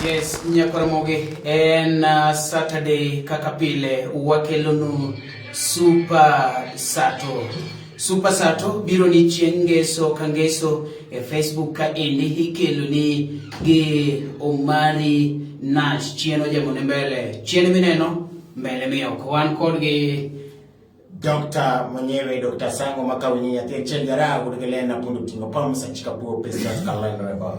Yes, Nyakoromogi en Saturday kaka pile wakelonu Super Sato. Super Sato biro ni chieng' ngeso ka ngeso e Facebook ka endi ikelo ni gi Omari Nash chien ojemo ne mbele. Chien mineno mbele mioko. Wan kod gi Dr. mwenyewe Dr. Sango Makawinyi nyathi achiel jara wuod Gelena pundo tingo pam sachika buo pesa kalendo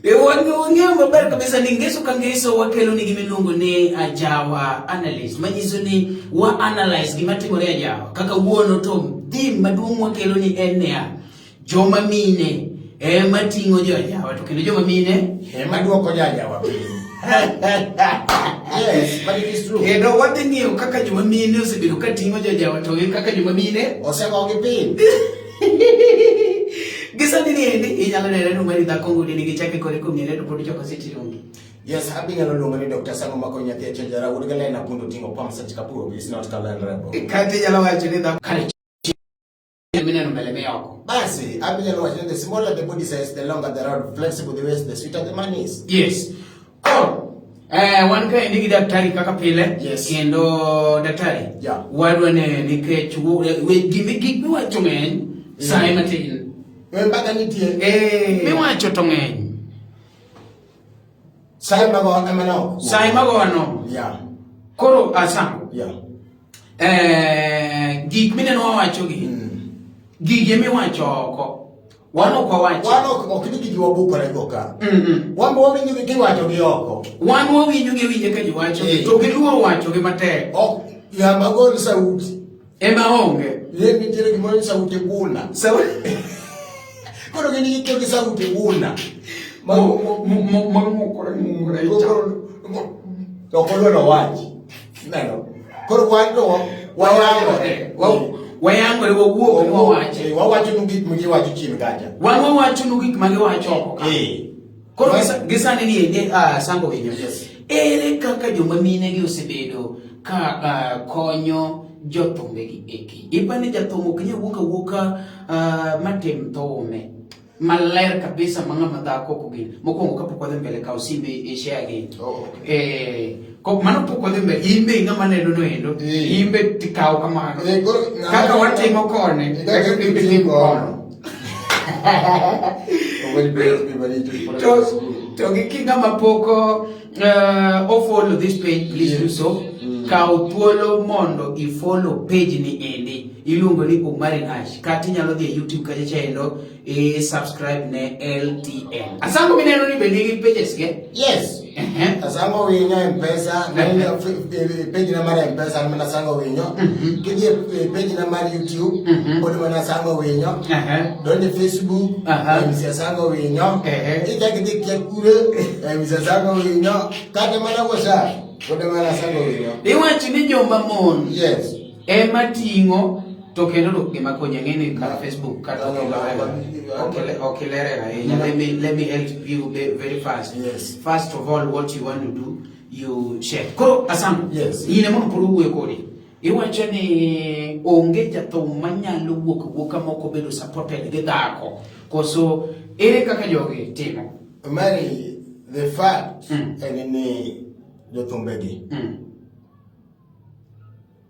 E wang'eyo maber kabisa ni ngeso ka ngeso wakelo ni gima iluongo ni Ajawa analyst, manyiso ni wa analyze gima timore e Ajawa. Kaka wuono to theme maduong' wakelo ni en niya, joma mine ema ting'o jo Ajawa to kendo joma mine ema duoko jo Ajawa piny. Yes, but it is true. Kendo wadhi ng'iyo kaka joma mine osebedo ka ting'o jo Ajawa to gi kaka joma mine osegogi piny. Gi sani ni endi inyalo neno ni Omari dhako ngudi nigi chake kore kong'ere to pod choko city onge. Yes, abi nyalo luongo ni Dr. Sango Mako nyathi achiel jara wuod Galena pundo tingo pam sach kapuo is not calendar. Kata inyalo wacho ni dhako kare mineno mbele mi oko. Basi, abi nyalo wacho ni the smaller the body size, the longer the road, flexible the waist, the sweeter the money is. Yes. Koro wan ka endi gi daktari kaka pile. Yes. Kendo daktari. Yeah. Wadwa ne nikech gik miwacho ng'eny saye matin. We mbaka nitie. Miwacho to ng'eny. Saye mago ema nok. Saye mago no. Yeah. Koro asango. Yeah. Gik mineno wawacho gi. Gige miwacho oko. Wan ok wawacho. Wan ok ni gigi wabukore go ka. Wan be wawinjo gi kiwacho gi oko. Wan wawinjo gi winje ka ji wacho. To giluoro wacho gi matek. Ok yama gol sauti. Ema onge. Ye nitiere gimoro ni sauti guna. Sauti. Koro gin gikelo gi sauti guna. Mang'ukore ng'ukore. To ok odwa wach. Neno. Koro wan to wayangore. Wayangore wawuok wawache. Wawacho nu gik ma giwacho chien kacha. Wan wawacho nu gik ma giwacho oko ka. Koro gi sani ni endi Sango Winyo. Yes. Ere kaka joma mine gi osebedo ka konyo jothumbe gi eki? Ipani jathum ok nyal wuok awuoka matim thume maler kabisa ma ng'ama dhako ok ogin. Mokwongo kapok wadhi mbele kaw simbe i share gi. Oh, okay. Mano pok wadhi mbele, in be ing'ama neno no endo, in be tikaw kamano. Kaka watimo koni, kaka in be timo kono. To gi kinga mapok o follow this page, please do so. Kaw thuolo mondo i follow page ni endi. Iluongo ni Omari Nash. Kata inyalo dhi e YouTube kacha chendo i subscribe ne LTN. Asango mineno ni be nigi pages ge? Yes. Asango Winyo M-Pesa, page na mar M-Pesa an mana Asango Winyo. Kidhi e page na mar YouTube, pod mana Asango Winyo. Donjo e Facebook, MC Asango Winyo. Ichak idhi kia kure, MC Asango Winyo. Kata mana WhatsApp, pod mana Asango Winyo. Iwacho ni joma mon. Yes. Ema ting'o to kendo dok gima konyo ang'e ni kar Facebook kata ok ilere ahinya. Let me help you very fast. Yes. First of all, what you want to do, you share. Koro Asango. Yes. In ema pod wuoyo kodi. Iwacho ni onge jathum manyalo wuok awuoka mok obedo supported gi dhako. Koso ere kaka jogi timo? Mary, the fact en ni jothumbegi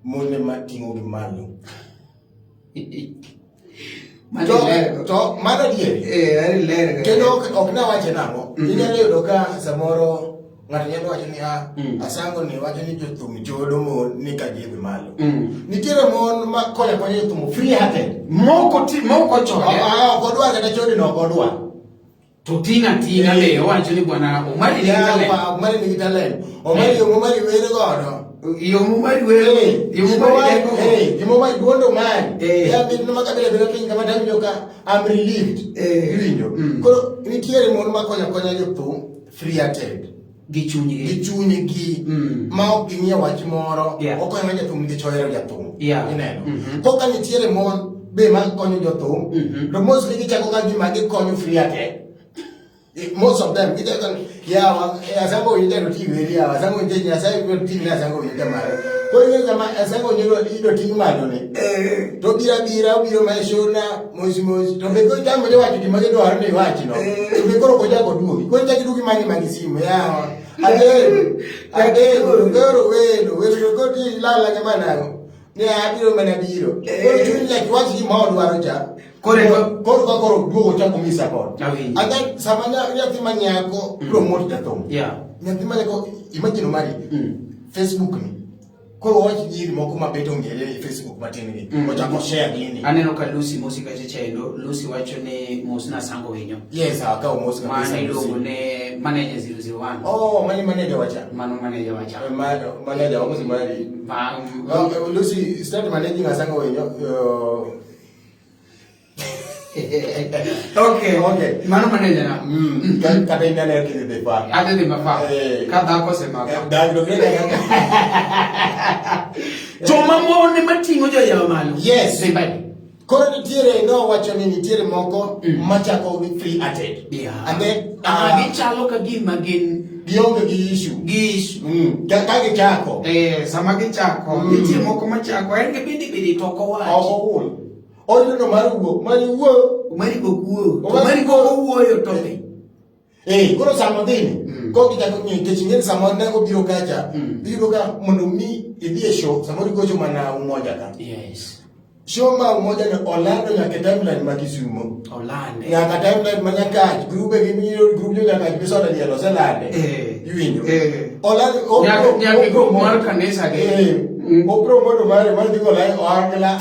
mon ema ting'o gi malo. To mano adier. Kendo ok nawache nang'o. Inyalo yudo ka samoro ng'ato nyalo wacho ni Asango ni wacho ni jothum chodo mon ni ka gidhi malo. Nitiere mon ma konyo akonya jothum free hearted. Moko chode. Ok odwar kata chode no ok odwar. To tinga tinga le owacho ni bwana Omari nigi talent. Omari nigi talent. Omari yo Omari were godo. Yo Omari were. Yo Omari dengo. Gima Omari duondo Omari. Ya mit no makabila biro piny kama tawinjo ka I'm relieved. Iwinjo. Koro nitiere mon ma konyo akonya jothum free hearted. Gi chunygi. Gi chunygi. Ma ok ging'iyo wach moro. Okonyo jathum nikech ohero jathum. Ineno. Koka nitiere mon be ma konyo jothum. To mostly gichako ka gima gikonyo free hearted. Most of them gichako yawa Asango winjo to ti weri yawa Asango winjo Nyasaye biro timne Asango winjo mare. Koro ing'e sama Asango Winyo idwa ting' malo ni. To biro abira obiro ma shona mos mos. To be koro tamo wacho gima gidwaro ni iwach no. To be koro ok ochak oduogi. Koro ichak iduogi manye mana gi simu yawa. Adero. Adero koro welo welo koro ilala gi manang'o. Ne abiro mana biro. Koro chuny nyaka iwach gima odwaro cha. Koro koro ka koro duogo chako mi support. Awinjo. And then sama nyathi ma nyako promote jathum. Yeah. Nyathi ma nyako imagine mari Facebook ni. Koro wach nyiri moko ma bet ong'ere e Facebook matin gi. Ochako share gini. Aneno ka Lucy mosi kacha chendo. Lucy wacho ni mosna Sango Winyo. Yes, akawo mos kabisa. Mano iluongo ne manager 001. Oh, mani manager wacha. Mano manager wacha. Manager wako si mari. Ma Lucy start managing Asango Winyo. Okay. Okay. Mano manager na. Kata in aneno kidhi dhi far. Adhi dhi mafar. Eh. Ka dhako osemaka. Dag to kendo Joma mon ema ting'o joyawa malo. Yes. Dhi mbele. Koro nitiere nowacho ni nitiere moko machako gi free hearted. Yeah. And then Ah, gichalo ka gima gin gionge gi issue. gi issue. Ka gichako. Eh, sama gichako, nitie moko machako, en gi bidi bidi to ok owach. Ok owul. Orito to mar wuok, mar wuok. Omari go wuoyo. Omari Omari go owuoyo to be. Eh, koro sama odhini, koro gichako ng'iyo nikech ing'e ni sama ne obiro kacha, iyudo ka mondo mi idhi e show, samoro igocho mana Umoja ka. Yes. Show ma Umoja ni olando nyaka e timeline ma Kisumo. Olande. Nyaka timeline ma Nyakach, grube gi miyo group jo Nyakach misoda diel oselande. Eh. Iwinjo? Eh. Olando Nyaka e group mar kanisa gi. Eh. Opromote mare mar dhi golai ohangla.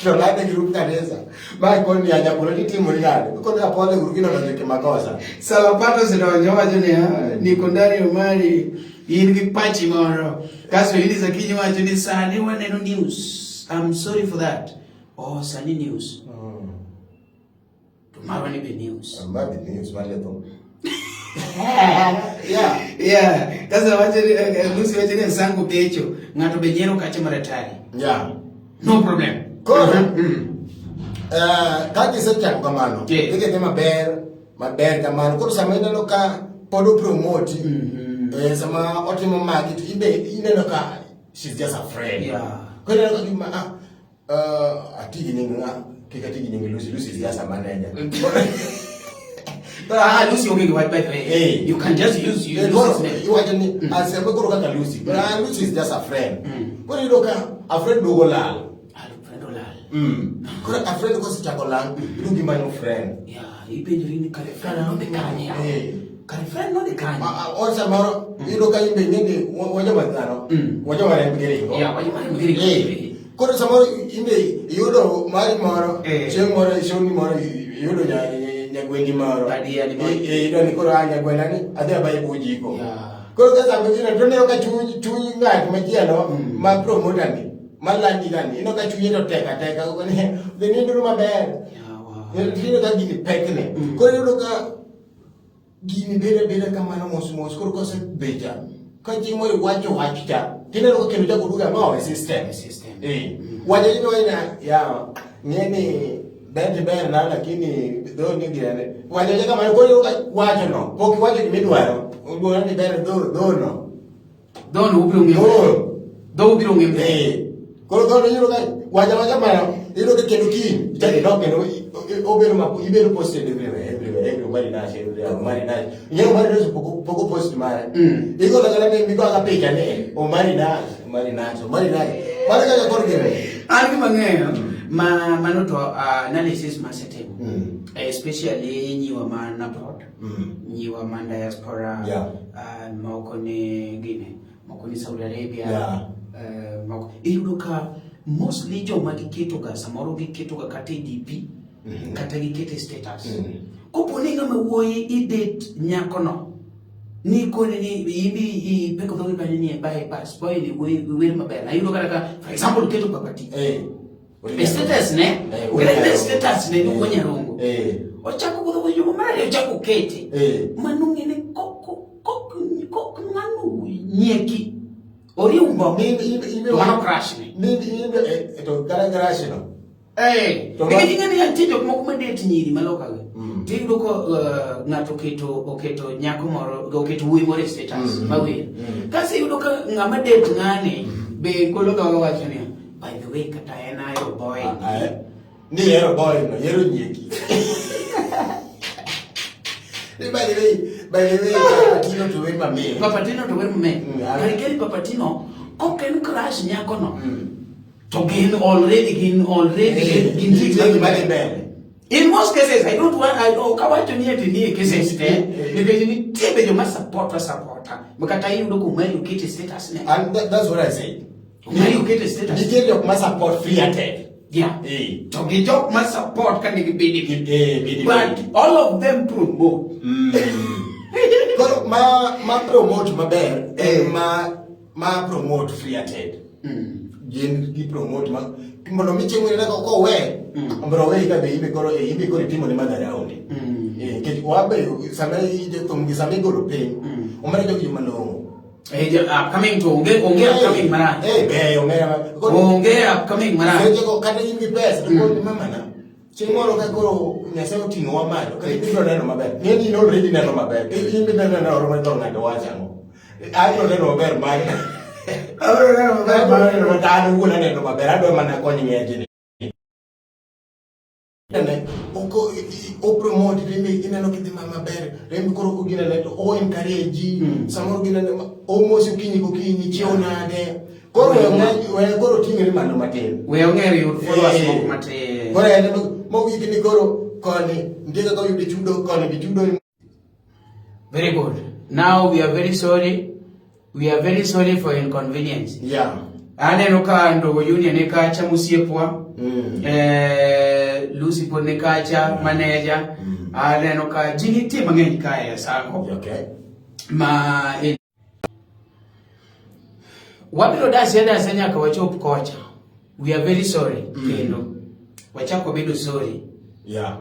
To lande group kanisa. Ma koni anyapolo titimori nade? Koni apole uru gino donjo kimakosa. Salapato osedonjo wacho niya, niko ndani Omari, in gi pachi moro. Kasto Eunice Akinyi wacho ni sani waneno news. I'm sorry for that. Oh, sani news. To marwa ni be news. Madi news mar jathum. Yeah. Yeah. Kasto wacho ni Lucy wacho ni Sango becho. Ng'ato be nyiero kacha maratari. Yeah. No problem. Koro ka gisechako kamano, Yeah. gidhi adhiya maber, maber kamano. Koro sama ineno ka pod opromoti, sama otimo magi to ibe ineno ka she's just a friend. Yeah. Koro ineno ka gima ati gi nying ng'a, kik ati gi nying Lucy, Lucy is just a manager. Ah, Lucy onge gi wach by the way. Eh. You can just use Eh, Lucy's koro name. iwacho ni aseme koro kaka Lucy. But Lucy is just a friend. Koro iyudo ka a friend duogo lal. Ah, friend olal. Koro a friend kosechako lal, iduogo imanyo friend. Yeah, ipenjori ni kare friend nodhi kanye? Eh. Kare friend nodhi kanye? Or samoro iyudo ka in be ing'e ni wajoma dhano, wajoma remb gi ringo. Yeah, wajoma remb gi ringo. Eh. Koro samoro in be iyudo mari moro, Eh. chieng' moro ishoni moro iyudo nyagwendi moro. Badia ni moro. Eh, iyudo ni koro a nyagwenda ni adhi abaye bujiko. Yeah. Koro ka sama gineno to ineno ka chuny ng'at machielo ma promoter ni, ma landi gani, ineno ka chunye to tek ateka, koko ni dhi ninduru maber. Yeah, wow. Ineno ka gini pekne. Koro iyudo ka gini bedo abeda kamano mos mos, koro kosebecha, ka chieng' moro iwacho wach cha, tineno ka kendo chako duogo ang'o e system. E system. Eh. Wacho ni wacho na, yawa, ng'e ni ber to ber na lakini dho ni girene. Wacho awacha kamano, koro iyudo ka wacho no, pok iwacho gima idwaro, idwaro ni ber dho dho no. Dho no ubiro ng'e. Dho. Dho ubiro ng'e. Eh. Koro dho no iyudo ka wacho awacha kamano, iyudo ka kendo kiny, ichako idok kendo obedo ma ibedo posted everywhere, everywhere, everywhere, Omari Nash, everywhere, Omari Nash. Ing'eyo Omari Nash pok opost mare. Igo kata ni migo kaka picha ni Omari Nash, Omari Nash, Omari Nash. Mano kaka koro gine. An gima ang'eyo ma mano to analysis masetimo. Especially nyiwa man abroad. Nyiwa man diaspora. Yeah. Moko ni gine, moko ni Saudi Arabia. Yeah. Moko iyudo ka mostly joma giketo ga samoro giketo ga kata e DP kata giketo e status. Kopo ni ng'ama wuoyi idate nyakono ni kone ni imbi ipeko dhogi kanyo ni e bypass boy ni wer maber. Ayudo kata ka for example keto papati. E status ne, kata e status ne ni Nyarongo. Ochako budho go juma mar ariyo ochako kete. Mano ng'ene kok kok kok ng'ano nyieki. Oriumbo. To mano crush ne. Ni to kata crush no. Eh, To nikech ing'e ni nitie jok moko ma date nyiri maloka gi. Tiyudo ka ng'ato oketo nyako moro, oketo wuoyi moro e status mawer. Kasto iyudo ka ng'ama date ng'ani Be golo dhoge wacho niya, by the way kata en ayo boy. Ah, eh. Ni hero boy no, hero nyieki. Ni by the way, by the way, Papatino to wer mamit. Papatino to wer mamit. Mm, Kare keri Papatino kok en crush nyako no. Mm. To gin already gin already Eh, gin nitie gima dhi mbele. In most cases, I don't want, I don't, kawacho ni ati nie cases te, Eh. nikech nitie be joma supporta supporta, ma kata iyudo kumari okete status ne. And that's what I said. Kumari okete status. Nitie jok ma support free ated. Yeah. Eh. To gi jok ma support ka nigi bidi. Eh, bidi. But all of them promote. Koro ma promote maber en ma promote free ated. Gin gi promote ma mondo mi chieng' moro ka kowe mondo owe ka be imbe koro e imbe koro itimo ne madharauni. Eh, nikech wabe sama ije thum gi sama igolo piny omera jogi joma long'o. Eh, upcoming to onge upcoming marach. Eh, be omera koro Onge upcoming marach. seche go kata in gi pesa to koro mama na chieng' moro ka koro Nyasaye oting'owa malo kata ibiro neno maber ng'e ni in already neno maber in be neno neno oro to ng'ato wacho ang'o abiro neno maber mane abiro neno maber mane to an owuon aneno maber adwa mana kony ng'ejni Nene, oko o promote rembe ineno kidhi ma maber rembe koro ginene to o encourage ji samoro ginene omosi okinyi gokinyi chiew nade koro we koro ting'ri malo matin We ong'er yud followers Eh. moko matin. Koro en mogik ni koro koni nitie kaka oyudo chudo koni be chudo Very good. Now we are very sorry. We are very sorry for inconvenience. Aneno ka Ndogo Junior ni kacha mosiepwa. Eh, Lucy pod ni kacha manager. Aneno ka ji nitie mang'eny kae e sako. Ma wabiro dasia dasia nyaka wachop kocha. We are very sorry kendo. Wachako bedo sorry. Yeah.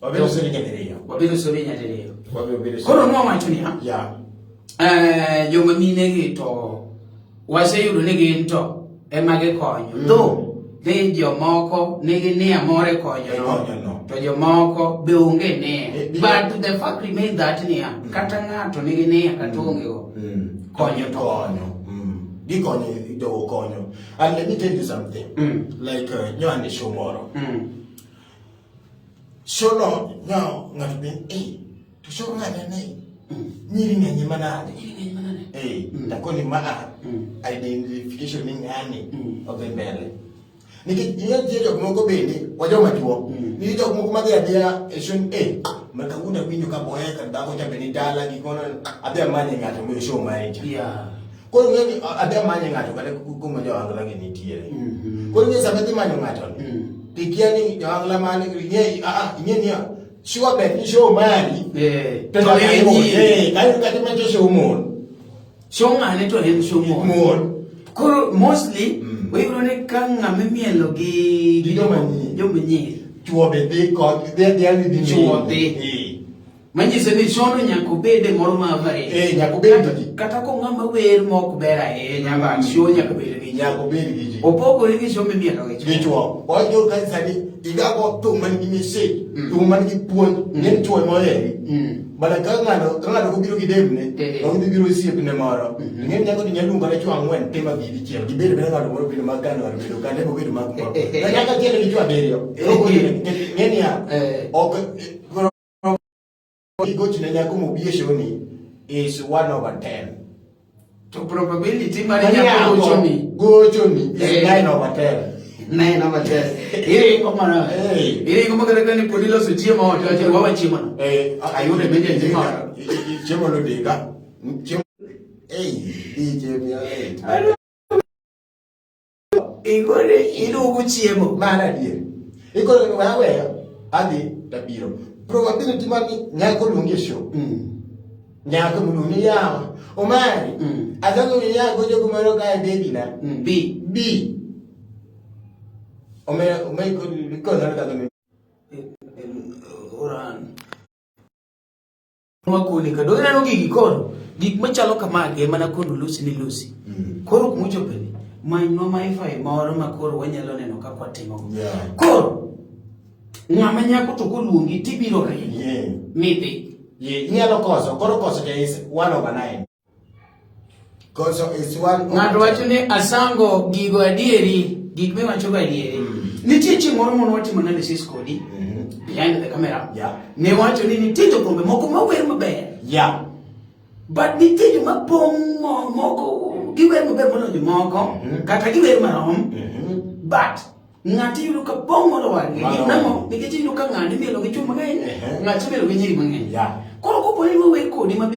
Wabedo sorry nyadiriyo. Wabedo sorry nyadiriyo. Wabedo bedo sorry. Koro nwawacho niya. Eh, joma mine gi to waseyudo ni gin to ema gikonyo. Though ni jomoko nigi nia moro e konyo E no, konyo no. to jomoko be onge nia. Eh, But the fact remains that nia, kata ng'ato nigi nia kata onge go, konyo to. Konyo. Gikonyo, jogo konyo. And let me tell you something. Like, nyo ane show moro. Show no, nyo ng'ato be, eh, to show ng'ane ne, nyiri ng'eny manade. Nyiri ng'eny manade. Eh, takoni ma a, identification ni ng'ani odhi mbele. Nikech ing'e nitie jok moko bende, wajoma chuo. Nitie jok moko madhi adhiya e show ni, eh, ma kawuono awinjo ka boye ka dhako cha be ni dala gik moko, adhi amanye ng'ato e show mare cha. Koro ing'e ni adhi amanye ng'ato kata kuma jo ohangla gi nitiere. Koro ing'e sama idhi manyo ng'ato ni, to ikia ni jo ohangla mane, ing'e, ah, ah, ing'e niya, sure bet ni show mari. Eh, To to nyaka en iwuo. nyiri. Eh, kae kata ma show mon. Show ng'ane to en show mon. Mon. Koro mostly wayudo ni ka ng'ama imielo gi Gi joma nyiri. joma nyiri. Chuo be dhi kod dhi adhiya ni dhi Chuo neno. dhi. Eh. Manyiso ni show no nyaka obed e moro ma average. Eh, nyaka obed gi ji. Kata ko ng'ama wer ma ok ber ahinya, but show nyaka bed gi ji. Nyaka obed gi ji. Opogore gi show mimielo gi Gi chuo. chuo. Wacho ka sani igago thum man gi message, thum man gi puonj, ng'eny chuo ema oheri. Mana ka ng'ato ka ng'ato obiro gi demne, Eh. ok dhi biro osiepne moro. Ng'eny nyako ni nyalo luongo kata chuo ang'wen te ma bi dichiel. Gibed beda ng'ato moro bedo mag kano, ng'ato bedo kane, obedo mag moro. Na nyaka achiel gi chuo abiriyo. Ng'e niya, Eh. ok koro igochne nyako mobi e show ni is 1 over 10. To probability mar nyako gochoni Gochoni is Eh. 9 over 10. 9 over 10. Iringo mana. Eh. Iringo ma kata kane pod iloso chiemo ot, iwacho ni wawa chiemo no. Eh, Ayudo emergency moro. Chiemo no dega. Chiemo. Eh, DJ mi late. Igore iduogo chiemo. Mano adier. Ikoro we aweyo adhi tabiro. Probability mar ni nyako luongi e show. Nyako moluongi ni yawa. Omari. Asango ni yawa gocho kumoro kae baby na. B. B. Omera omera koro kaka ni Oran. Makoni ka dong ineno gigi koro gik machalo kamagi ema nakono Lucy ni Lucy. Koro kumochope ni manywa wifi moro ma koro wanyalo neno kaka watimo. Koro ng'ama nyako to koluongi tibiro ringo. Midhi. Yeah. Inyalo koso, koro koso cha is 1 over 9. Koso is one Ng'ato wacho ni asango gigo adieri, gik miwachogo adieri. Nitie chieng' moro mono watimo analysis kodi behind the camera. Yeah. Ne wacho ni nitie jothumbe moko mawer maber. But nitie joma pong' moko giwer maber moloyo jomoko kata giwer marom. But ng'ato iyudo ka pong' molo wadgi. Mano. Nang'o? Nikech iyudo ka ng'ani imielo gi chwo mang'eny, ng'ato imielo gi nyiri mang'eny. Koro kopo ni wawer kodi maber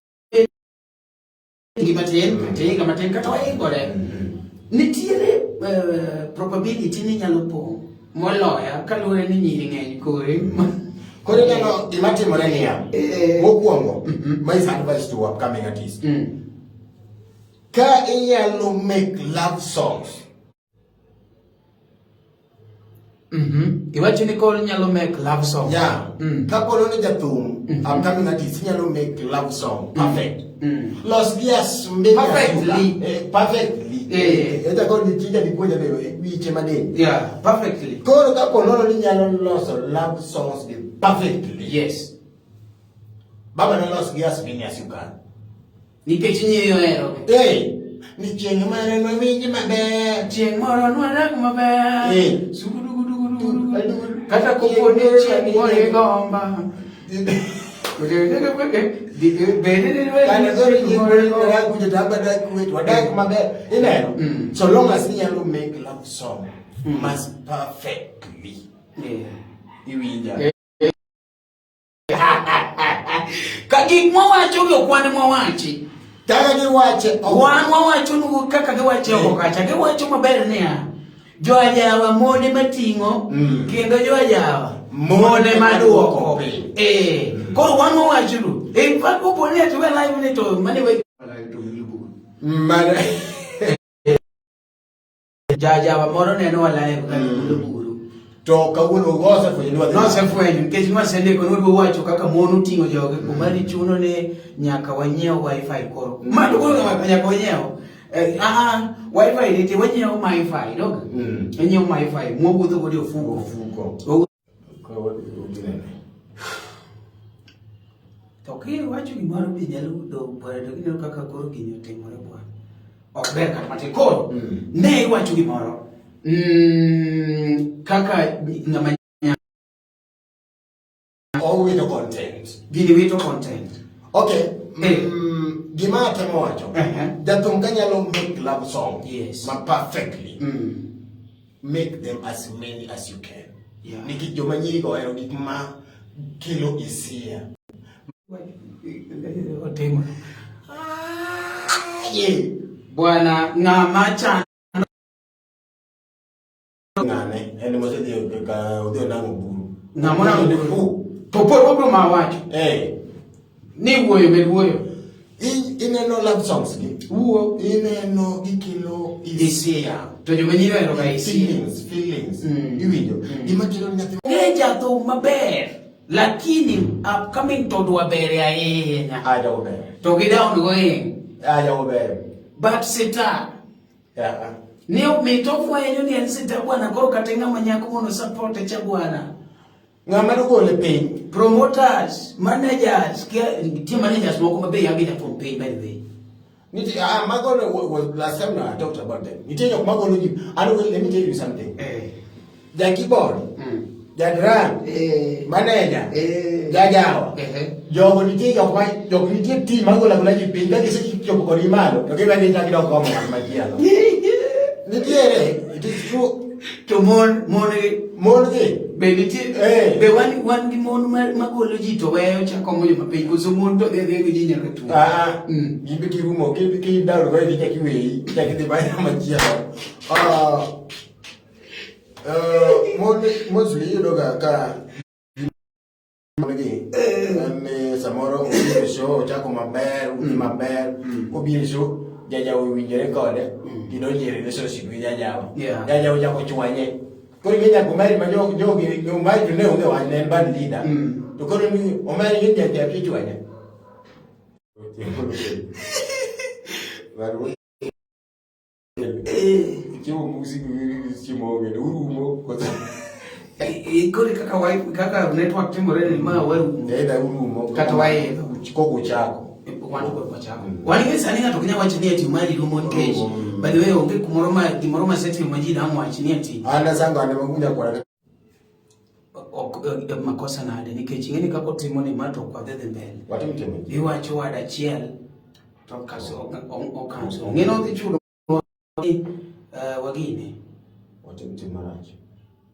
gi matin, kata higa matin, kata waigore. Nitiere probability ni nyalo pong' moloya kaluwore ni nyiri ng'eny kori. Koro ineno gima timore niya. Mokwongo, my advice to upcoming artists. Ka inyalo make love songs. Iwacho ni koro inyalo make love song. Yeah. Kapo ni jathum, upcoming artist inyalo make love song perfect. Los gi as many as you Perfectly. can. Perfectly. Eta koro ni tija ni puonja be wiche madiny. Yeah, perfectly. Koro kapo nono ni inyalo loso love songs gi perfectly. Yes. Baba ne los gi as many as you can. Nikech nyiri ohero. Ni chieng' mare nwawinj maber. Chieng' moro nwadak maber. Sugudugudugudugu. Kata kopo ni chieng' moro igomba. Kane koro chieng' moro nwadak kucho to abadak kuwe, wadak maber. Ineno? So long as inyalo make love song mas perfectly. Iwinja. Ka gik mwawacho gi ok wan mwawachi. Kaka giwache oko. Wan wawacho nu kaka giwache oko kacha. Giwacho maber niya, jo ajawa mon ema ting'o, kendo jo ajawa mon ema duoko. Koro wan wawacho nu. In fact, kopo ni ati we live ni to mane we Mane. Jajawa moro neno wa live ka gibiro buru. To kawuono osefwenyo ni wadhi. Nosefwenyo nikech nwasendiko ni wadwa wacho kaka mon oting'o joge kuma ni chuno ni nyaka wanyiew wifi koro. Ma to koro nyaka wanyiew. Wifi nitie, wanyiewo MiFi, dog? Wanyiewo MiFi, mwawuotho godo e ofuko. Ofuko. Koro ginene. To kiwacho gimoro be nyalo dong' bwana, to gineno kaka koro gini otimore bwana. Ok ber kata matin. Koro, ne iwacho gimoro. Kaka ng'ama Owito content. Gini wito content. Okay. Gima atemo wacho. Jathum ka nyalo make love song. Ma perfectly. Make them as many as you can. Nikech joma nyiri go ohero gik ma kelo hisia. Otimo. Bwana ng'ama chando Ng'ane en mosedhi ka odhi onang'o buru. Ng'ama onang'o buru. To pod wabiro ma wacho. Ni wuoyo med wuoyo. Ineno love songs gi. Wuo. Ineno gikelo hisia. To joma nyiri ohero ga hisia. Feelings, feelings. Iwinjo. Gima kelo nyathi. Ng'e jathum maber. Lakini upcoming to dwa ber ahinya. Aja ober. To gi down going. Aja ober. But sita. Ni mit ofwenyo ni en sita bwana koro kata ng'ama nyako mondo support cha bwana. Ng'ama nogole piny. Promoters, managers, kia, nitie managers moko mabe yagi jathum piny by the way. Nitie, mago was last time I talked about them. Nitie jok magolo ji. And well, let me tell you something. Ja keyboard, ja drum, manager, jajawa. Jogo nitie jok ma jok nitie team magolo agola ji piny ka gisechopo kodgi malo to giwe gichako gidok komo ng'at machielo. Nitiere, it is true. To mon gi Mon gi. Be nitie, be wan gi mon magolo ji to weyo chako komo joma piny, koso mon to dhi adhiya gi ji nyaka tuo. Gimbe kirumo, ki down go idhi chak iweyi, chak idhi manyo machielo. Mon mostly iyudo ga ka mon gi, en ni samoro obiro e show, ochako maber, odhi maber, kobiro e show, jajawa owinjore kode, gidonjo e relationship gi jajawa. Jajawa ochako chwanye. Koro ing'e nyaka Omari ma jogi, Omari to ne onge wach, ne en band leader. To koro ni Omari ing'e jajawa chwanye. Chiemo musik chiemo onge, urumo koso. Koro kaka wifi, kaka network timore ni ma warumo. Either urumo kata waidho. Koko uchako. wan to wachako. Wan gi sani ng'ato ok nyal wacho ni ati mari rumo nikech by the way onge kumoro ma gimoro ma setimo ma ji dang' wach ni ati An asango an ema winja kwara. Ok makosa nade nikech ing'e ni kaka otimo ni ma to ok wadhi dhi mbele. Watim timo. Iwacho wad achiel to kaso okanso. Ng'e ni odhi chulo wagine. Watim tim marach.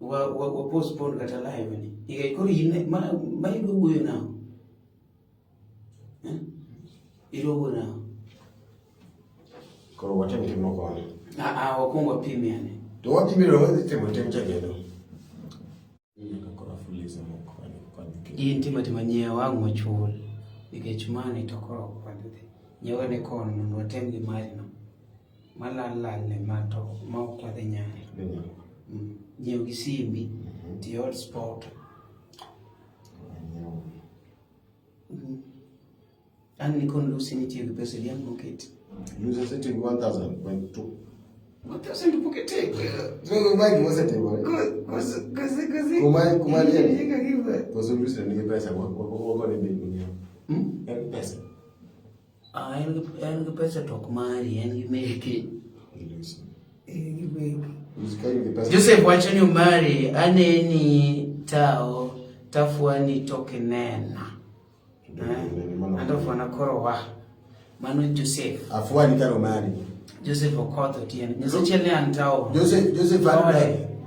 Wa postpone kata live ni. Nikech koro in ma idwa wuoyo nang'o? Eh? Idwa wuoyo nang'o? Koro watim tim mokoni. Ah ah wakwong wapim yani. To wapimiro wadhi timo tim cha kendo. Nyaka koro afuliza moko kani. In timo atima nyiew ang' wachul. Nikech mani to koro ok wadhi dhi. Nyiew ane kono mondo watem gi mari no. Malal lal ne ma to ma ok wadhi nyalo. Nyiew gi simbi ti hotspot. An nikon Lucy nitie gi pesa adi ang' moket. Lucy osetiyo gi 1000.2. 1000 pok itieko. Zogo ma gima osetimore. Koso Kuma kuma liel. Koso Lucy nigi pesa wagone bei mang'eny. En pesa. Ah, en gi pesa to ok mari, en gi meke. Lucy. En gi meke. Lucy ka in gi pesa. Joseph wacho ni Omari aneni tao tafuani tokinena. Anto fwana koro wa. Mano Joseph. Afuani kar Omari. Joseph Okoth Otieno. Nyasaye ne an tao. Joseph Joseph an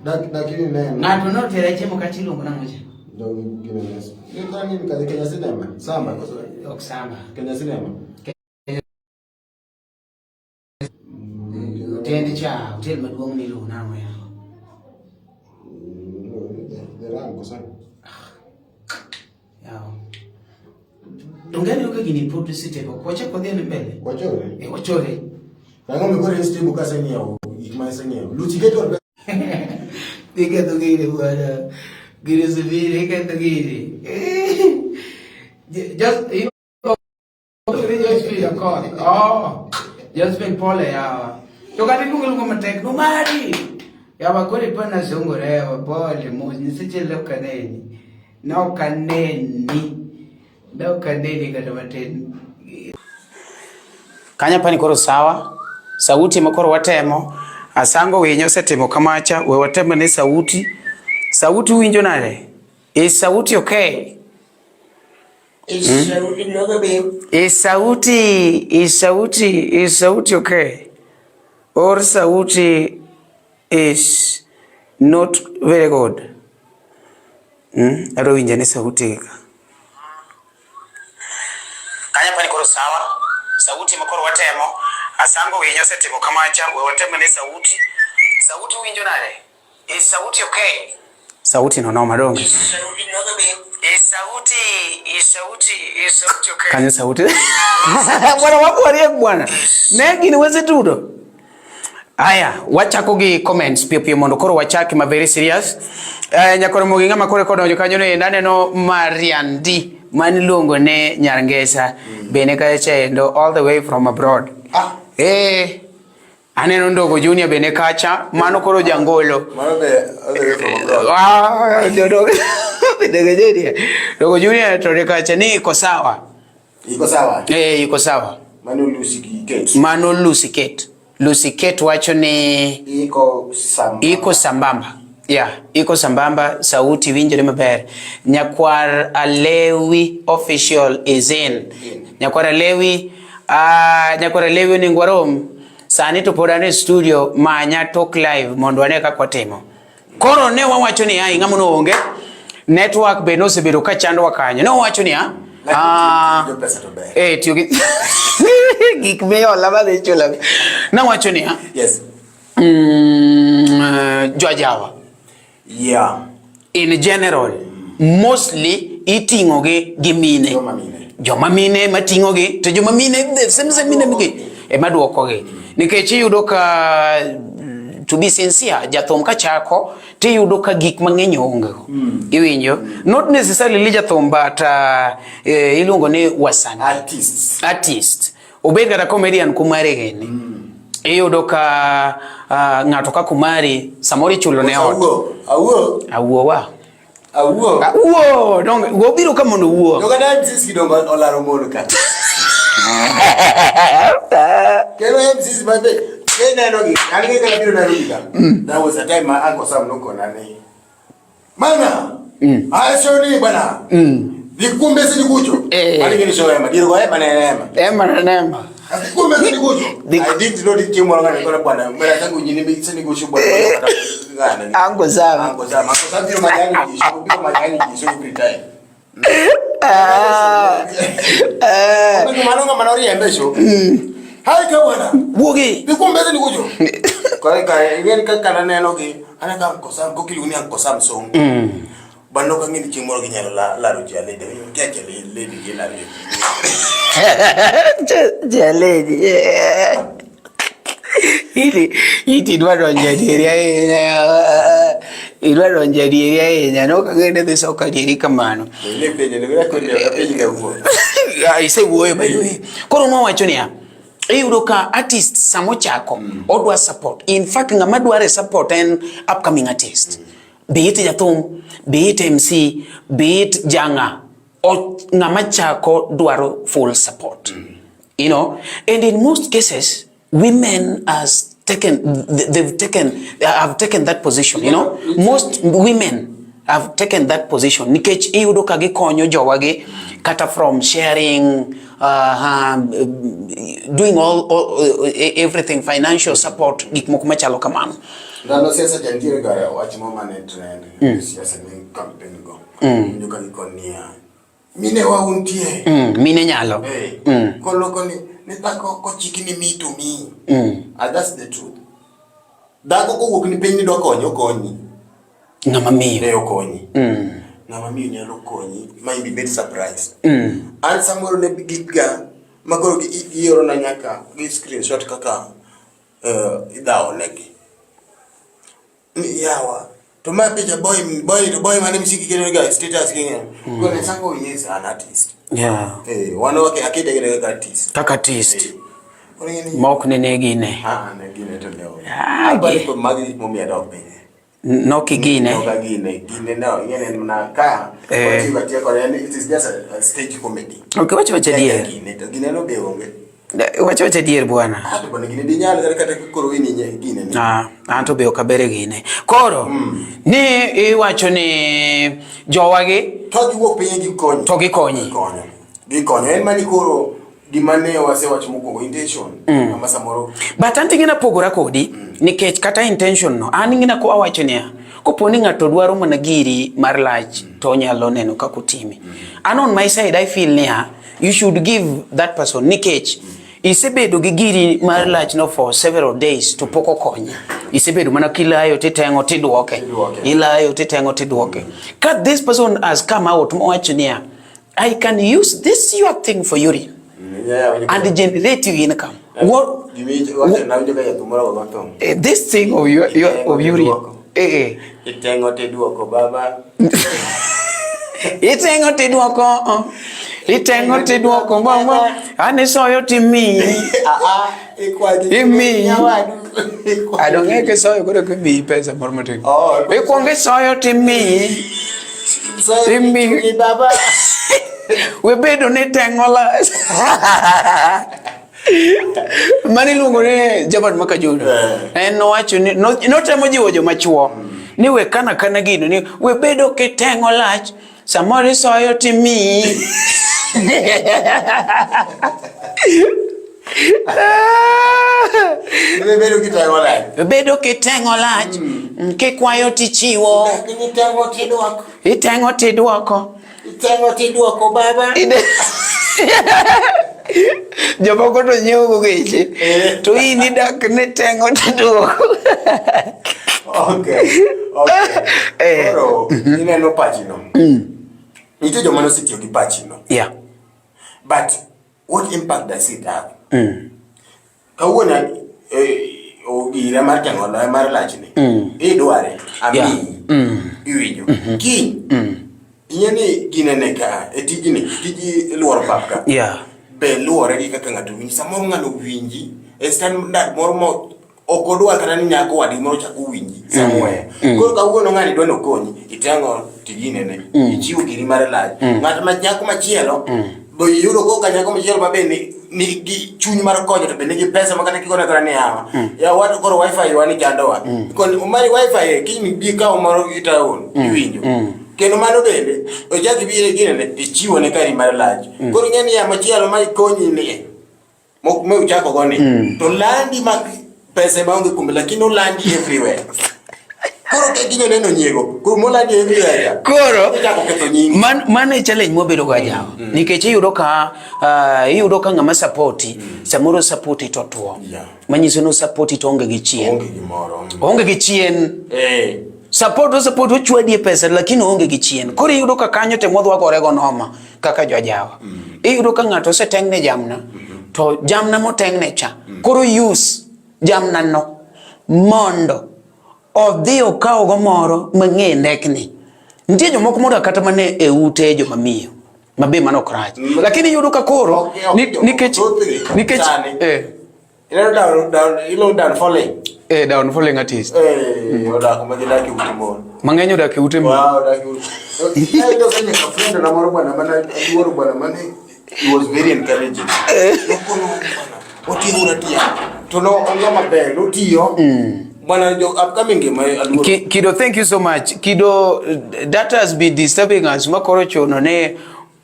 dak dakini neno. Ng'ato notera chiemo kata iluongo nang'o cha? Dong gine yesu. Ni kani ni kaje Kenya Cinema. Samba koso. Ok samba. Kenya Cinema. Otend cha, hotel maduong' miluongo nang'o yawa? The Ram koso. Yawa. Donge aneno ka gini pod osetieko. Wachak wadhi ane mbele. Wachore. Eh, wachore. Ang'o mikoro en stable ka aseng'iewo gik ma aseng'iewo. Luchi keto Iketho gini bwana. Gini osebiro, iketho gini. Just you know, Josephine Okoth. Oh, Josephine pole yawa. To kata iluongo luongo matek, nomari. Yawa koro ipana songore yawa pole mos nyiseche ok aneni. Ne ok aneni. Ne ok aneni kata matin. Kanyo pani koro sawa. Sauti ma koro watemo. Asango winyo osetimo kamacha, we watem ane sauti. Sauti winjo nade? Is sauti okay? Is sauti, is sauti, is sauti okay? Or sauti is not very good? Adwa winjo ane sauti ka. Kanyo pani koro sawa. Sauti ma koro watemo. Asango winyo osetimo kamacha, we watem ane sauti. Sauti winjo nade? Is sauti okay? Sauti no noma donge. Is sauti, is sauti, is sauti okay? Kanyo sauti. Bwana wako wariek bwana. Ne gini wasetudo. Aya, wachako gi comments piyo piyo mondo koro wachaki ma very serious. Nyakoro mogi ng'ama koro kodonjo kanyo no endo aneno Marian D mani luongo ne Nyarngesa bene kacha endo all the way from abroad. Ah. Aneno Ndogo Junior bene kacha, mano koro jangolo. Mano be all the way from abroad. Ah, Ndogo Ndogo Junior. Ndogo Junior to ni kacha ni iko sawa. Iko sawa. Iko sawa. Mano Lucy Kate. Mano Lucy Kate. Lucy Kate wacho ni iko sambamba. Iko sambamba. Yeah, iko sambamba, sauti winjore maber. Nyakwar Alewi official is in. Nyakwar Alewi, Nyakwar Alewi onego warom. Sani to pod an e studio, manya Talk Live mondo wane kaka watimo. Koro ne wawacho ni ai ng'ama no onge. Network be nosebedo ka chandowa kanyo. Ne wawacho ni tiyo gi gik mihola madhi chula. Nawacho ni Yes. Joajawa. Yeah. In general, mostly iting'o gi gi mine. Joma mine. Joma mine mating'o gi, to joma mine the same same mine gi ema duoko gi. Nikech iyudo ka to be sincere, jathum ka chako tiyudo ka gik mang'eny onge go. Iwinjo? Not necessarily jathum but iluongo ni wasanii. Artists. Artist. Obed kata comedian kumari gini. Iyudo ka ng'ato ka kumari samoro ichulo ne ot. Awuo. Awuo. Awuo wa. Awuo. Awuo, donge wabiro ka mondo wuo. Joga dance kidongo olaro mon ka. Kendo MCs ma be ineno gi an gi kaka biro Nairobi ka. That was a time ma Uncle Sam nokona ni Mana. Ayo ni bwana. Nikumbe si nikucho. Eh. Mani ngini show ema. Diro kwa ema na ema. Ema na ema. Kumbe si nikucho. I didn't know this chemo ngani kona bwana. Mara tangu nyini mi si nikucho bwana. Uncle Sam. Uncle Sam. Uncle Sam biro majani jisho. Biro majani jisho every time. Ah. Eh. Kumbe mano ngama noriembe show. Hai ka bwana. Wuogi. Nikumbe si nikucho. Kwa hiyo ingeni kaka naneno gi ana ka Uncle Sam kokiluongo ni Uncle Sam song. Bano ka ng'eni chieng' moro ginyalo laro ji alede. Kia chi alede gi laro ji. Jaledi. Iti iti idwa donjo adieri ahinya. Idwa donjo adieri ahinya. Nok ang'e dhi soka adieri kamano. Ne penjo ne koni apenji ka wuo. Ah, isewuoyo by the way. Koro nwawacho niya, iyudo ka artist samochako odwa support. In fact ng'ama dware support en upcoming artist. Be it jathum, be it MC, be it janga. Ng'ama chako dwaro full support. And in most cases, women has taken, they've taken, have taken that position. Most women have taken that position. Nikech iyudo ka gikonyo jowagi kata from sharing, doing all everything, financial support, gik moko machalo kamano. Ndalo siasa cha nitiere ga wach moro mane trend siasa ni campaign go. Winjo ka gikoni niya mine wa untie. Mine nyalo. Eh. Koro koni ni dhako kochiki ni mi to mi. And that's the truth. Dhako kowuok ni piny ni dwa konyi okonyi. Ng'ama miyo. Ne okonyi. Ng'ama miyo nyalo konyi ma in be surprised. An samoro ne gikga makoro giorona nyaka gi screenshot kaka idhawo negi. Ni yawa. To ma picha boy boy to boy mane msiki kendo ga status gi ng'eny. Koro sango yes an artist. Eh, wan wake akete kende kaka artist. Kaka artist. Koro ing'e ni Ma ok nene gine. ah ne gine to ne onge. Ah, Aparo ni magi gik momiyo adok piny. Nokigine. Ok agine. Gine no, ing'e ni en mana ka Eh. watiyo atiya kode en it is just a stage comedy. Ok, wacho wacho adier. Gine to gine no be onge. Wacho wacho adier bwana. Ah, to bwana gine dinyal kata kata koro in inye gine ni. Ah, an to be ok abere gine. Koro, ni iwacho ni jowagi To giwuok piny gikonyi. to gikonyi. Gikonyo. Gikonyo. En mani koro gima ne wasewacho mokwongo intention. Ama samoro But an ting'ena pogora kodi nikech kata intention no an ing'ena ko awacho niya kopo ni ng'ato dwaro mana giri mar lach to onyalo neno kaka otime. An on my side I feel niya you should give that person nikech isebedo gi giri mar lach no for several days to pok okonyi. Isebedo mana kilayo titeng'o tidwoke. Tidwoke. Ilayo titeng'o tidwoke. Ka this person has come out mowacho niya I can use this your thing for urine and generate you income. What, Gimi wacho nawinjo ka jathum moro go thum. This thing of your of urine. Eh, eh. Iteng'o tidwoko baba. Iteng'o tidwoko. Oh. Iteng'o tidwoko mama. An isoyo timiyi. Ah ah, ikwaji. Imiyi. Nyawadu. Ikwaji. Adong'e kisoyo koro kimiyi pesa moro matin. Oh, Ikwongo isoyo timiyi. Soyo Imiyi. timiyi baba. Webedo ni teng'o la. Mano iluongo ni Jabat Makajudo. Eh. En nowacho ni notemo jiwo joma chuo ni we kana kana gino ni we bedo kiteng'o lach samoro isoyo timiyi. Ibedo kiteng'o lach. We bedo kiteng'o lach kikwayo tichiwo Iteng'o tidwoko. iteng'o tidwoko. Iteng'o tidwoko baba. Jomoko to nyiewo go geche Eh. to in idak ni teng'o tidwoko. Okay. Okay. Eh. Koro ineno pachino. Nitie joma nosetiyo gi pachino. Yeah. But what impact does it have? Kawuono ogira mar teng'o mar lachni. Idware, amiyi. Iwinjo. Kiny. Ing'e ni ginene ka e tijni, tiji luoro pap ka. Yeah. Be luwore gi kaka ng'ato winji. Samoro ng'ano winji e standard moro ma ok odwar kata ni nyako wadgi moro chak owinji somewhere. Koro kawuono ng'ani dwa nokonyi, iteng'o tiginene, ichiwo giri mar lach. Ng'at ma nyako machielo, be iyudo koka nyako machielo ma be ni nigi chuny mar konyo to be nigi pesa ma kata kigone kata ni yawa. Ya wat koro wifi wa ni chandowa. Kon mari wifi e kiny bi kawo moro e town iwinjo. Kendo mano bende ochak ibire ginene ichiwo ne kari mar lach. Koro ing'e ni ya machielo ma ikonyi ni mok me uchako go ni to landi mag pesa maonge kuome lakini olandi everywhere. Koro ka ginyo neno nyiego, koro molandi everywhere. Cha. Koro Ichako ketho nyingi. Mano e challenge mwabedo go ajawa. Nikech iyudo ka iyudo ka ng'ama sapoti, samoro sapoti to tuo. Yeah. Manyiso ni sapoti to onge gi chien. Onge gimoro. Onge gi chien. Eh. Support o support ochwadie pesa lakini onge gi chien. Koro iyudo ka kanyo te mwadwa gore go noma kaka jojawa. Iyudo ka ng'ato oseteng'ne jamna to jamna moteng'ne cha koro use jamna no mondo odhi okawgo moro mang'e ndekni. Nitie jomoko modak kata mana e ute joma miyo ma be mano ok rach. Lakini iyudo ka koro Ok, ok, jomoko nikech thothgi nikech sani. eh Ineno down down ilo down falling. Downfalling artist. Eh, odak ma gidak e ute mon. Mang'eny odak e ute mon. Wow, odak e ute. Eh, ndo kanya ka friend na moro bwana mana aluoro bwana mane he was very encouraging. Nokono bwana, otiyo ura tiyo. To no ongo maber, notiyo. Bwana jo upcoming game aluoro. Kido, thank you so much. Kido, that has been disturbing us. Makoro chuno ne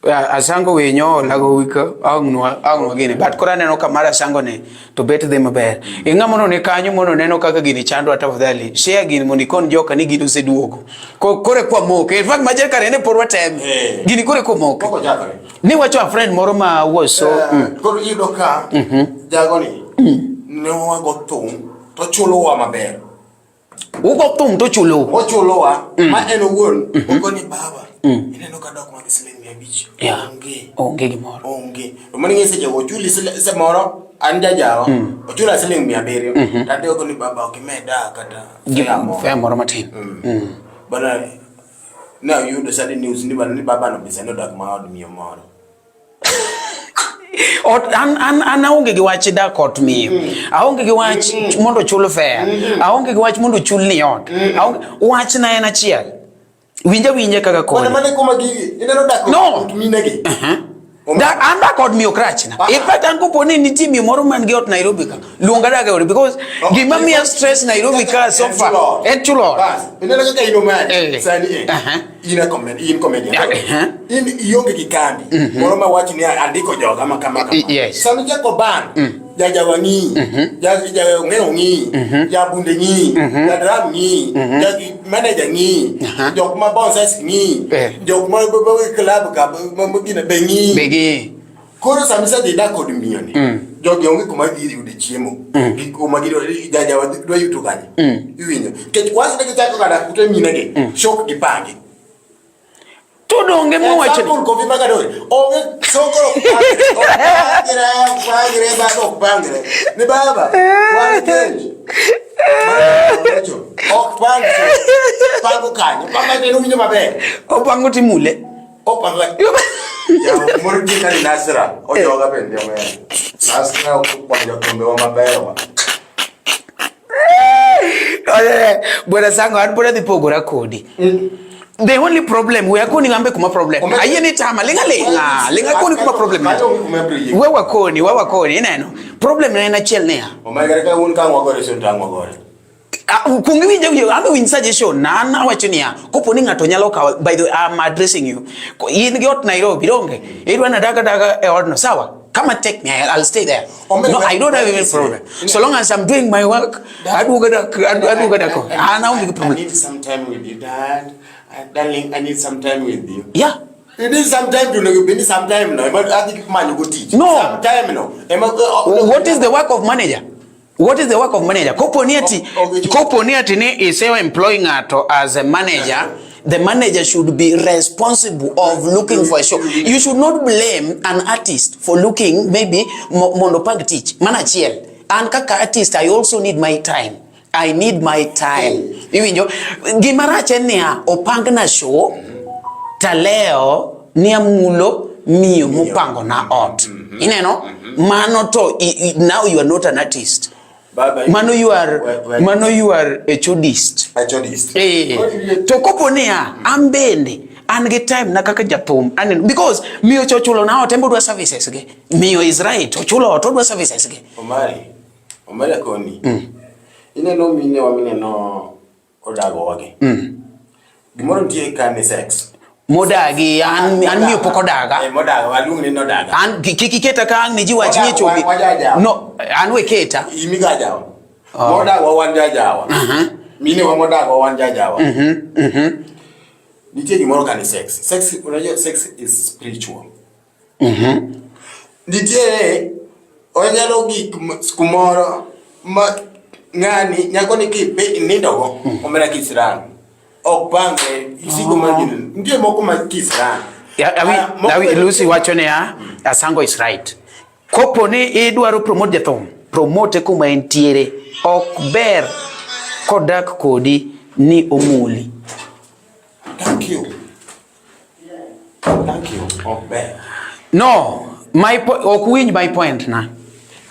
Asango winyo olago wika ang' nwa gini. But koro aneno ka mar Asango ni to bet dhi maber. Ing'a mono ni kanyo mono neno kaka gini chando tafadhali. Share gini mondo ikon joka ni gini oseduogo. Kore kwa moke. In fact majer kare ne pod wateme. Gini kore kwa moke. Pok ochakore. Ni wacho a friend moro ma was so Koro iyudo ka jagoni ne wago thum to chulowa maber. Ugo thum to chulou. Ochulowa ma en owuon ogoni baba. Ineno ka dok mag siling 500. Onge. Onge gimoro. Onge. To mano ing'e seche go ochuli samoro an jajawa ochula siling 700. To adhi ogoni baba ok imeda kata fare moro. Fare moro matin. Bana ne ayudo sudden news ni bana ni baba no be sani odak ma od miyo moro. Ot, an aonge gi wach dak ot miyo. Aonge gi wach mondo ochul fare. Aonge gi wach mondo ochul ni ot. Aonge, wachna en achiel. Winja winja kaka Bwana koni. mane kuma gigi ineno dak No. ot minegi. Da, an dak od miyo ok rachna. In fact an kopo ni nitie miyo moro man gi ot Nairobi ka, luonga dak e ode because gima miya stress Nairobi ka so far en chulo ot. Bas, ineno kaka in omari sani e. In a comedian, in comedian. In ionge gi kambi. Moro ma wach ni andiko joga ma kama kama. Yes. Sami jako ban, jajawa ng'i, ja ja ong'eyo ng'i, ja bunde ng'i, ja drum ng'i, ja manager ng'i, jok ma bouncers ng'i, jok ma club ka ma gine be ng'i. Be ng'i. Koro sama isedhi dak kod miyo ni, jogi onge kuma gidhi yude chiemo. Gi kuma gidwa jajawa dwa yuto kanye. Iwinjo. Nikech once ne gichako ga dak ute minegi, shok gipangi. To donge mowacho ni Example, Kofi Makadori. Onge sokoro ok pangre, ok pangre, baba ok pangre. Ni baba, wan change. Ok pangre. Pango kanyo. Pango en winjo maber. Opango timule. Opango. Ya, moro ji kani Nasra, ojoga bende omera. Nasra okwanjo thumbewa mabeyo wa. Bwana Sango, an pod adhi pogora kodi. The only problem, we akoni ngambe kuma problem. Ayie ni tama, linga linga, linga koni kuma problem. Kata onge kuma abiro yie. We wakoni, we wakoni, ineno. Problem na en achiel niya. Omera ka un ka wagore so tang wagore. Kuong iwinj awinja, an be winj suggestion na an awacho niya, kopo ni ng'ato nyalo kawo, by the way, I'm addressing you. In gi ot Nairobi, donge? Idwa na daga daga e odno, sawa? Come and take me, I'll stay there. No, I don't have any problem. So long as I'm doing my work, aduoga dak, aduoga dak. An aonge gi I problem. need some time with you, Dad. Darling, I need some time with you. Yeah. You need some time to know you need some time no. Ema adhi manyo go tich. No. Some time no. Ema What is the work of manager? What is the work of manager? Kopo ni ati, kopo ni ati ni ise employ ng'ato as a manager, the manager should be responsible of looking for a show. You should not blame an artist for looking maybe mondo pang tich. Mana achiel. An kaka artist, I also need my time. I need my time. Iwinjo? Gima rach en niya, opangna show, taleo ni amulo miyo mopango na ot. Ineno? Mano to, now you are not an artist. Baba, Mano you are, mano you are a chodist. A chodist. To kopo niya, an bende, An gi time na kaka jathum aneno because miyo cha ochulo na ot, en be odwa services ge. Miyo is right, ochulo ot, odwa services ge. Omari, Omari akoni. Ineno minewa mineno odagowa gi. Gimoro nitie ka ni sex. Modagi, an miyo pok odaga. Eh, modaga, waluong ni nodaga. An kik iketa ka ang' ni ji wach ni Modaga, chopi. wajajawa. No, an we keta. Imi gajawa. Modaga wan jajawa. Minewa modaga wan jajawa. Nitie gimoro ka ni sex. Sex, unajua sex is spiritual. Nitiere onyalo gik kumoro ma ng'ani nyako ni kibe nindo go omera kisran. Ok pangre isiko ma gini. Nitie moko ma kisran. Ya, awi, Lucy wacho niya, Asango is right. Kopo ni idwaro promote jathum, promote kuma entiere. Ok ber kodak kodi ni omuli. Thank you. Thank you. Ok ber. No, ok winj my point na.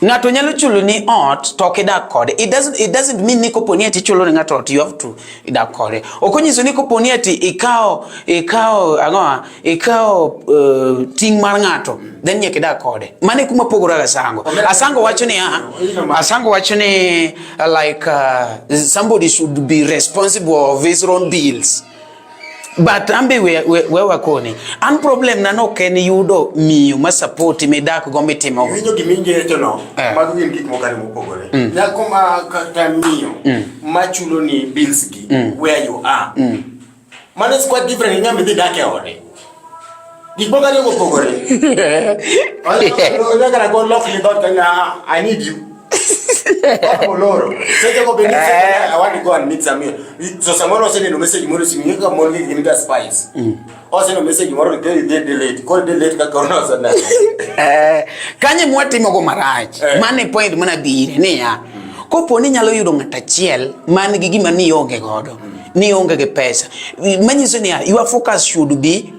Ng'ato nyalo chulo ni ot to ok idak kode. It doesn't mean ni kopo ni ati ichulo ne ng'ato ot you have to idak kode. Ok onyiso ni kopo ni ati ikawo ang'o ikawo ting' mar ng'ato then nyaka idak kode. Mano e kuma pogore gi Asango. Asango wacho ni Asango wacho ni like somebody should be responsible of his own bills. But ambe we wakoni. An problem na no ok en yudo miyo ma support midak go mitimo. Iwinjo gima ingeto no, mago gin gik moko ariyo mopogore. Nyako ma kata miyo ma chulo ni bills gi where you are. Mano is quite different gi ng'ama idhi dak e ode. Gik moko ariyo mopogore. Onyalo go lock ni dhoot ka I need you. Oloro. Seche go bende I want to go and meet Samir. So samoro oseneno message moro e simu, ing'e kaka mon gi gin ga spies. Oseneno message moro ni koro idhi delete. Koro delete kaka ono oseneno. Kanye mwatimogo marach. Mano e point mana bire niya. Kopo ni inyalo yudo ng'at achiel man gi gima nionge godo, nionge gi pesa. Manyiso niya, your focus should be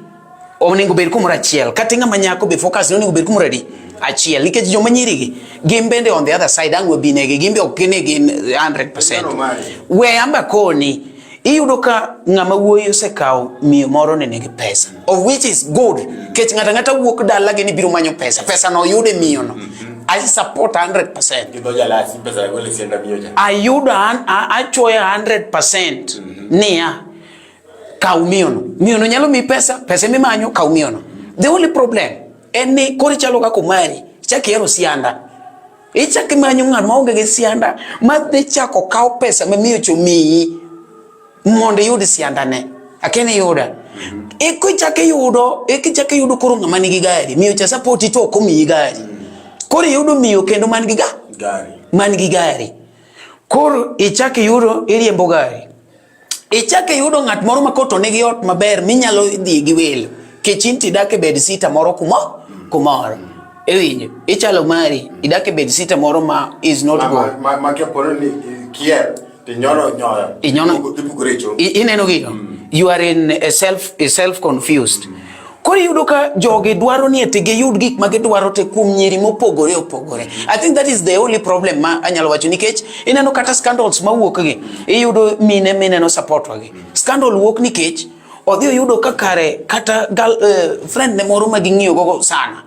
onego bed kumoro achiel. Kata ng'ama nyako be focus ne onego bed kumoro adi? Achiel. Nikech joma nyiri gi, gin bende on the other side ang' wabinegi, gin be ok gini gin 100%. We amba koni, iyudo ka ng'ama wuoyi osekawo miyo moro ne nigi pesa, of which is good. Nikech ng'ato ang'ata wuok dalagi ni biro manyo pesa, pesa no oyude miyo no. I support 100%. Gi dho jalasi pesa gol e sienda miyo cha. Ayudo achuoyo 100% niya kaw miyono. Miyono nyalo miyi pesa, pesa emimanyo, kaw miyono. The only problem en ni koro ichalo kaka Omari, ichako ihero sianda. Ichako imanyo ng'at maonge gi sianda ma dhi chako kaw pesa ma miyo cha omiyi mondo iyud siandane. Akia ni iyuda. Eko ichako iyudo, eko ichako iyudo koro ng'ama nigi gari, miyo cha support to ok omiyi gari. Koro iyudo miyo kendo man gi Gari. Man gi gari. Koro ichako iyudo iriembo gari. Ichako iyudo ng'at moro ma koto nigi ot maber minyalo dhi gi welo. Kech in to idak e bed sita moro kumoro. Iwinjo? Ichalo mari, idak e bed sita moro ma is not good. Ma kaporo ni kier to inyono nyoyo. Inyono- Dhi pukore e choo. Ineno gigo? You are in a self confused. Koro iyudo ka jogi dwaro ni ati giyud gik ma gidwaro te kuom nyiri mopogore opogore. I think that is the only problem ma anyalo wacho nikech ineno kata scandals mawuok gi, iyudo mine mineno support wagi. Scandal wuok nikech odhi oyudo ka kare kata friend ne moro ma ging'iyo gogo sana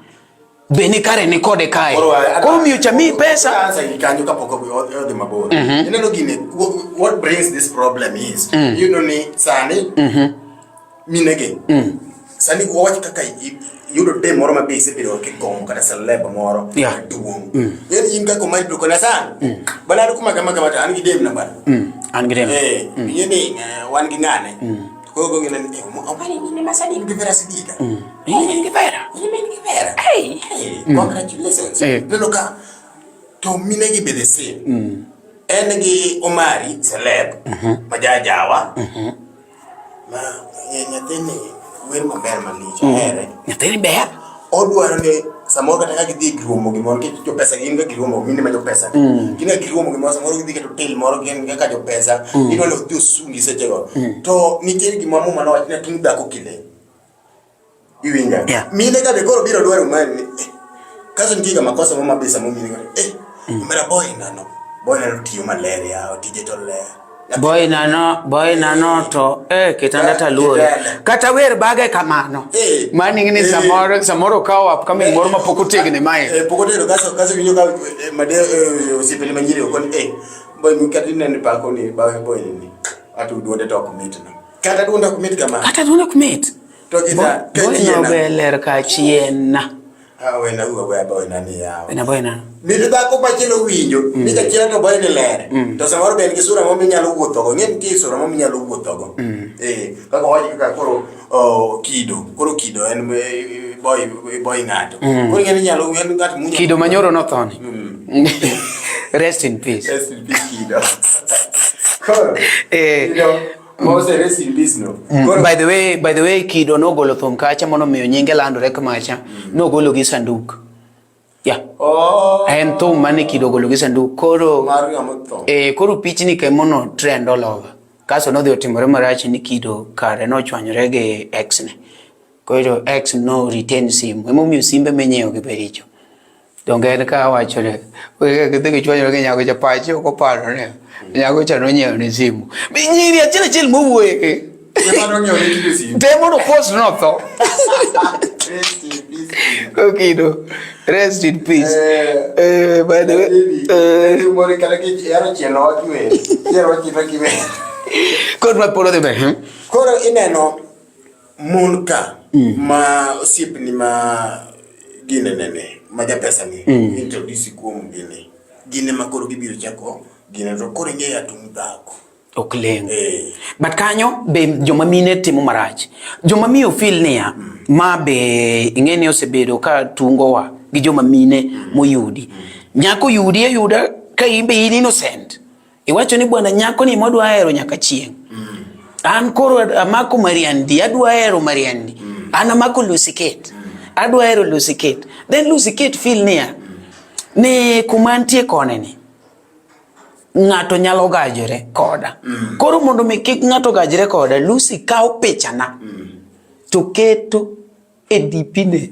be ni kare ni kode kae. Koro miyo cha miyi pesa. Answer gi kanyo kapok odhi mabor. Ineno gini, what brings this problem is, iyudo ni sani minegi sani wawach kaka iyudo dem moro ma be isebedo kigombo kata celeb moro maduong'. Yani in kaka Omari Duko na san. Bana an kuma kama kama to an gi dem na bana. An gi dem. Eh, ing'e ni wan gi ng'ane. Koro go ng'e ni Omari in ma sani in gi Vera Sidika. In gi Vera. In gi Vera. Hey. Hey, congratulations. Neno ka to mine gi be the same. En gi Omari celeb ma jajawa. Ma nyathini wer maber malich ahere. Nyathini ber. Odwaro ni samoro kata ka gidhi giromo gimoro nikech jopesa gin ga giromo mine ma jopesa. Gin ga giromo gimoro samoro gidhi kata hotel moro gin kaka jopesa. Idwa ni odhi osungi sechego. To nitie gima muma nowacho ni ating' dhako kile. Iwinja? Yeah. Mine ka be koro biro dwaro mani ni kaso nitie ga makosa moro mabe samo mine go eh omera boy nano. Boy nano tiyo maler ya tije to ler. Boy na no, boy na no to eh kitanda taluore. Kata wer bage kamano. Eh. Mani ni Eh. samoro samoro kawo upcoming moro mapok otegni mae. Eh, pok otegno kaso kaso winjo ka eh, made eh, osiepene manyiri okon eh boy mi kata ineno pako ni ba boy ni ato duonde to ok mitna. Kata duonde ok mit kamano. Kata duonde ok mit. To kita Boy no be ler ka chien. Ah, wena uwa boy boy na ni yawa. Wena boy na. Mit dhako machielo winjo ni kachielo to boy ni ler. To samoro be en gi sura moro minyalo wuothogo. Ing'e nitie sura moro minyalo wuothogo. Eh, kaka wawacho kaka koro oh, kido. Koro kido en eh, boy boy ng'ato. Koro ing'e ni nyalo en ng'at munya. Kido manyoro nothoni. Rest in peace. Rest in peace kido. Koro. Eh. Kido. Mose rest in peace no. Koro By the way, Kido nogolo thum kacha mono miyo nyinge landore kamacha. Nogolo gi sanduk. Yeah. Oh. En thum mane Kido ogolo gi sanduk. Koro Mar ng'ama otho. eh, koro pichni ke mono trend all over. Kaso nodhi otimore marach ni Kido kare nochwanyore gi ex ne. Koro ex no retain simu. Emomiyo simbe minyiewo gi be richo. Donge en ka awacho ni gidhi gichwanyore gi nyako cha pache ok oparo ni nyako cha nonyiewo ne simu. Nyiri achiel achiel mowuoye gi. Ema nonyiewo ne Kido simu. Te mondo post notho. Rest in peace. Kido. Kido. Rest in peace. Eh, Eh, by the way. Eh, Moro kata kihero chielo wa kiwer. Ihero wachielo kiwer. koro ma polo dhi ber. Hmm? Koro ineno mon ka ma osiepni ma gine nene ma japesa ni introduce kuom gine gine ma koro gibiro chako gine to koro ing'eyo atung' dhako Ok leng. Eh. But kanyo be joma mine timo marach. Joma miyo feel niya, ma be ing'e ni osebedo ka tungowa gi joma mine moyudi. Nyako yudi ayuda ka in be in innocent. Iwacho ni bwana nyako ni modwa hero nyaka chieng'. An koro amako Mariandi, adwa hero Mariandi. An amako Lucy Kate. Adwa hero Lucy Kate. Then Lucy Kate feel niya, ni kuma antie koni ni ng'ato nyalo gajore koda. Koro mondo mi kik ng'ato gajre koda, Lucy kawo pichana to keto e DP ne.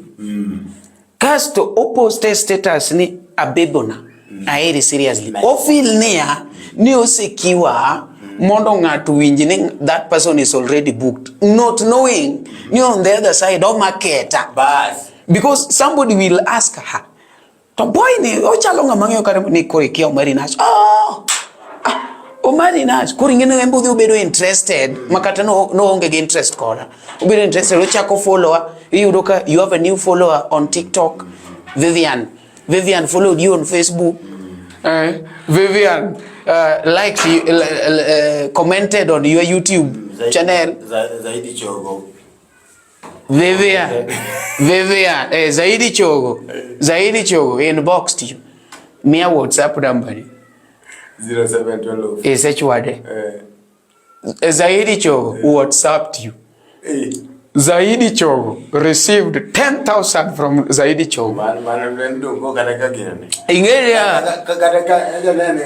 Kasto oposte status ni abebona. Aheri seriously. Ofeel niya ni osekiwa mondo ng'ato winj ni that person is already booked. Not knowing ni on the other side omaketa. Bas. Because somebody will ask her. To boy ni ochalo ng'ama ng'eyo kata ni koro ikia Omari Nash. Oh! Ah, Omari Nash. Koro ing'e ni en be odhi obedo interested ma kata no no onge gi interest koda. Obedo interested ochako follower. Iyudo ka you have a new follower on TikTok. Vivian. Vivian followed you on Facebook. Vivian liked you, commented on your YouTube channel. Zaidi chogo. Vivian, Vivian, eh, Zaidi Chogo, Zaidi Chogo inboxed you. Miya WhatsApp number ni. 0712. Isechwade. Eh. Zaidi Chogo WhatsApped you. Eh. Zaidi Chogo received 10,000 from Zaidi Chogo. Man man en dongo kata ka ginene. Ing'e ya Kata ka janene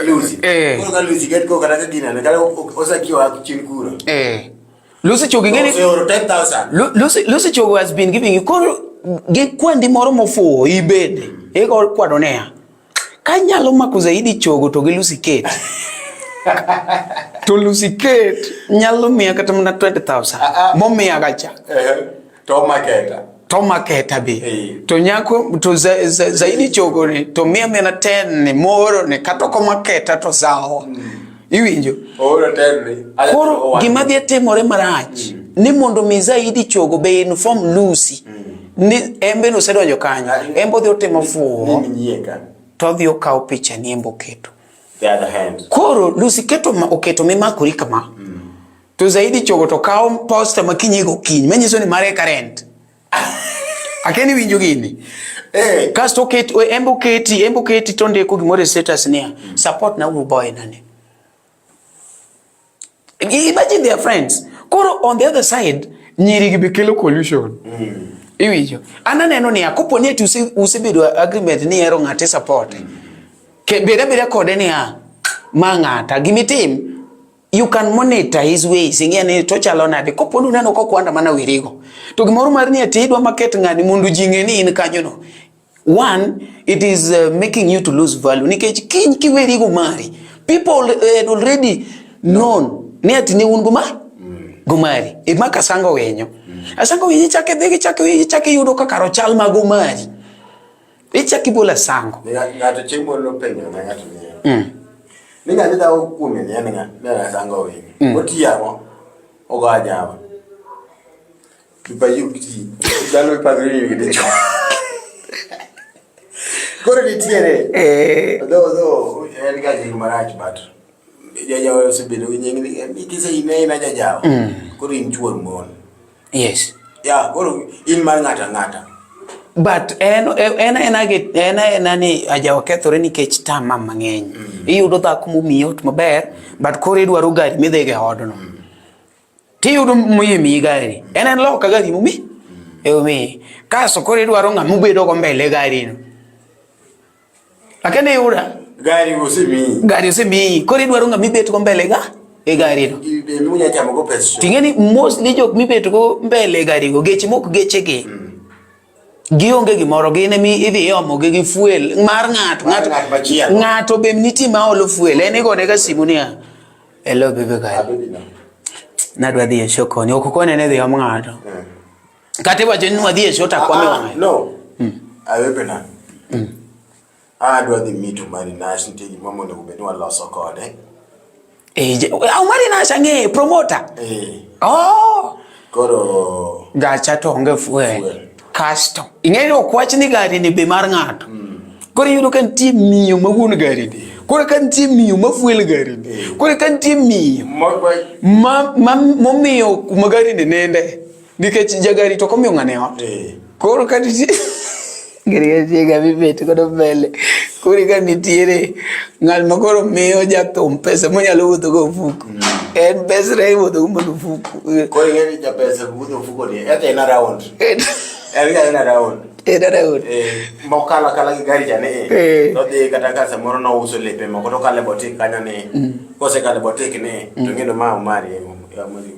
Lucy. Eh. Koro ka Lucy ket ko kata ka ginene kata osakiwa chien kuro. eh Lucy Chogo ing'e ni Oseoro 10,000. Lucy Chogo has been giving you koro gi kwandi moro mofuwo ibende iko kwano niya kanyalo mako Zaidi Chogo to gi Lucy Kate to Lucy Kate nyalo miya kata mana 20,000 Ah, ah. momiya gacha Eh. To maketa. to maketa be Eh. to nyako to Zaidi Chogo ni to miya mana 10 ni moro ni kata ok omaketa to sawa iwinjo. Ooro 10 ni. Koro gima dhi timore marach ni mondo mi Zaidi Chogo be inform Lucy ni en bende osedonjo kanyo, en be odhi otimo fuwo Ni nyieka. to odhi okawo picha ni en be oketo. The other hand. Koro Lucy keto ma, oketo mimakori kama to Zaidi Chogo to kawo posta ma kinyi gokinyi manyiso ni mare current. Akia ni winjo gini. Eh. Kasto oket en be oketi en be oketi to ondiko gimoro e status niya support na uru boy nani. Imagine their friends. Koro on the other side, nyiri gi be kelo collusion. Iwinjo. An aneno niya, kopo ni ati usebedo agreement ni ihero ng'ate support. Ke bed abeda kode niya, ma ng'ata, gimitim, you can monitor his ways, ing'e ni to chalo nade. Kopo ni uneno kokwanda mana werigo. To gimoro mar ni ati idwa market ng'ani mondo ji ng'e ni in kanyo no. One, it is making you to lose value. Nikech kiny kiwerigo mari, people had already Known ni ati ne un goma gomari. Imaka asango winyo. Asango winyo ichako idhi ichako ichako iyudo ka kar ochal ma gomari. Ichako ibolo asango. Ng'ato chieng' moro nopenjo na ng'ato niya. Ni ng'ani dhawo kuome ni en ng'a? Ni en asango winyo. Otiyo ang'o? Ogo ajawa. Kipaji ok ti. Dhano ipagre ni gi dichwo. Koro nitiere. Though though en ga nying marach but jajawa osebedo gi nying ni kise ine ina jajawa. Koro in chuor mon. Yes. Ya, koro in mar ng'ato ang'ata. But en en ena gi en ena ni ajawa kethore nikech tama mang'eny. Iyudo dhako momiyi ot maber, but koro idwaro gari midhigo e odno. Tiyudo moyie miyi gari. En en loka gari momi. E omiyi. Kasto koro idwaro ng'ama obedo go mbele gari no. Lakini iyuda. Gari osemiyi. Gari osemiyi. Koro idwaro ng'ama ibet go mbele ga e gari no. Imunya chamo go pesa. Ting'e ni mostly jok mibet go mbele e gari go geche mok geche gi. Gionge gimoro gin emi idhi iomo gi gi fuel mar ng'ato Mar ng'at machielo. ng'ato be nitie ma olo fuel en igone ga simu niya hello baby girl Abebi no. nadwa dhi e show koni ok okone ni dhi om ng'ato kata iwacho ni wadhi e show to akwame wang'e No. Abebi na. Adwa dhi meet Omari Nash nitie gima monego bed ni waloso kode. Eh, Omari Nash ang'eye promoter. Eh. Oh. Koro gacha to onge fuel. Fuel. Kasto ing'eyo ni ok wach ni gari ni be mar ng'ato. Koro iyudo ka nitie miyo ma wuon gari ni. Koro ka nitie miyo ma fuel gari ni. Koro ka nitie miyo ma, ma momiyo kuma gari ni ninde. Nikech jagari to ok omiyo ng'ane ot. Eh. Koro ka nitie gari nitie ng'ama ibet godo mbele. Koro ka nitiere ng'at ma koro miyo jathum pesa monyalo wuotho go ofuku. En pesre iwuotho go mana ofuku. Koro ing'e ni japesa wuotho ofuko ni eka en around. En ga en around. En around. Eh, mokalo akala gi gari cha ni. Eh. Todhi kata ka samoro nouso lepe moko to okalo e botik kanyo ni. Kosekalo e botik ni to ng'eno ma Omari eh, Omari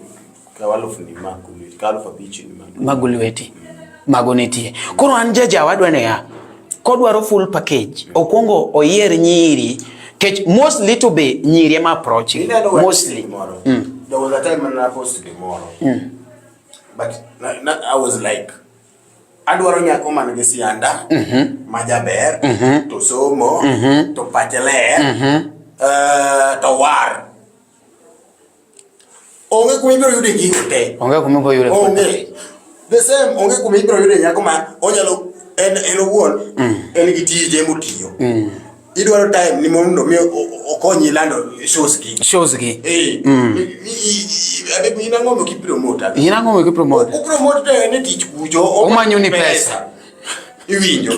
kaw aluf ni ma kulweti, kaw aluf abich ni ma. Mago lweti. Mago nitie. Koro an jajawa adwa niya, kodwaro full package, okwongo oyier nyiri, kech mostly to be nyiri ema approach gi. Ineno wach Mostly. gimoro. There was a time when I posted gimoro. But na, na, I was like adwaro nyako man gi sianda ma jaber to somo to pache ler to war. Onge kuma ibiro yude gigo te. Onge kuma ibiro yude. Onge. The same onge kuma ibiro yude nyako ma onyalo en en owuon en gi tije motiyo. Idwaro time ni mondo mi okonyi lando shows gi. Shows gi. Eh. Abe in ang'o mok ipromote? In ang'o mok ipromote? Ok opromote to en e tich kucho. Omanyo ni pesa. Iwinjo.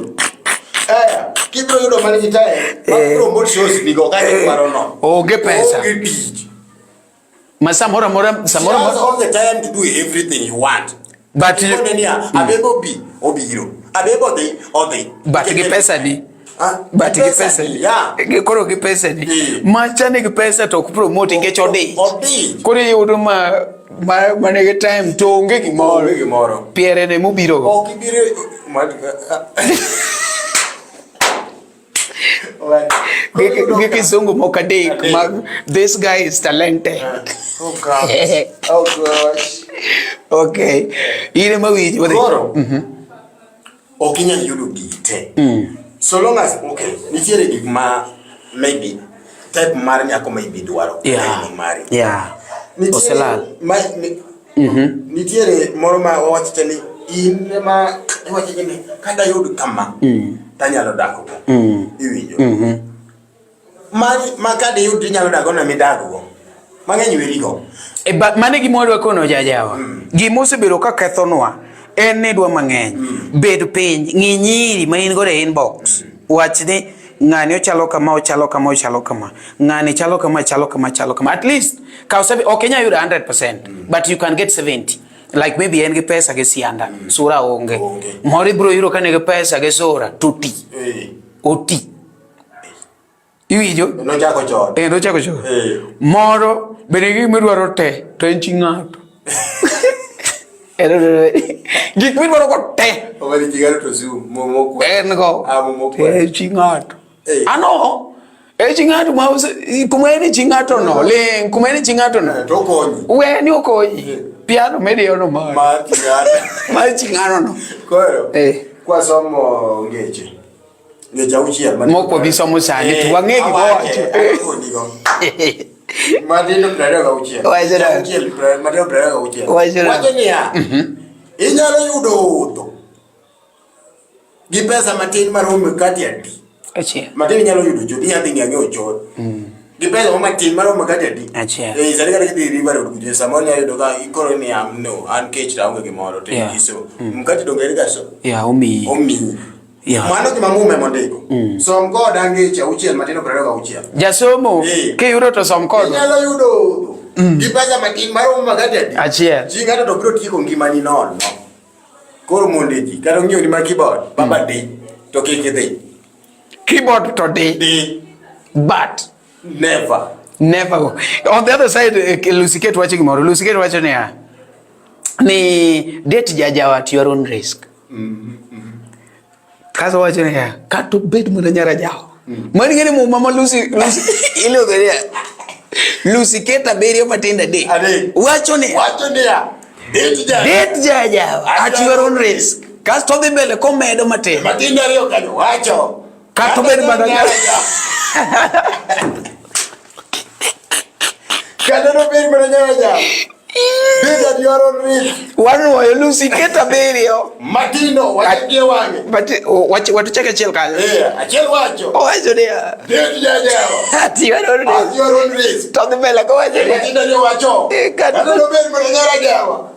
Eh, kibiro yudo man gi time, ma promote shows nigo ka idwaro no. Onge pesa. Onge tich. Ma samoro amora samoro She has amora all the time to do everything you want. But you- Ikone niya, Abebo bi, obiro. Abebo dhi, odhi. But gi pesa ni. Ah, But gi pesa ni. Yeah. Gi koro gi pesa ni. Macha ni gi pesa to ok promote nikech odich. Odich. Koro iyudo ma ma ma nigi time to onge gimoro. Onge gimoro. Piere ne mobiro go. Ok ibiro Gi kisungu moko adek mag this guy is talented. Oh God. Oh gosh. Okay. In ema winji. wadhi. Koro. Ok inyal yudo gigi te. So long as okay, nitiere gik ma maybe type mar nyako ma ibi dwaro. Yeah. Eno mari. Yeah. Nitiere Oselal. ma ni, nitiere moro ma wawacho ni in ema iwacho ni kada yud kama tanyalo dak go. Iwinjo. Mari ma kada yud inyalo dak go na midak go. Mang'eny weri go. E, ba, mano e gima wadwa kono jajawa. Gima osebedo ka kethonwa en ni dwa mang'eny. Bed piny, ng'i nyiri ma in godo e inbox. Wach ni ng'ani ochalo kama, ochalo kama, ochalo kama. Ng'ani chalo kama, chalo kama, chalo kama. At least kaw ok inyal yudo 100%, but you can get 70. Like maybe en gi pesa gi sianda, sura onge. Onge. Moro ibiro yudo ka nigi pesa gi sura, to oti. Oti. Iwinjo? Nochako chon. Eh, nochako chon. Eh. Moro bende gik midwaro te to en chi ng'ato. Gik midwaro go te. Omari jigaro to zoom momokwa. En go. Ah, momokwa. En chi ng'ato. Eh. Ano? E chi ng'ato ma kuma en chi ng'ato no, ling, kuma en chi ng'ato no. Eh, to okonyi. We ni okonyi. Piano midiyo no mar. Mar chi ng'ato. Mar chi ng'ato no. Koro. Eh. Kwasomo ngeche. Ngeche auchiel. Mok wabi somo sani to wang'e gima owacho. Matindo 26. Wacho nang'o? Auchiel, matindo 26. Wacho nang'o? Wacho niya. Inyalo yudo odho gi pesa matin maromo mkate adi? Achiel. Matin inyalo yudo chot, inyalo dhi ng'iewo chot. Gi pesa mo matin maromo mkate adi? Achiel. Eh, sani kata kidhi River Road kucho, samoro inyalo yudo ka ikoro ni am no, an kech to aonge gimoro to inyiso. Mkate donge en ga so? Yeah, omiyi. Omiyi. Yeah. Mano gima Muma emondiko. Som koda ngeche auchiel matindo 26. Jasomo, kiyudo to som kodwa. Inyalo yudo odho gi pesa matin maromo makate adi? Achiel. Chi ng'ato to biro tieko ngimani nono. Koro mondo ji kata ong'iewni ma keyboard, baba di to kik idhi. Keyboard to di. Di. But never. Never go. On the other side, Lucy Kate wacho gimoro. Lucy Kate wacho niya, ni date jajawa at your own risk. Kaso wacho niya, kata obed mana nyar ajawa. Mano ing'e ni muma ma Lucy, Lucy iluongo niya, Lucy Kate abiriyo matindo adek. Adek. Wacho niya, Wacho niya, date jajawa. Date jajawa at your own risk. Kasto odhi mbele komedo matin. Matindo ariyo kanyo wacho. Kata obed mana nyar ajawa. Kata nobed mana nyar ajawa. Date at your own risk. Wanuoyo Lucy Kate abiriyo. Matindo wacho gi wang'e. But wach watuchak achiel kanyo. Eh, achiel wacho. Owacho niya, Date jajawa. at your own At risk. your own risk. To dhi mbele kowacho niya, Matindo ariyo wacho. Eh, Kata nobed mana nyar ajawa.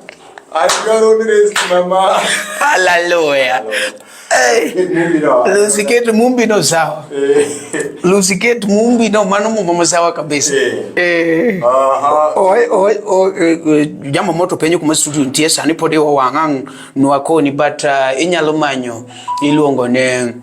At your own risk, mama. Hallelujah. Hey. Lucy Kate Mumbi no sawa. Lucy Kate Mumbi no mano mumba masawa kabisa. Eh. O jambo moto penjo kuma studio nitie sani pod iwawang' ang' nwakoni but inyalo manyo iluongo ne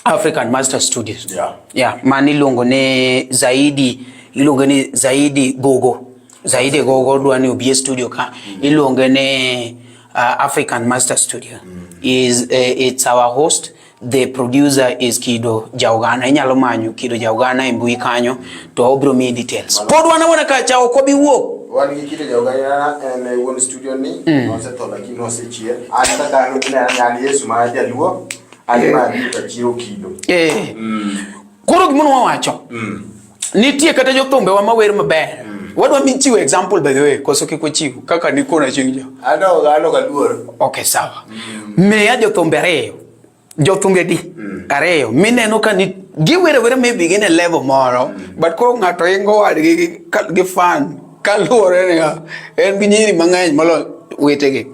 African Master Studios. Yeah. Yeah, mano iluongo ne Zaidi, iluongo ni Zaidi Gogo. Zaidi Gogo dwa ni obi e studio ka. Iluonge ne African Master Studio. Is it's our host. The producer is Kido Jaugana. Inyalo manyo Kido Jaugana e mbui kanyo to obiro miyi details. Pod wan awana kacha ok wabi wuok. Wan gi Kido Jaugana en e wuon studio ni, nosetho lakini nosechier. An kaka an an Yesu ma jaluo, an ema abiro to achiero Kido. Koro gima nwawacho. Nitie kata jothumbewa mawer maber. Wadwa mi chiwo example by the way, koso kik wachiw kaka nikona chieng' jo. Ano ano kaluor. Okay, sawa. Miya jothumbe ariyo. Jothumbe adi? Ariyo. Mineno ka ni giwer awera maybe gin e level moro, but koro ng'ato ingo wadgi gi fan kaluwore niya en gi nyiri mang'eny moloyo wetegi.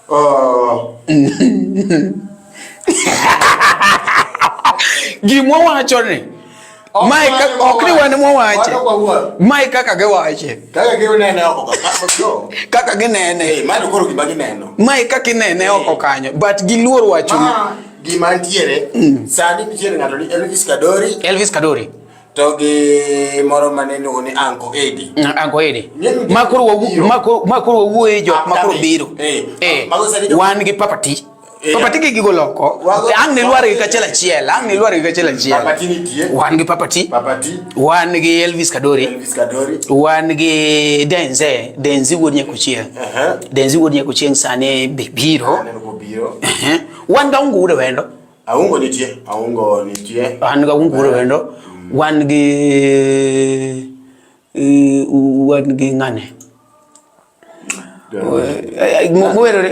Oh. Gima wawacho ni mae ok ni wan mwawache, mae kaka giwache, kaka ginene oko kaka ginene, mano koro gima gineno, mae kaka inene oko kanyo, but giluor wacho gima ntiere sani. Nitiere ng'ato ni Elvis Kadori, Elvis Kadori to gi moro mane iluongo ni Uncle Eddie. Uncle Eddie. Makoro wawuoye jok makoro biro. Wan gi Papa T. Papa T gi gigo loko. Ang' ne lwar gi kachiel achiel. Ang' ne lwar gi kachiel achiel. Papa T nitie. Wan gi Papa T. Papa T. Wan gi Elvis Kadori. Elvis Kadori. Wan gi Denze. Denzi wuod Nyakuchieng. Denzi wuod Nyakuchieng sani be biro. Aneno kobiro. Wan gi Aungo Wuod Awendo. Aungo nitie. Aungo nitie. Wan gi Aungo Wuod Awendo. Wan gi wan gi ng'ane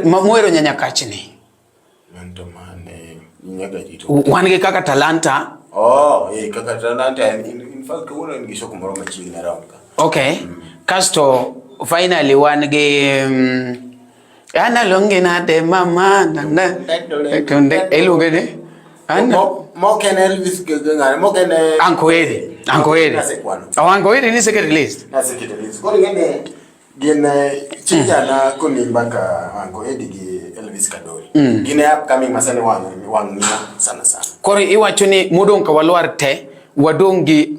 mowero nyanyakachni. Wan gi Kaka Talanta. Oh, Kaka Talanta in fact kawuono en gi show moro machiegni around ka. Okay. Kasto finally wan gi ana luongi nade mama nana iluonge ni ana Mok en Elvis ng'ane, mok en Uncle Eddie. Uncle Eddie. Nasekwano. Oh, Uncle Eddie ni second list. Naseketo list. Koro ing'e gin chijana konimba ka Uncle Eddie gi Elvis Kadori. Gin e upcoming masani wang' wang' ng'iyo sana sana. Koro iwacho ni modong' ka walwar te wadong' gi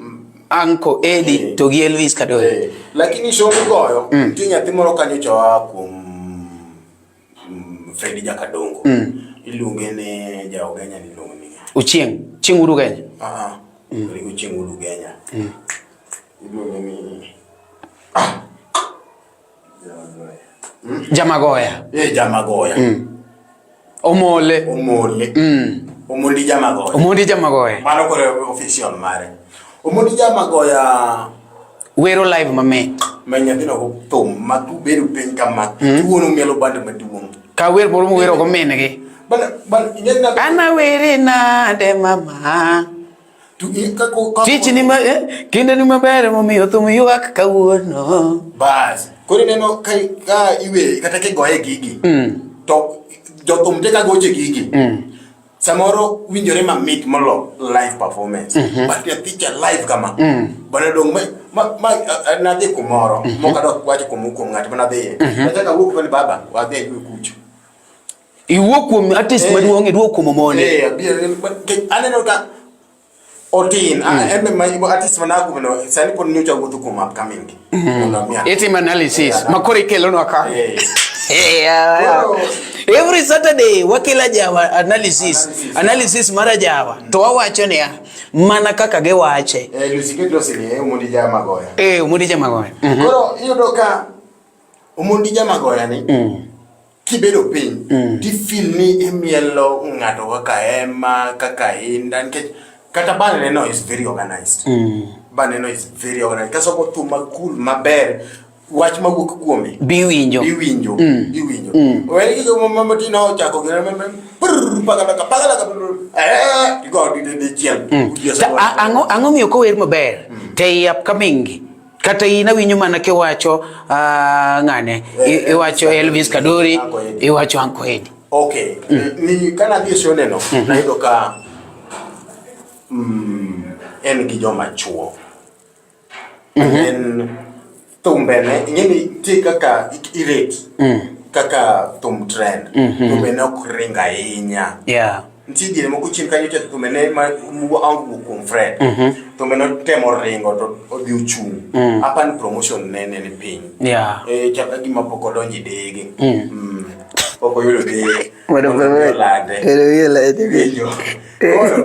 Uncle Eddie to gi Elvis Kadori. Lakini show migoyo, nitie nyathi moro kanyo cha oa kuom Freddy Jakadongo. Iluonge ni ja Ugenya ni iluongo ni ng'a? Ochieng', Chieng' Wuod Ugenya. Ah. Rigo chieng' Ulugenya. Iluonge ni Jamagoya. Eh, Jamagoya. Omole. Omole. Omondi Jamagoya. Omondi Jamagoya. Mano koro official mare. Omondi Jamagoya Wero live mamit. Ma nyathino go thum ma kubedo piny kama tuono mielo band maduong'. Ka wer moro mowero go min gi. Bana bana ing'e na Ana were nade mama. to i ka ko ka Tich ni ma eh, kinde ni maber momiyo thum ywak kawuono. Bas. Koro ineno ka iwe kata kigoye gigi. To jothum te ka goche gigi. Samoro winjore mamit molo live performance. But nyathi cha live kama. Bana dong ma nadhi kumoro. Mok adok wacho kuom ng'at ma nadhiye. Achako awuok pale baba wadhi aywe kucho. Iwuok kuom artist maduong' iduok kuom Omondi. Eh, abiro nikech aneno ka otin. En be ma artist mana kuom sani pod nyocha wuotho kuom upcoming. Mondo amiya. Itimo analysis ma koro ikelonwa ka. Eh. Yeah. Every Saturday wakelo jawa analysis. Analysis. Analysis mar jawa. To wawacho niya, mana kaka giwache. Eh, Lucy Kate Losini, Omondi Jamagoya. Eh, Omondi Jamagoya. Koro iyudo ka Omondi Jamagoya ni kibedo piny ti feel ni imielo ng'ato kaka Emma, kaka Inda nikech kata band no is very organized. Band no is very organized. Kasogo thum ma cool maber wach mawuok kuome Biwinjo. iwinjo iwinjo weri gigo matino ochako gi prr pagalaka pagalaka eh igo dichiel Ta- ang'o miyo kower maber te i upcoming gi kata in awinjo mana kiwacho ng'ane iwacho Elvis Kadori Uncle Eddie. iwacho Uncle Eddie. Okay ni kana dhi e show neno nayudo ka en gi joma chuo en thumbene ing'e ni nitie kaka irate kaka thum trend thumbene ok ring ahinya. Nitie diere moko chien kanyo cha thumbene ma wuok kuom Fred. Thumbe notemo ringo to odhi ochung'. Apa ni promotion ne ni piny. Eh, chal ka gima pok odonjo e dege. Pok oyudo dege. Mondo Mondo obi olande. olande. Winjo. Koro,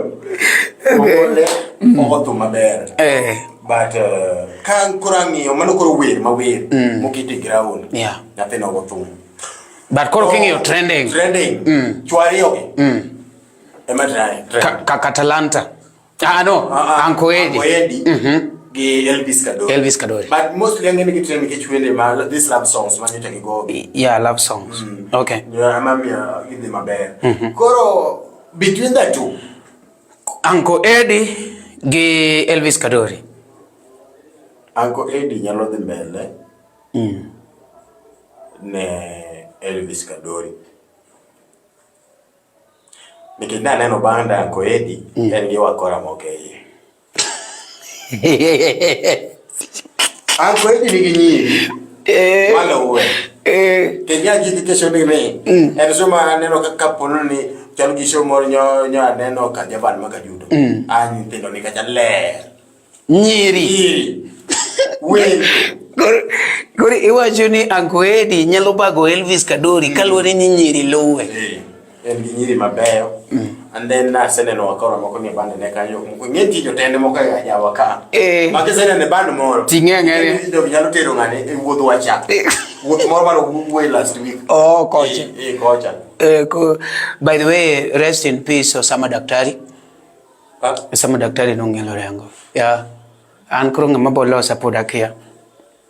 Omole ogo thum maber. But ka koro ang'iyo mano koro wer ma wer moket e ground. Nyathino ogo thum. But koro king'iyo trending. Trending. Chwo ariyo gi. Ema trend. Ka Talanta. Ah no, Uncle Eddie. Uncle Eddie. Gi Elvis Kadori. Elvis Kadori. But mostly ang'e ni gitrend nikech wende ma these love songs ma nyocha gigo. Yeah, love songs. Okay. Yeah, ema miyo gidhi maber. Koro between the two, Uncle Eddie gi Elvis Kadori. Uncle Eddie nyalo dhi mbele ne Elvis Kadori. Nikech naneno band Uncle Eddie en gi wakora moko e iye. Uncle Eddie nigi nyiri maluwe. Kendo nyagi kesho ni ni en show ma aneno ka kapono ni chal gi show moro nyo aneno ka Javan ma Kajudo. A nyithindo ni kacha ler. Nyiri. Nyiri. Wendo. Koro iwacho ni Uncle Eddie nyalo bago Elvis Kadori kaluwore ni nyiri luwe. Eh, en gi nyiri mabeyo. And then naseneno wakora moko ni e band ne kanyo moko ng'e ti jotende moko e ajawa ka. Ma kiseneno e band moro. Ting'e ang'e ni- Jogi nyalo tero ng'ane e wuodh wacha. Wuoth moro mane owuoye last week. Oh, kocha. Eh, kocha. By the way, rest in peace Osama Daktari. Ah, Osama Daktari nong'ielo rengo. Yeah. An koro ng'ama bolosa pod akia.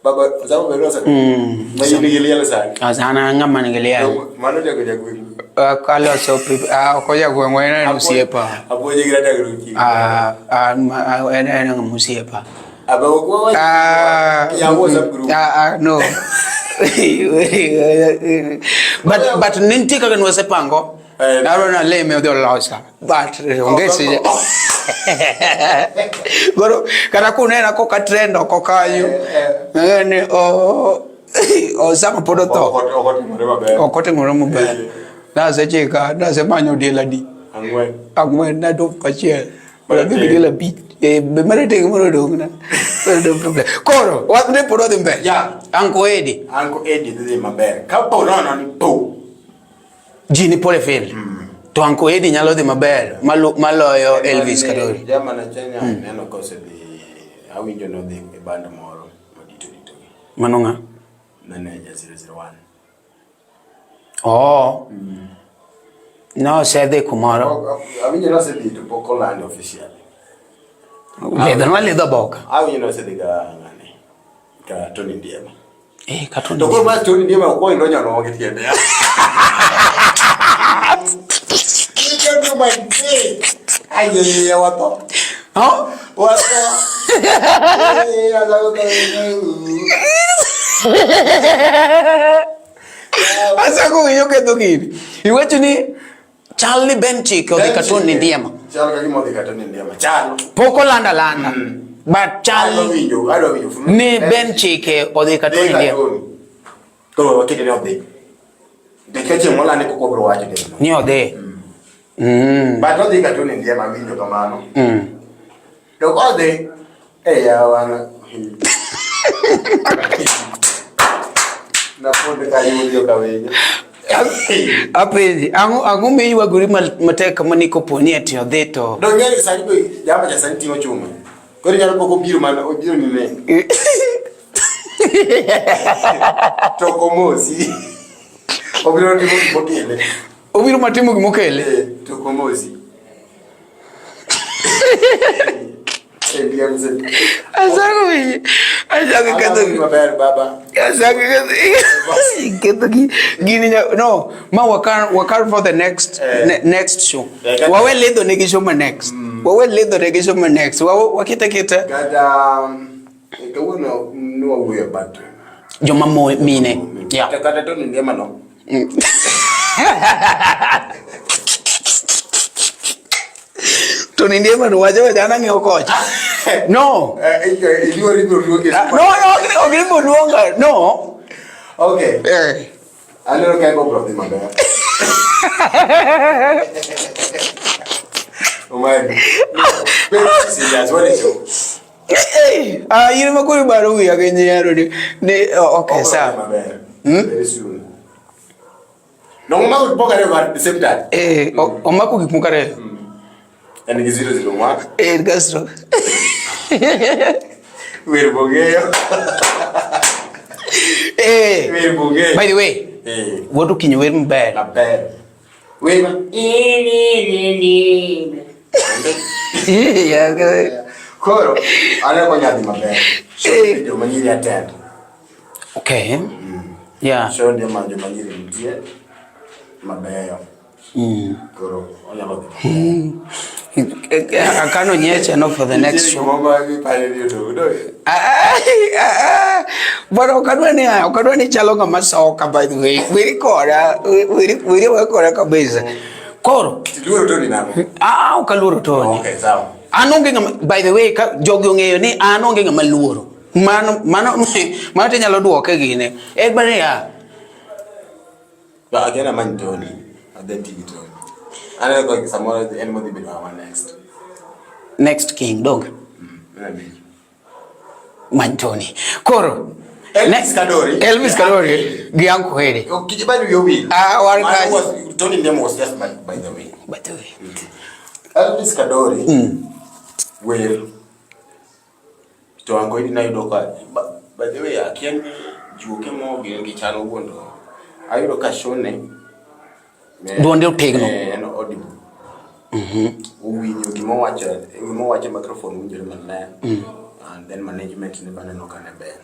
Baba, Osama bedo sa. Ma in gi liel sani. An ng'ama nigi liel. Mano jago jagweng'. Aloso ok ojagweng' en en osiepa. Apuonje gi ratag ruchi. Ah, ah, en en ng'ama osiepa. Aba ok wawach. Ah, Ya WhatsApp group. Ah, ah, no. But ne nitie kaka nwasepango. Nadwa nalime odhi olosa. But onge seche. Koro kata kunena koka trend oko kanyo. Ng'e ni Osama pod otho. Ok otimore maber. Ok otimore maber. Nasechika, nasemanyo diel adi? Ang'wen. Ang'wen nadong' kachiel. Mondo adhi gi diel abich. Eh, be marateng' moro odong'na. Koro no problem. Koro, wach ne pod wadhi mbele. Yeah. Uncle Eddie. Uncle Eddie dhi maber. Kapo nono ni po. Ji ni pole fail. To Uncle Eddie nyalo dhi maber maloyo Elvis Kadori. Jama na chanya neno kosedhi awinjo nodhi e band moro madito dito gi. Mano ng'a? Manager 001. Oh. No, osedhi kumoro. Awinjo nosedhi to pok olande officially. Lidho nwa lidho boka. Awinjo nosedhi ga ng'ane. Ka Tony Ndiema. Eh, ka Tony. To koro ma Tony Ndiema ok oyudo nyono gi tiende. You can do my thing. Ay, watho. Oh? Watho. Eh, Asako winjo ketho gini. Iwacho ni chal ni Ben Chike odhi ka Tony Ndiema. Chal ka gima odhi ka Tony Ndiema. Chal. Pok olando alanda. But chal Adwa winjo, adwa winjo. ni Ben Chike odhi ka Tony Dhi ka Ndiema. Tony. Koro wakete ni odhi. Nikech chieng' molande pok wabiro wacho teno. Ni odhi. But odhi ka Tony Ndiema winjo kamano. To kodhi, eh yawa. Napod ka yudo ka winjo. Apenji, ang'o miywagori matek kama ni kopo ni ati odhi to Dong' ng'e ni sani be jamba cha sani ting'o chuma. Koro inyalo pok obiro mana obiro ni ne. To ok omosi. Obiro timo gimokele. Obiro matimo gimokele. Eh, to ok omosi. Eh, DMZ. Asako winjo. Asako ketho Aneno maber baba. Asako ketho gini no ma wakan for the next Eh. next show. Eh, Wawe lidho negi show ma next. Wawe lidho negi show ma next. Wawe wakita kita Kata kawuono nwawuoyo about joma mine. Yeah. Kata Tony Ndiema no. Tony Ndiema no wacho wacho an ang'iyo kocha. No. Eh, iluori ibiro luongi. Ah, no, no, ok ibiro luonga. No. Okay. Eh. Aneno ka ibiro dhi maber. Omari. Very serious, what is your? Eh, ah, in ma koro ibaro wiya gi nyiero ni oh, okay, sawa. Maber. Very soon. No, omako gik moko ariyo at the same time. Eh, omako gik moko ariyo. En gi 001. Eh, kasto. Wer bong'eyo. Eh. Wer bong'eyo. By the way, Eh, wuod Okinyo wer maber. maber. Wer ma. Yeah, Koro, aneno konya dhi maber. Eh. Joma nyiri attend. Okay. Yeah. Show joma nyiri nitie mabeyo. Koro onyalo dhi. Akano nyeche no for the next show. Gimoro ma ipare ni odogo. Ah, ah, ah. But okadwa ni chalo ng'ama soka by the way. Weri koda, weri we koda kabisa. Koro, Iluoro Tony nang'o? ah, ok aluoro Tony. Okay, sawa. An onge ng'ama, by the way, ka jogi ong'eyo ni an onge ng'ama luoro. Mano tinyalo duoke gine. En mana niya, Ba again amany Tony. Adhi ti gi Tony. Aneno ka samoro en modhi bedo our next. Next king, dong. Mano abich. Many Tony. Koro, Elvis Kadori. Elvis Kadori gi Uncle Eddie. Ok kik wiyi owil. Ah, wan Mano kae. Tony Ndiema was just by the way. By the way. Elvis Kadori. Wer. To Uncle Eddie nayudo ka by the way akia ni juoke mo gin gi chano wuon to ayudo ka shone Duonde otegno. En audible. Owinjo gima owacho e microphone winjore maler. And then management ne baneno ka ne ber.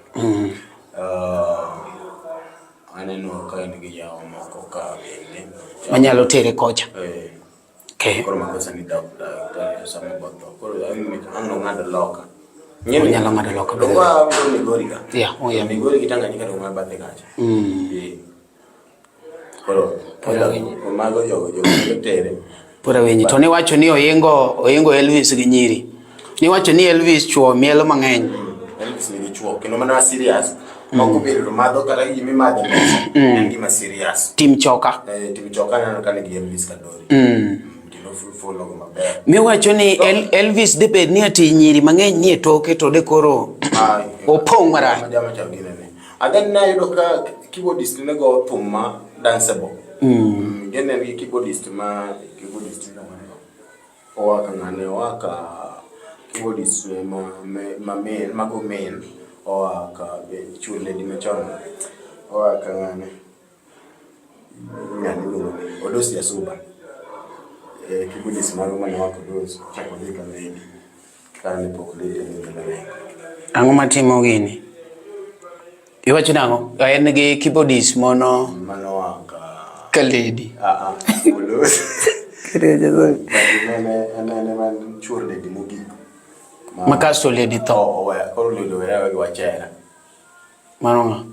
Aneno ka en gi yawo moko ka bende. Manyalo tere kocha. Eh. Okay. Koro makosa ni da sama botho. Koro ang' nong'ado loka. Onyalo ng'ado loka, by the way. Dongo awinjo Migori ka. Yeah, oh yeah. Migori gi Tanganyika to ma bathe kacha. Eh. Koro mago jogo jogo tere. Pora winji. To niwacho ni oingo Elvis gi nyiri. Niwacho ni Elvis chuo mielo mang'eny. Elvis nigi chuo kendo mana serious. Ok obedo to madho kata gima imadho e mesa. En gima serious. Tim choka. Eh, tim choka aneno ka nigi Elvis Kadori. Kendo follow go maber. Miwacho ni Elvis de bed ni ati nyiri mang'eny nie toke to de koro opong' marach. Jama cha gine ne. And then nayudo ka keyboardist ne go thum ma danceable. Gin en gi keyboardist ma Keyboardist oa ka ng'ane oa ka keyboardist ma ma main mago main oa ka chur lady machon oa ka ng'ane ng'ane iluongo ni Odos Jasuba. Eh, keyboardist maro mane oa ka Odos ochako odhi ka lady kane pok lady odhi ka lady. Ang'o matimo gini? Iwacho nang'o? En gi keyboardist mono Mano oa ka ka lady. Ah, ah, Odos. But nene nene man chuor lady mogik. Ma kasto lady tho. Oweya koro lady owere aweya gi wachera. Mano ng'a?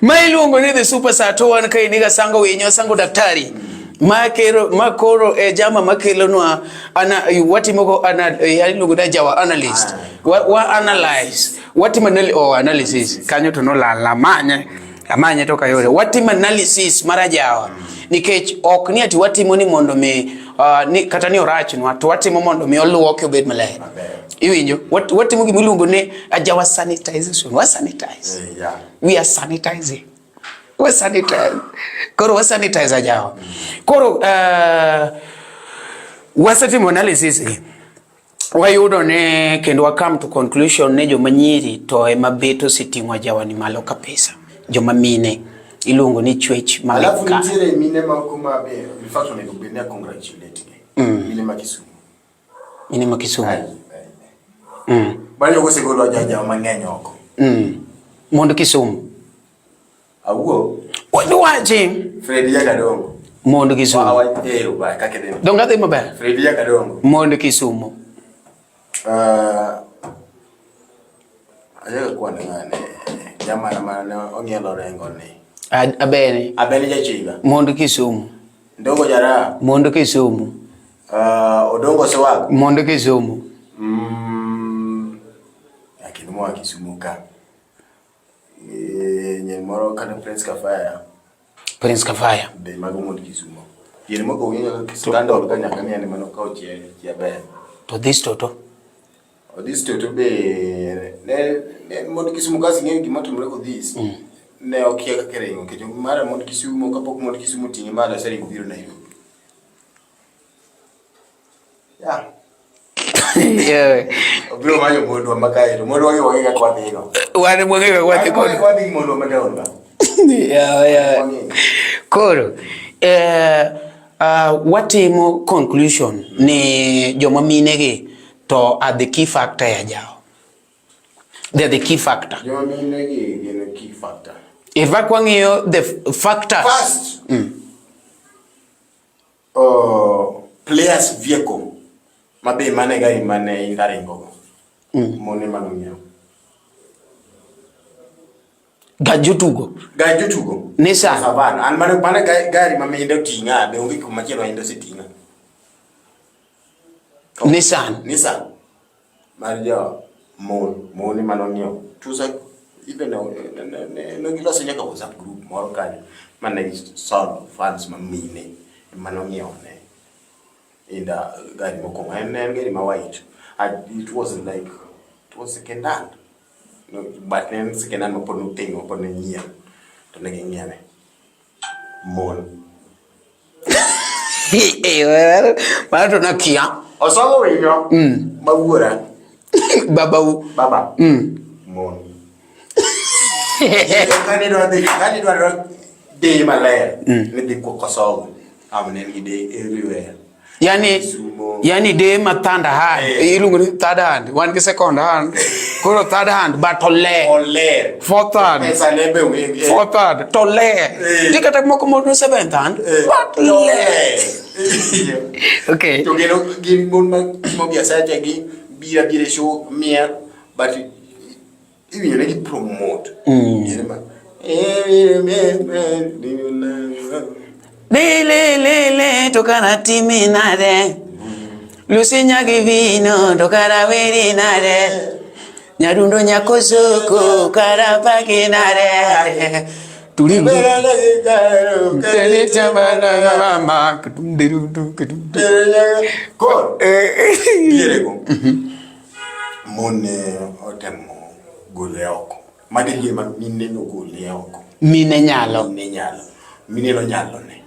Ma iluongo ni the super sato wan kae ni Sango Winyo, Sango Daktari. Ma kero ma koro e jama makelonwa ana watimo go ana iluongo ni jawa analyst. Wa analyze. Watimo oh, analysis. Kanyo to nolal amanye. Amanye to kayore. Watimo analysis mar ajawa. Nikech ok ni ati watimo ni mondo mi ni, kata ni orachnwa to watimo mondo mi oluoke obed maler. Iwinjo? Watimo gima iluongo ni ajawa sanitization. Wa sanitize. Yeah. We are sanitizing. We sanitize. Koro wa sanitize ajawa. Koro wasetimo analysis gi. Wayudo ne kendo wa come to conclusion ne joma nyiri to ema bet oseting'o ajawa ni malo kabisa. Joma mine iluongo ni chwech ma Alafu ka. nitiere mine moko ma be in fact onego bed ni a congratulate gi. Mine ma Kisumu. Mine ma Kisumu. Ai, ai. Bang' jogo osegolo ajawa mang'eny oko. Mond Kisumu. Awuo. Wachi. Fredi Jakadongo. Mond Kisumu. Wa eh ba kaka dhi. Donge adhi maber? Fredi Jakadongo. Mond Kisumu. Ayego kwan ng'ane. Jamana mane ong'ielo rengo ni. Abene. Abene jachiga. Mond Kisumu. Ndogo jara. Mond Kisumu. Odongo Swag. Mond Kisumu. Lakini moa Kisumu ka. Nyen moro kata Prince Kafaya. Prince Kafaya. Be mago mond Kisumu. Diere moko ong'eyo scandal ka nyaka ni en mano okawo chia ber. To this toto. Odhis toto be ne mond Kisumu kasi ng'eyo gima timore kodhis. Ne okia kaka ringo nikech mara mond Kisumu kapok mond Kisumu ting'e malo oseringo biro Nairobi. Yeah. Yeah. Obiro manyo mondwa ma kae to mondwa gi wang'e kaka wadhigo. Wan wang'e kaka wadhi kod. Wadhi gi mondwa ma town ka. Yeah. Koro watimo conclusion ni joma mine gi to are the key factor ya jawa. They are the key factor. Joma mine gi gin key factor. In fact wang'iyo the factors. First. Players vehicle mabe mane gari mane Inda ringo go. Mon ema nong'iewo. Gach jotugo. Gach jotugo. Nissan. Savana. An mane mane gari ma Inda oting'a be onge kuma chielo Inda oseting'a. Nissan. Nissan. Mar jo mon, mon ema nong'iewo. Tusa even ne giloso nyaka WhatsApp group moro kanyo mane solve funds ma mine ema nong'iewo ne Inda gari mokwongo. En gari ma white. It was like it was second hand. No, but ne en second hand mapod noting'o mapod ne nyien to ne ging'iewe. Mon. Mano to nakia. Osogo winyo. Ma wuora. Babau. Baba. Mon. Kani dwa dhi, kani dwa dhi maler, ni dhi Kosogo. Am ne en gi day everywhere. Yani, yani day ma third hand. Iluongo ni third hand. Wan gi second hand. Koro third hand but oler. Oler. Fourth hand. Pesa ne be onge. Fourth hand to ler. Nitie kata moko mondo seventh hand but ler. Okay. To gin gin mon ma timo biashara gi bira bira e show miel but iwinjo ne gi promote. Gin ma Le le le le to kara timi nade. Lucy nyagi vino to kara weri nade. Nyadundo nyakosoko kara paki nade. Tuli Koro dierego mon ne otemo gole oko. Mano e gima mine nogole oko. Mine nyalo. Mine nyalo. Mine nonyalo ne.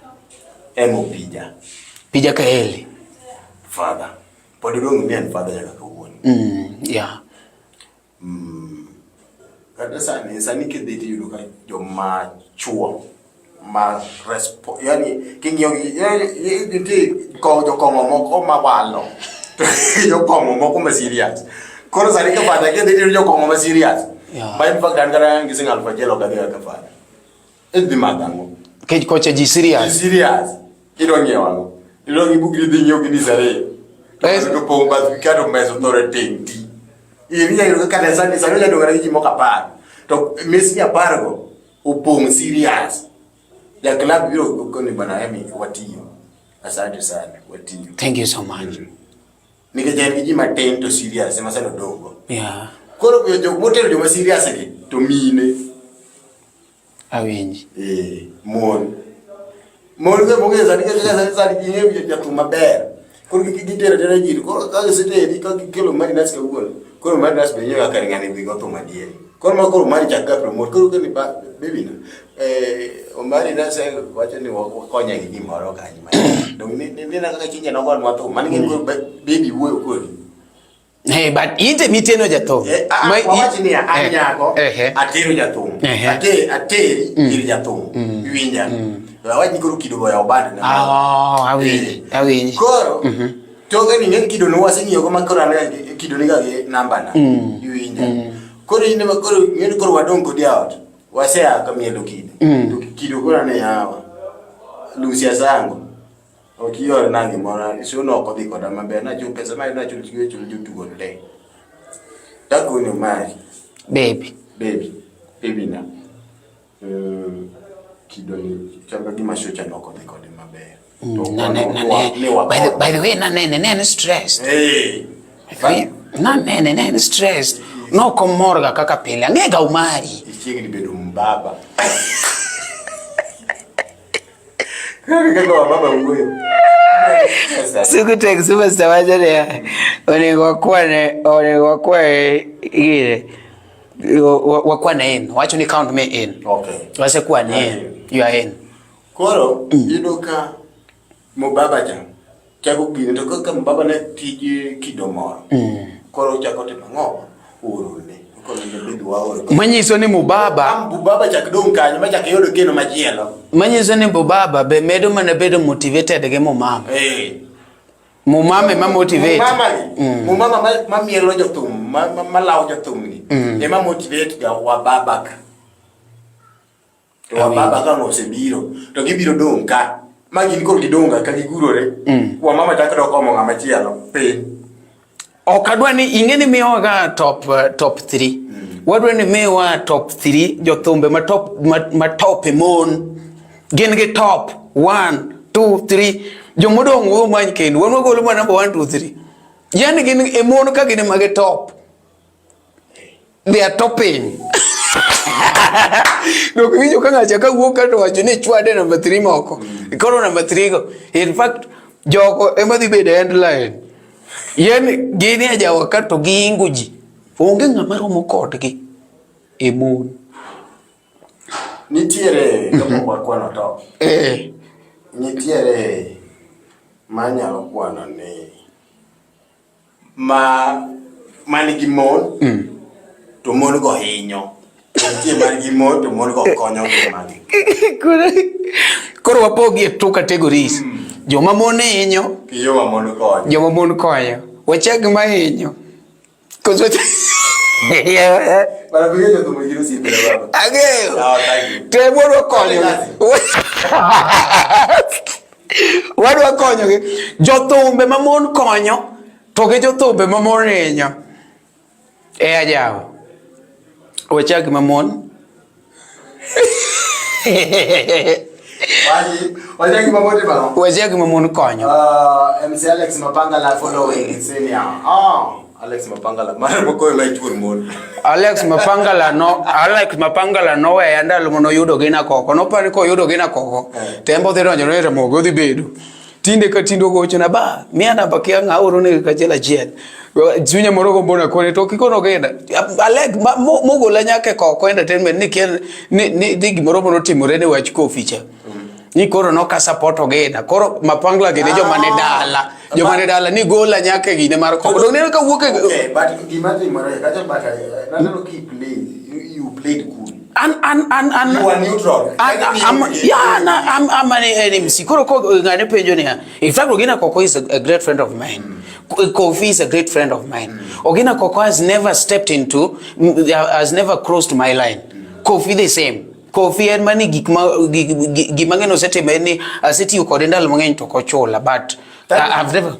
Emo pija. Pija Kaeli. Father. Pod odong' ni en father nyaka kawuono. Yeah. Kata sani, sani kidhi tiyudo ka joma chuo ma respo, yani king'iyo gi nitie jokong'o moko ma walo jokong'o moko ma serious. Koro sani ka father kidhi tiyudo jokong'o ma serious. Yeah. Ma in fact an kata an gi siling 1000 ok adhi ka father. Idhi madho ang'o? Kech kocha ji serious. Serious. Idwa ng'iewo ang'o? Idwa ng'iewo buk idhi ng'iewo gi dis ariyo. To pong' bath kato mesa othore ting' ti. Inyalo yudo kata sani sani onyalo dong' gi ji moko 10. To mesni 10 go opong' serious. Ja club biro koni bana Emi watiyo. Asante sana watiyo. Thank you so much. Nikech en gi ji matin to serious ema sani odong' go. Yeah. Koro jok motero joma serious gi to mine. Awinji. Eh, mon. Mon go mong'eyo sani kaka sani sani ging'eyo jathum maber. Koro gitero atera ji. Koro ka giseteri ka gikelo Marinas kawuono. Koro Marinas be ng'eyo kaka ng'ani dhi go thum adieri. Koro ma koro Omari chak ga promote. Koro koni ba baby na. Eh, Omari nas wacho ni wakonya gi gimoro kanyo. Dong ni ni na kaka chinje nogonwa thum. Mano ng'e koro baby wuoyo kodi. Hey, but inte miteno jathum. Eh, wawach niya, an nyako, atero jathum. Ateri ir jathum. Iwinja. Awach ni koro kido oyawo band na. Ah, awinji, awinji. Koro, toke ni ng'eny kido no waseng'iyo go ma koro an kido niga gi namba na. Iwinja. Koro in ema koro ng'eny koro wadong' kodi e ot. Wasea ka mielo kido. To kido koro ane yawa. Lucy Asango. Ok iorna gimoro, show ok odhi koda maber. Nachul pesa ma nachul chul chul jotugo te. Takoni Omari. Baby. Baby. Baby na. Kido ni chalo gima show cha ok odhi kode maber. By the way, nanene ne en stressed. Hey. Nanene ne en stressed. Nok omorga kaka pile. Ang'e ga Omari. Ichiegni bedo mbaba. Kaka baba wuoyo. Sukutek Superstar wacho niya, onego wakwane, onego wakwaye gire. Wakwane in. Wacho ni count me in. Okay. Wasekwane in. You are in. Koro iyudo ka mubaba cha chako gine to kaka mubaba ne tij kido moro. Koro ochako timo ang'o? Orone. Koro ne waoro. Manyiso ni mubaba Mubaba chak dong' kanyo ma chak yudo geno machielo. Manyiso ni mubaba be medo mana bedo motivated gi mumama. Eh. Mumama ema motivate. Mumama ni. Mumama ma mielo jothum, ma lawo jothum ni. Ema motivate ga wababa ka. To wababa ka osebiro to gibiro dong' ka. Ma gin koro gidong' ka gigurore. Wamama chak dok omo ng'ama chielo piny. Ok adwa ni ing'e ni miyowa ga top top 3. Wadwa ni miwa top 3 jothumbe ma top ma top e mon. Gin gi top 1 2 3. Jomodong' umany kendo. Wan wagolo mana number 1 2 3. Yani gin e mon ka gin ema gi top. They are topping. Dok winjo ka ng'acha ka wuok ka to wacho ni chwade number 3 moko. Koro number 3 go. In fact, jogo ema dhi bedo end line. Yen gin e jawa ka to giingo ji. Onge ng'ama romo kodgi e mon. Nitiere kapok wakwano top. Eh. Nitiere manyalo kwano ni ma manigi mon to mon go hinyo. Nitie man gi mon to mon go konyo ngimagi. Koro wapogi e two categories. Joma mon hinyo, Gi joma mon konyo. joma mon konyo. Wachak gi ma hinyo. Koso Bana pige jothum gin osiepena baba. Ang'eyo. Ah, thank you. To ema wadwa konyogi. Wadwa konyogi. Jothumbe ma mon konyo to gi jothumbe ma mon hinyo. E ajawa. Wachak gi ma mon. Wacha gi ma mon timo ang'o? Wachak gi ma mon konyo. MC Alex Mapangala following senior. Oh, Alex Mapangala. Mano moko ema ichuor mon. Alex Mapangala no Alex Mapangala noweya ndalo mane oyudo gina koko. Nopani koyudo gina koko. Eh. To en be odhi donjo ne Ramogi odhi bedo. Tinde ka tinde ogochona ba miya namba kia ng'a aorone kachiel achiel. Chunya moro gombona kone to kikono ogenda. Alek mogola nyaka e koko entertainment ni kia ni gimoro moro otimore ne wach Kofi cha. Ni koro noka support ogenda. Koro mapangla gini joma ne dala. Joma ne dala ni gola nyaka e gine mar koko. Donge neno ka wuok e Okay, but gima timore kata but naneno ki play you played cool. An You are neutral. An, yeah, na, I'm an MC. Koro ko ng'ane penjo niya. In fact, Ogina Koko is a great friend of mine. Kofi is a great friend of mine. Ogina Koko has never stepped into, has never crossed my line. Kofi the same. Kofi en mani gik ma gik mang'eny osetimo en ni asetiyo kode ndalo mang'eny to ok ochula but I've never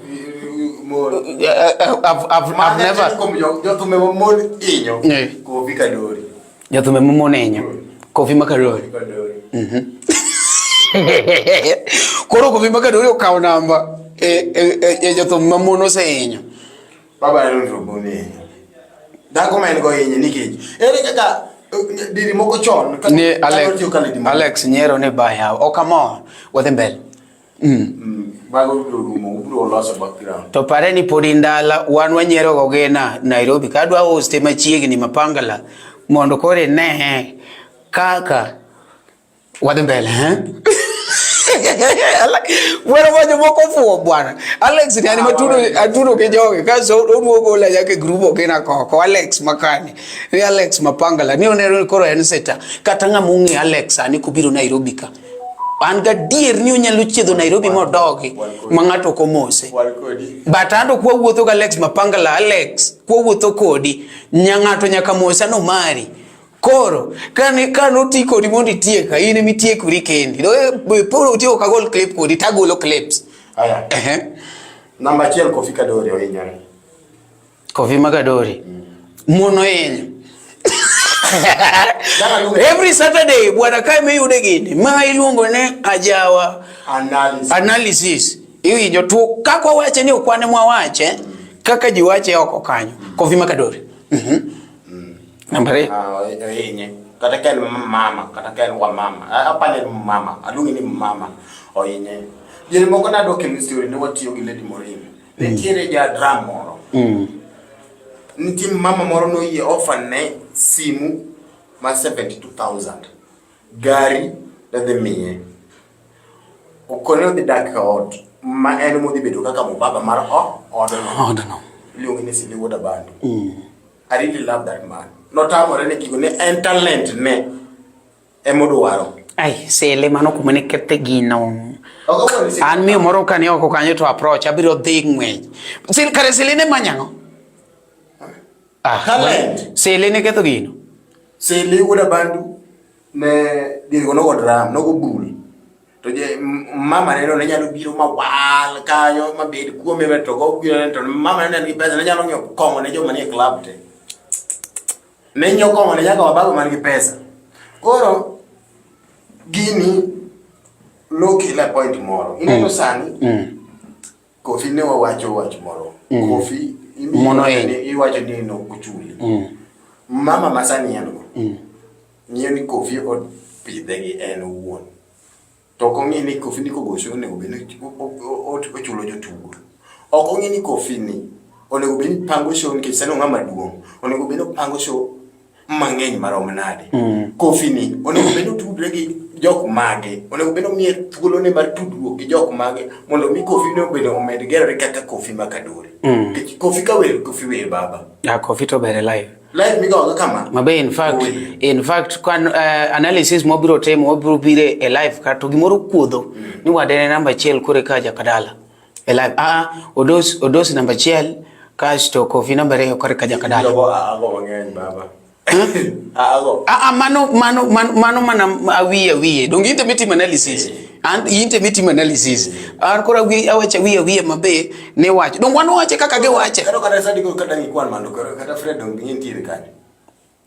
I've never Jothumbe mamon inyo. Kofi Kadori. Jothumbe mamon inyo. Kofi Makadori. Kadori. Koro Kofi Makadori okawo namba e jothum mamon osehinyo. Baba en mon inyo. Dhako ma en go inye nikech ere kaka diri moko chon ni Alex, Alex nyiero ni baya. Oh, come on. Wadhi mbele. Mago biro rumo, ubiro loso background. To pare ni pod in dala, wan wanyiero gogena Nairobi. Kadwa hoste machiegni Mapangala mondo koro ine kaka wadhi mbele eh? Bwana ma jomoko ofuwo bwana. Alex ni an matudo atudo gi jogi kaso oduogo ola nyaka e group ogena koko Alex makani ni Alex Mapangala ni oneno ni koro en seta kata ng'ama ong'e Alex sani kobiro Nairobi ka an gadier ni onyalo chiedho Nairobi modogi ma ng'ato ok omose. But anto kwa wuotho gi Alex Mapangala, Alex kwa wuotho kodi nya ng'ato nyaka mosa no mari. Koro kane kano ti kodi mondo itieka in ema itiekori kendi. Polo otieko kagol clip kodi tagolo clips. Aya. Ehe. Namba achiel Kofi Kadori ohinyore. Kofi Makadori. Mono hinyo. Every Saturday bwana kae miyude gini ma iluongo ne ajawa Analysis. analysis iwinjo to kaka wawache ni ok wan mwawache kaka ji wache oko kanyo Kofi Makadori. Namba ariyo. Ah, ohinye. Kata ka en mama, kata ka en wa mama. Apani en mama, aluonge ni mama ohinye. Diere moko nadok e story ne watiyo gi Lady Morin. Nitiere ja drum moro. Nitie mama moro noyie offer ne simu ma 72,000. Gari ne dhi miye. Okone odhi dak e ot ma en modhi bedo kaka mubaba mar odno. Odno. Iluonge ni Sili Wuod Abandu. I really love that man. Notamore ni gigo ne en talent ne emodwaro. Ai, sele mano kuma ne kethe gino. Ok awuo ni Sili- An miyo moro kane oko kanyo to approach abiro dhi ng'wech. Sil kare sele ne manyang'o? Ah, Talent. Sele ne ketho gino. Sili Wuod Abandu ne diego nogo drum, nogo bul. To je mama ne no ne nyalo biro ma wal kanyo ma bed kuome ma to go biro to mama ne nigi pesa ne nyalo ng'iewo kong'o ne joma nie club te. Ne nyiewo kong'o ne nyaka wabago man gi pesa. Koro gini nokela e point moro. Ineno sani Kofi ne wawacho wach moro. Kofi Mono iwacho ni nokuchuli. Mama ma sani en go. Ng'iyo ni Kofi opidhe gi en owuon. To ok ong'i ni Kofi ni kogo show onego bed ni ochulo jotugo. Ok ong'i ni Kofi ni onego bed ni pango show nikech sani ong'ama duong'. Onego bed ni opango show mang'eny marom nade. Kofi ni onego bed ni otudre gi jok mage. Onego bed ni omiye thuolo ne mar tudruok gi jok mage mondo mi Kofi ni obed omed gerore kaka Kofi Makadori. Nikech Kofi ka wer Kofi wer baba. Ah, Kofi to ber e live. Live migogo kama. Mabe in fact, Oye. in fact kan analysis mwabiro timo wabiro bire e live ka to gimoro kuodho ni wadene namba achiel kore ka Jakadala e live. Ah, odos odos namba achiel kasto Kofi namba ariyo kore ka Jakadala. Jogo aago mang'eny baba. Aago. Ah, ah, mano mano mano mano mana awiye awiye. Donge inte mitimo analysis. An inte mitimo analysis. An koro awiye awacho awiye awiye mabe ne wacho. Donge wan wache kaka giwache. Kata kata sadi ko kata ngikwan mano koro kata Fred dong nitiere kanyo.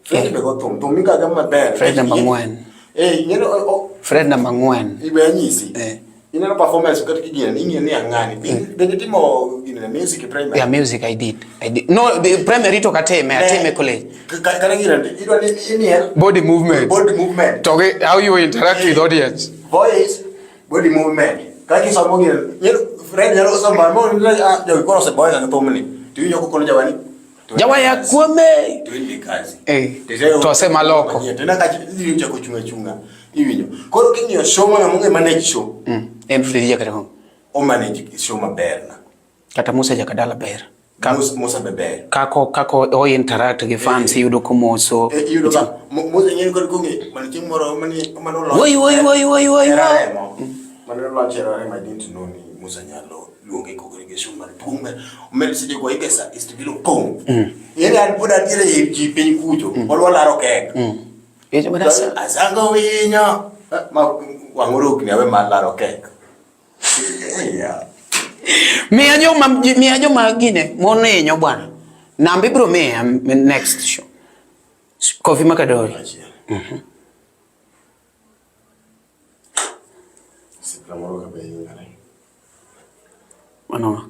Fred be go thum, thum mikaga maber. Fred namba ang'wen. Eh, ing'eno Fred namba ang'wen. ibe anyisi. Eh. Ineno performance kata kigine ing'eyo ni ang'ani. Bende timo gine music e primary. Yeah, music I did. I did. No, the primary to kateme, atime college. Kata gine idwa ni imiel Body movement. body movement. Talk how you interact with audience. Voice, body movement. Kaka isomo gino, Fred nyalo somo mo jogi koro oseboeka gi thumni. To iwinjo kokono jawani. Jawaya kuome. To in kazi. Eh. To osema loko. To ina ka iwinjo chako chunga chunga. Iwinjo. Koro king'iyo show ma ng'ama ong'e manage show. En Fred Jakadala. O manage show maber na. Kata Musa Jakadala ber. Musa be ber. Kako o interact gi fans iyudo komoso. Iyudo ka Musa ing'e kod kong'e mana chieng' moro mane mane olocho. Woi woi woi woi woi. Mane olocho e I didn't know ni Musa nyalo luonge kogore gi show maduong' ma omed seche go igesa is to bilo pong. Yeni an pod antiere e ji piny kucho. Pod walaro kek. Asango winyo. Ma wang' orokni awe mar laro kek. Miya joma gine mon hinyo bwana. Namba ibiro miya next show. Kofi Makadori. Mano.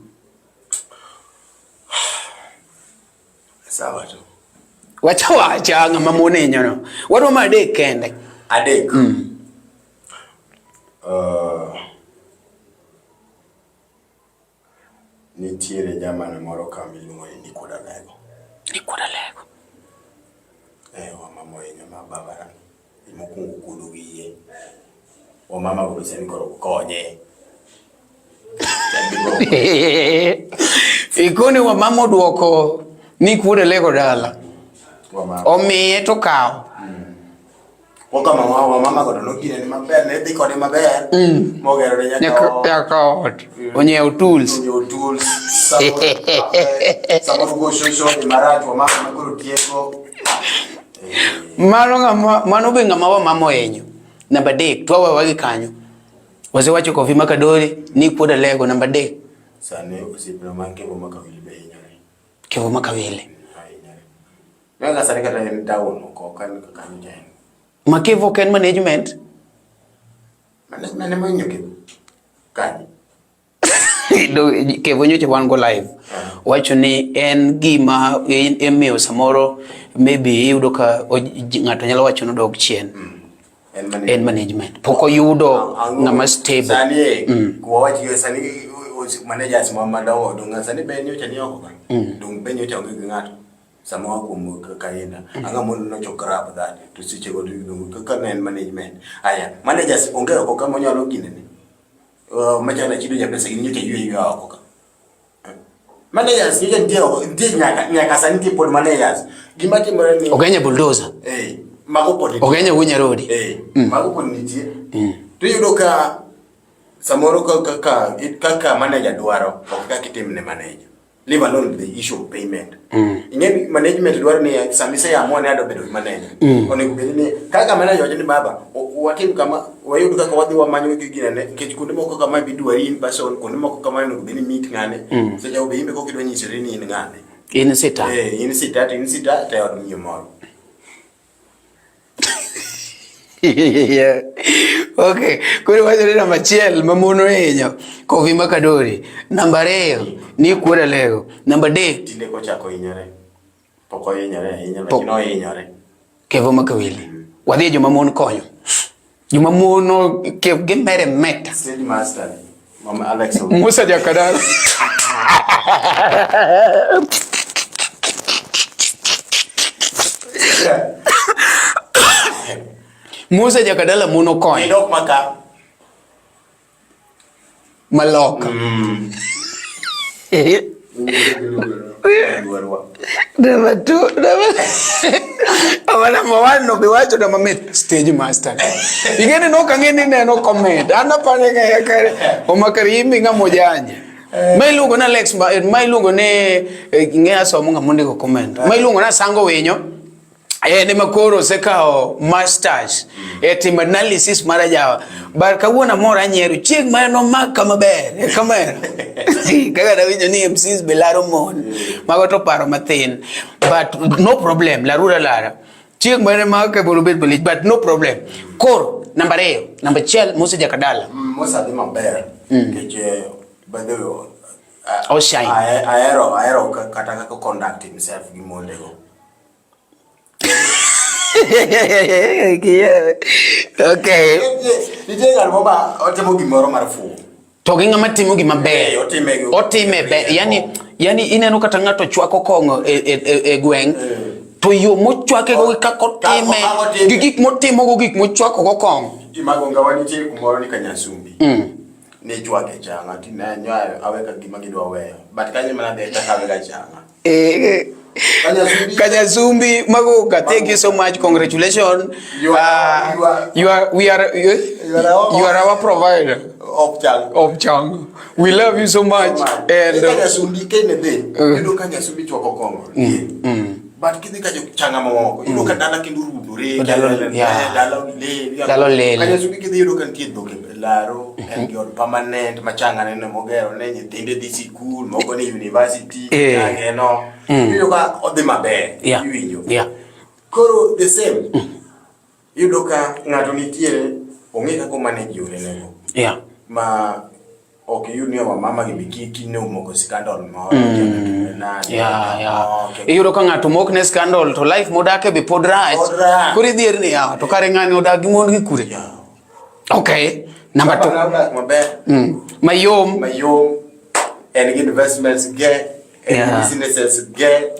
Sawa to. Wacha wacha ng'ama mon hinyo no. Wadwa adek kende. Adek. Nitiere jamana moro ka miluongo ni Nick Odalego. Nick Odalego. Wamama ohinyo ma babara mokwongo kuodo wiye. Wamama go be sani koro konye. Ikoni wamama oduoko Nick Odalego dala. Omiye to kawo. Kama wamama go to nogine maber, ne dhi kode maber. Mogero ne nyaka ot. Onyiewo tools. Onyiewo tools. Samoro go show dhi marach, wamama ma koro tieko. Mano ng'ama mano be ng'ama wamama ohinyo. Namba 3 to wawewa gi kanyo. Wasewacho Kofi Makadori, Nick Odalego namba 3. Sani osiepna man Kevo Makawili be hinyore. Kevo Makawili. Hinyore. Nyaka sani kata en down oko kan kanyo ja en. Ma Kevo ok en management. Management ema ohinyo Kevo. Kanye. Kevo nyocha wan go live. Wacho ni en gima imiyo samoro maybe iyudo ka ng'ato nyalo wacho ni odok chien. En management. Pok oyudo ng'ama stable. Sani wawach gi sani managers ma madongo dong sani be nyocha ni oko ka. Dong be nyocha onge gi ng'ato. Sama wa kuom kaina. Ang'o mondo nocho grab that to seche go dong kaka ne en management. Aya, managers onge oko ka monyalo ginene. Machalo chido japesa gin nyocha ywe ywe oko ka. Managers nyocha nitie oko, nitie nyaka sani nitie pod managers. Gima timore ni Ogenya bulldozer. Mago pod nitie. Ogenya Wunya Road. Mago pod nitie. To iyudo ka samoro kaka manager dwaro ok kaka itimne manager. Leave alone the issue of payment. Ing'e management dwaro ni sama iseamua ni adwa bedo gi manager. Onego bed ni kaka manager wacho ni baba watim kama wayud kaka wadhi wamanyo gi ginene nikech kuonde moko kama bidwari in person kuonde moko kama onego bed ni meet ng'ane. Seche go be in be kok idwa nyisori ni in ng'ane. In sita. In sita to in sita to e od miyo moro. Yeah. Okay, koro wacho ni namba 1 ma mon ohinyo Kofi Makadori, namba 2 Nick Odalego, namba 3 Tinde kochako hinyore. Pok ohinyore ahinya lakini ohinyore. Kevo Makawili. Wadhi e joma mon konyo. Joma mon gimere meta. Stage master. Mama Alex. Musa Jakadala. Musa Jakadala mon okonyo. Idok maka. Maloka. Number 2, number 1 no biwacho na mamit stage master. Ingeni no kangeni neno comment. Ana pane kaya kare omakarimi ng'amo janya. Ma iluongo ni Alex ma iluongo ni ng'e asomo ng'ama ondiko comment. Ma iluongo ni Asango Winyo. En ema koro osekawo masters e timo analysis mar ajawa. Bar kawuono amor anyiero chieng' ma nomaka maber e kamera. Kaka nawinjo ni MCs be laro mon. Mago to paro mathin. But no problem, larura lara. Chieng' mane maka biro bet malich but no problem. Koro namba 2, namba 1 Musa Jakadala. Musa dhi maber. Nikech by the way Oshine. Ahero kata kaka conduct himself gi mondego. Okay. Nitie ng'at moro ma otimo gimoro mar fuwo. To gi ng'ama timo gima ber. Eh, otime gi- Otime ber. Yani ineno kata ng'ato chwako kong'o e gweng'. To yo mochwake go gi kaka otime, Kaka otime. gi gik motimo go gik mochwako go kong'o. Imagonga wanitie kumoro ni Kanyasumbi. Ne chwake changa ti ne nyayo awe ka gima gidwa weyo. But kanyo mana dhi chaka awe ka changa. Kanyasumbi. Kanyasumbi Magoga, thank you so much. Congratulations. You are- You are, we are, You are our- you are our provider Of chang. of chang. We love you so much. And Kanyasumbi kene dhi. Yudo ka Nyasumbi chwako kong'o. But kidhi ka jo changa mamoko, yudo ka dala kendo orudore, Dala- yeah. dala olil. Dala olil. Kanyasumbi kidhi yudo ka nitie dhok e laro, en gi ot permanent ma changa neno mogero ne nyithinde dhi sikul, moko ni university, change no. Iyudo ka odhi maber, iwinjo. Koro the same. Iyudo ka ng'ato nitiere ong'e kaka omanage yorenego. Ma ok iyud ni wamama gi be kik ne omoko scandal moro nade, okay. Iyudo ka ng'ato mok ne scandal to life modake be pod rach. Pod rach. Koro idhier ni yawa to kare ng'ani odak gi mon gi kure. Okay. Number 2. Baba odak maber, Mayom. mayom, en gi investments ge, en gi businesses ge.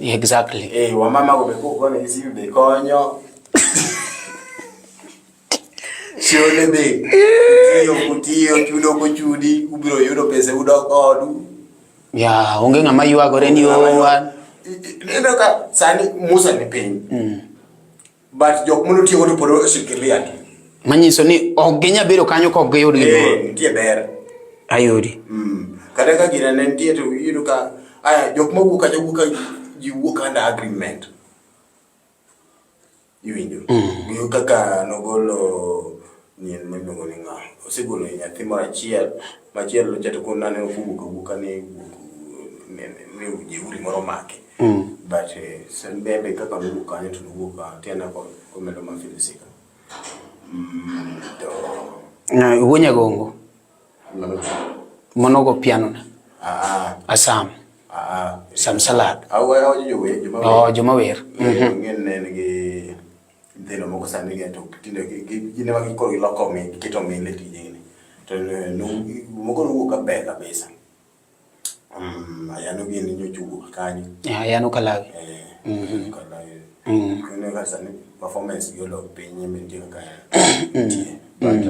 Wamama go be kokone gi simu be konyo. Chione be tiyo kutiyo chudo kochudi ubiro yudo pesa udok odu. Ya, onge ng'ama ywagore ni owan. Ineno ka sani Musa ni piny. But jok manotiyo godo pod oshikilia ni. Manyiso ni ok ginyal bedo kanyo ka ok giyud gimoro. Nitie ber. Ayudi. Kata ka gina ne nitie to iyudo ka aya jok mawuok kacha wuok ka ji wuok under agreement. Iwinjo? Gi kaka nogolo nyien miluongo ni ng'a. Osegolo nyathi moro achiel, machielo cha to koro naneno kowuok awuoka ni wuok ni jeuri moro omake. But bembe kaka nowuok kanyo to nowuok ka tiana komedo mafilisika. To Wuo Nyagongo. Monogo piano na. Asam. Sam Salad. Awacho jower, joma wer. Oh, joma wer. Ng'en ne en gi nyithindo moko sani gi to tinde gin ema koro giloko mi giketo mil e tijegi ni. To moko nowuok ka ber kabisa. Ayano gini nyocha owuok kanyo. Ayano Kalawi. Kalawi. Ineno ka sani performance gi odok piny en be nitie kaka nitie. But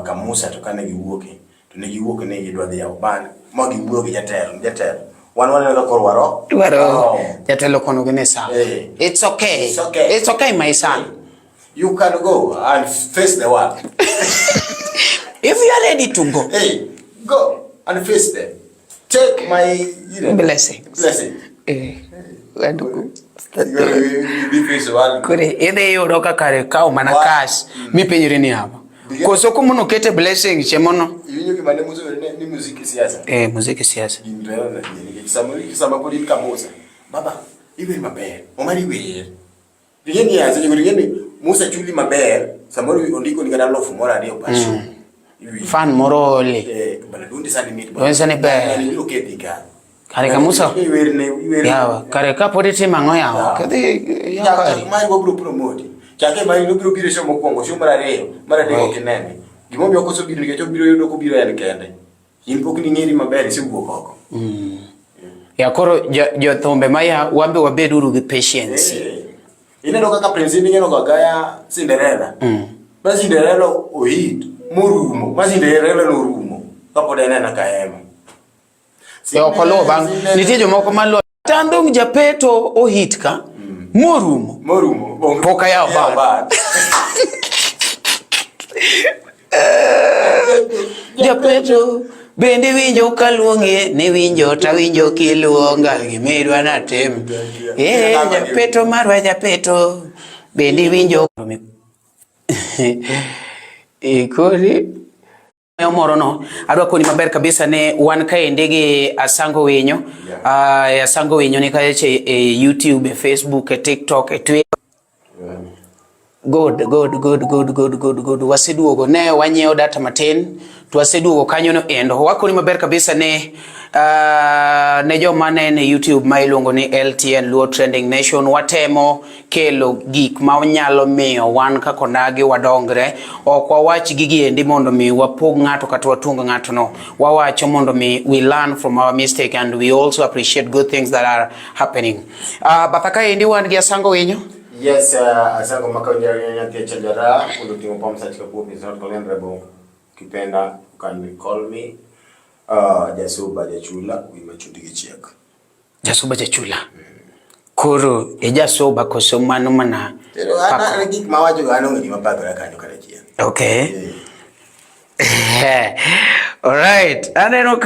ka Musa to kane giwuoke to ne giwuok ni gidwa dhi yawo band ma giwuoyo gi jatelo, jatelo wan waneno ka koro waro Dwaro jatelo kono gi ni sawa. It's okay. It's okay. It's okay my son. You can go and face the world. If you are ready to go. Hey, go and face them. Take my blessings. Blessing. Kore idhi yudo ka kare kawo mana cash mipenjri ni hapa. Koso kumono kete blessing chemono. Iwinjo gima ne Musa ni muziki siasa. Muziki siasa. Gini to en adier nikech sama pod in ka Musa, baba iwer maber, omari wer. Ing'e ni seche go ing'e ni Musa chuli maber, samoro ondiko ni kata alufu moro ariyo per show. Fan moro ole. Bana dundi sani mit. Dundi sani ber. Ng'ani biro kethi ka. Kare ka Musa. Iwer ne iwer. Yawa, kare ka pod itimo ang'o yawa? Kadhi yawa kare. Chak mari wabiro promote. Chake mari nobiro biro e show mokwongo, show mar ariyo, mar adek ok inene. Gimomiyo ok osobiro nikech obiro yudo kobiro en kende. In pok ning'eri maber isewuok oko. Ya koro jothumbe maya wambe wabeduru gi patience. Ineno kaka Prince Indah ineno kagaya Cinderella. Ma Cinderella ohit morumo, ma Cinderella norumo kapod en ena kahema. E ok oluwo bang' nitie jomoko maluwo Tandong Japeto ohit ka morumo. Morumo. Pok ayawo band. Japeto bende winjo kaluongi ni winjo tawinjo kiluonga gimidwa natim. Japeto marwa Japeto bende winjo kori moro no adwa koni maber kabisa ni wan kaendi gi Asango Winyo. Asango Winyo ni kaeche e YouTube, e Facebook, e TikTok, e Twitter. Good, good, good, good, good, good, good. Waseduogo ne wanyiewo data matin to waseduogo kanyo no endo. Wakoni maber kabisa ne ne joma nene YouTube ma iluongo ni LTN Luo Trending Nation watemo kelo gik ma nyalo miyo wan kaka onagi wadongre. Ok wawach gigi endi mondo mi wapog ng'ato kata watung ng'ato no. Wawacho mondo mi we learn from our mistake and we also appreciate good things that are happening. Batha kaendi wan gi Asango Winyo. Yes, Asango Makaunya nyathi Chandara, mondo oting'o pom sach kapuo is not tolerable. Kipenda, you can call me Jasuba Jachula, wi machundi gi chiek. Jasuba Jachula. Koro e jasuba koso mano mana Pero an an gik mawacho go an onge gima pagora kanyo kata achiel. Okay. Yeah. Alright. Aneno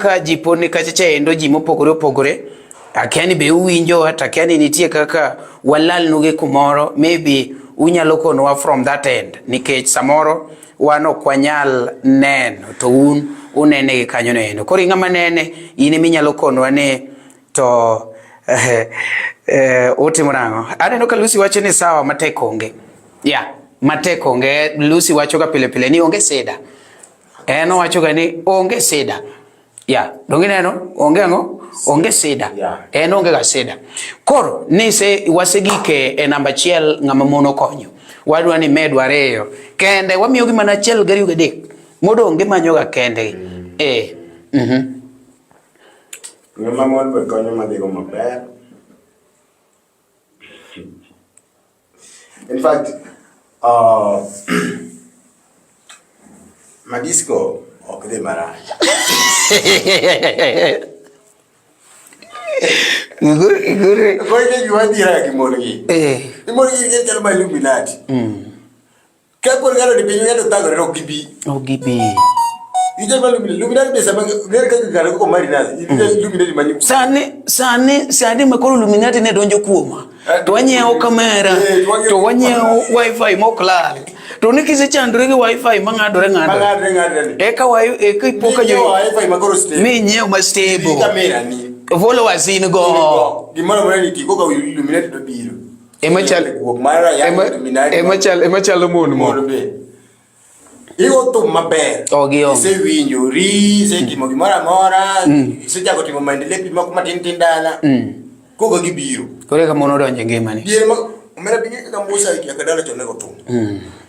ka jiponi kacha cha endo ji mopogore opogore. Akia ni be uwinjo hata akia ni nitie kaka walalnugi kumoro maybe unyalo konowa from that end nikech samoro wan ok wanyal neno to un unene gi kanyo neno. Koro ing'ama nene in ema inyalo konowa ni to utimo nang'o? Aneno ka Lucy wacho ni sawa matek onge. Yeah, matek onge. Lucy wacho ga pile pile ni onge sida. En owacho ga ni onge sida. Yeah, donge neno onge ang'o? Onge sida. Yeah. En onge ga sida. Koro ni se wasegike e namba achiel ng'ama mon okonyo. Wadwa ni medwa ariyo. Kende wamiyogi mana achiel gariyo gadek. Modong' gimanyoga kendgi. Eh. Ng'ama mon be konyo madhigo maber. In fact, Madisco ok dhi marach. Igure. Koro ing'e gima dhira gi mon gi. Eh. Mon gi gin chalo ma Illuminati. Ka koro ng'ato ni piny ng'ato thagore ok gibi. Ok gibi. Ichalo ma Illuminati. Illuminati be sama ng'er kaka ng'ato koko mari nasi. Illuminati manyo. Sani ma koro Illuminati ne donjo kuoma. To wanyiewo kamera, to wanyiewo wifi mok lal. To ni kisechandori gi wifi mang'adore ng'adore. Mang'adore ng'adore ni. Eka wi eka ipo ka jo wifi ma koro stable. Mi nyiew ma stable. Kamera ni. Followers in go. Gimoro amora nitie koka Illuminati do biro. Ema chal wuok mar ema ema chal ema chalo mon mon be. Igo thum maber. Oh, gi onge. Isewinjori, isetimo gimoro amora, isechako timo maendeleo moko matin tin dala. Koka gibiro. Koro eka mon odonjo e ngimani. Diere ma omera binge kaka Musa nyaka dala chon nego thum.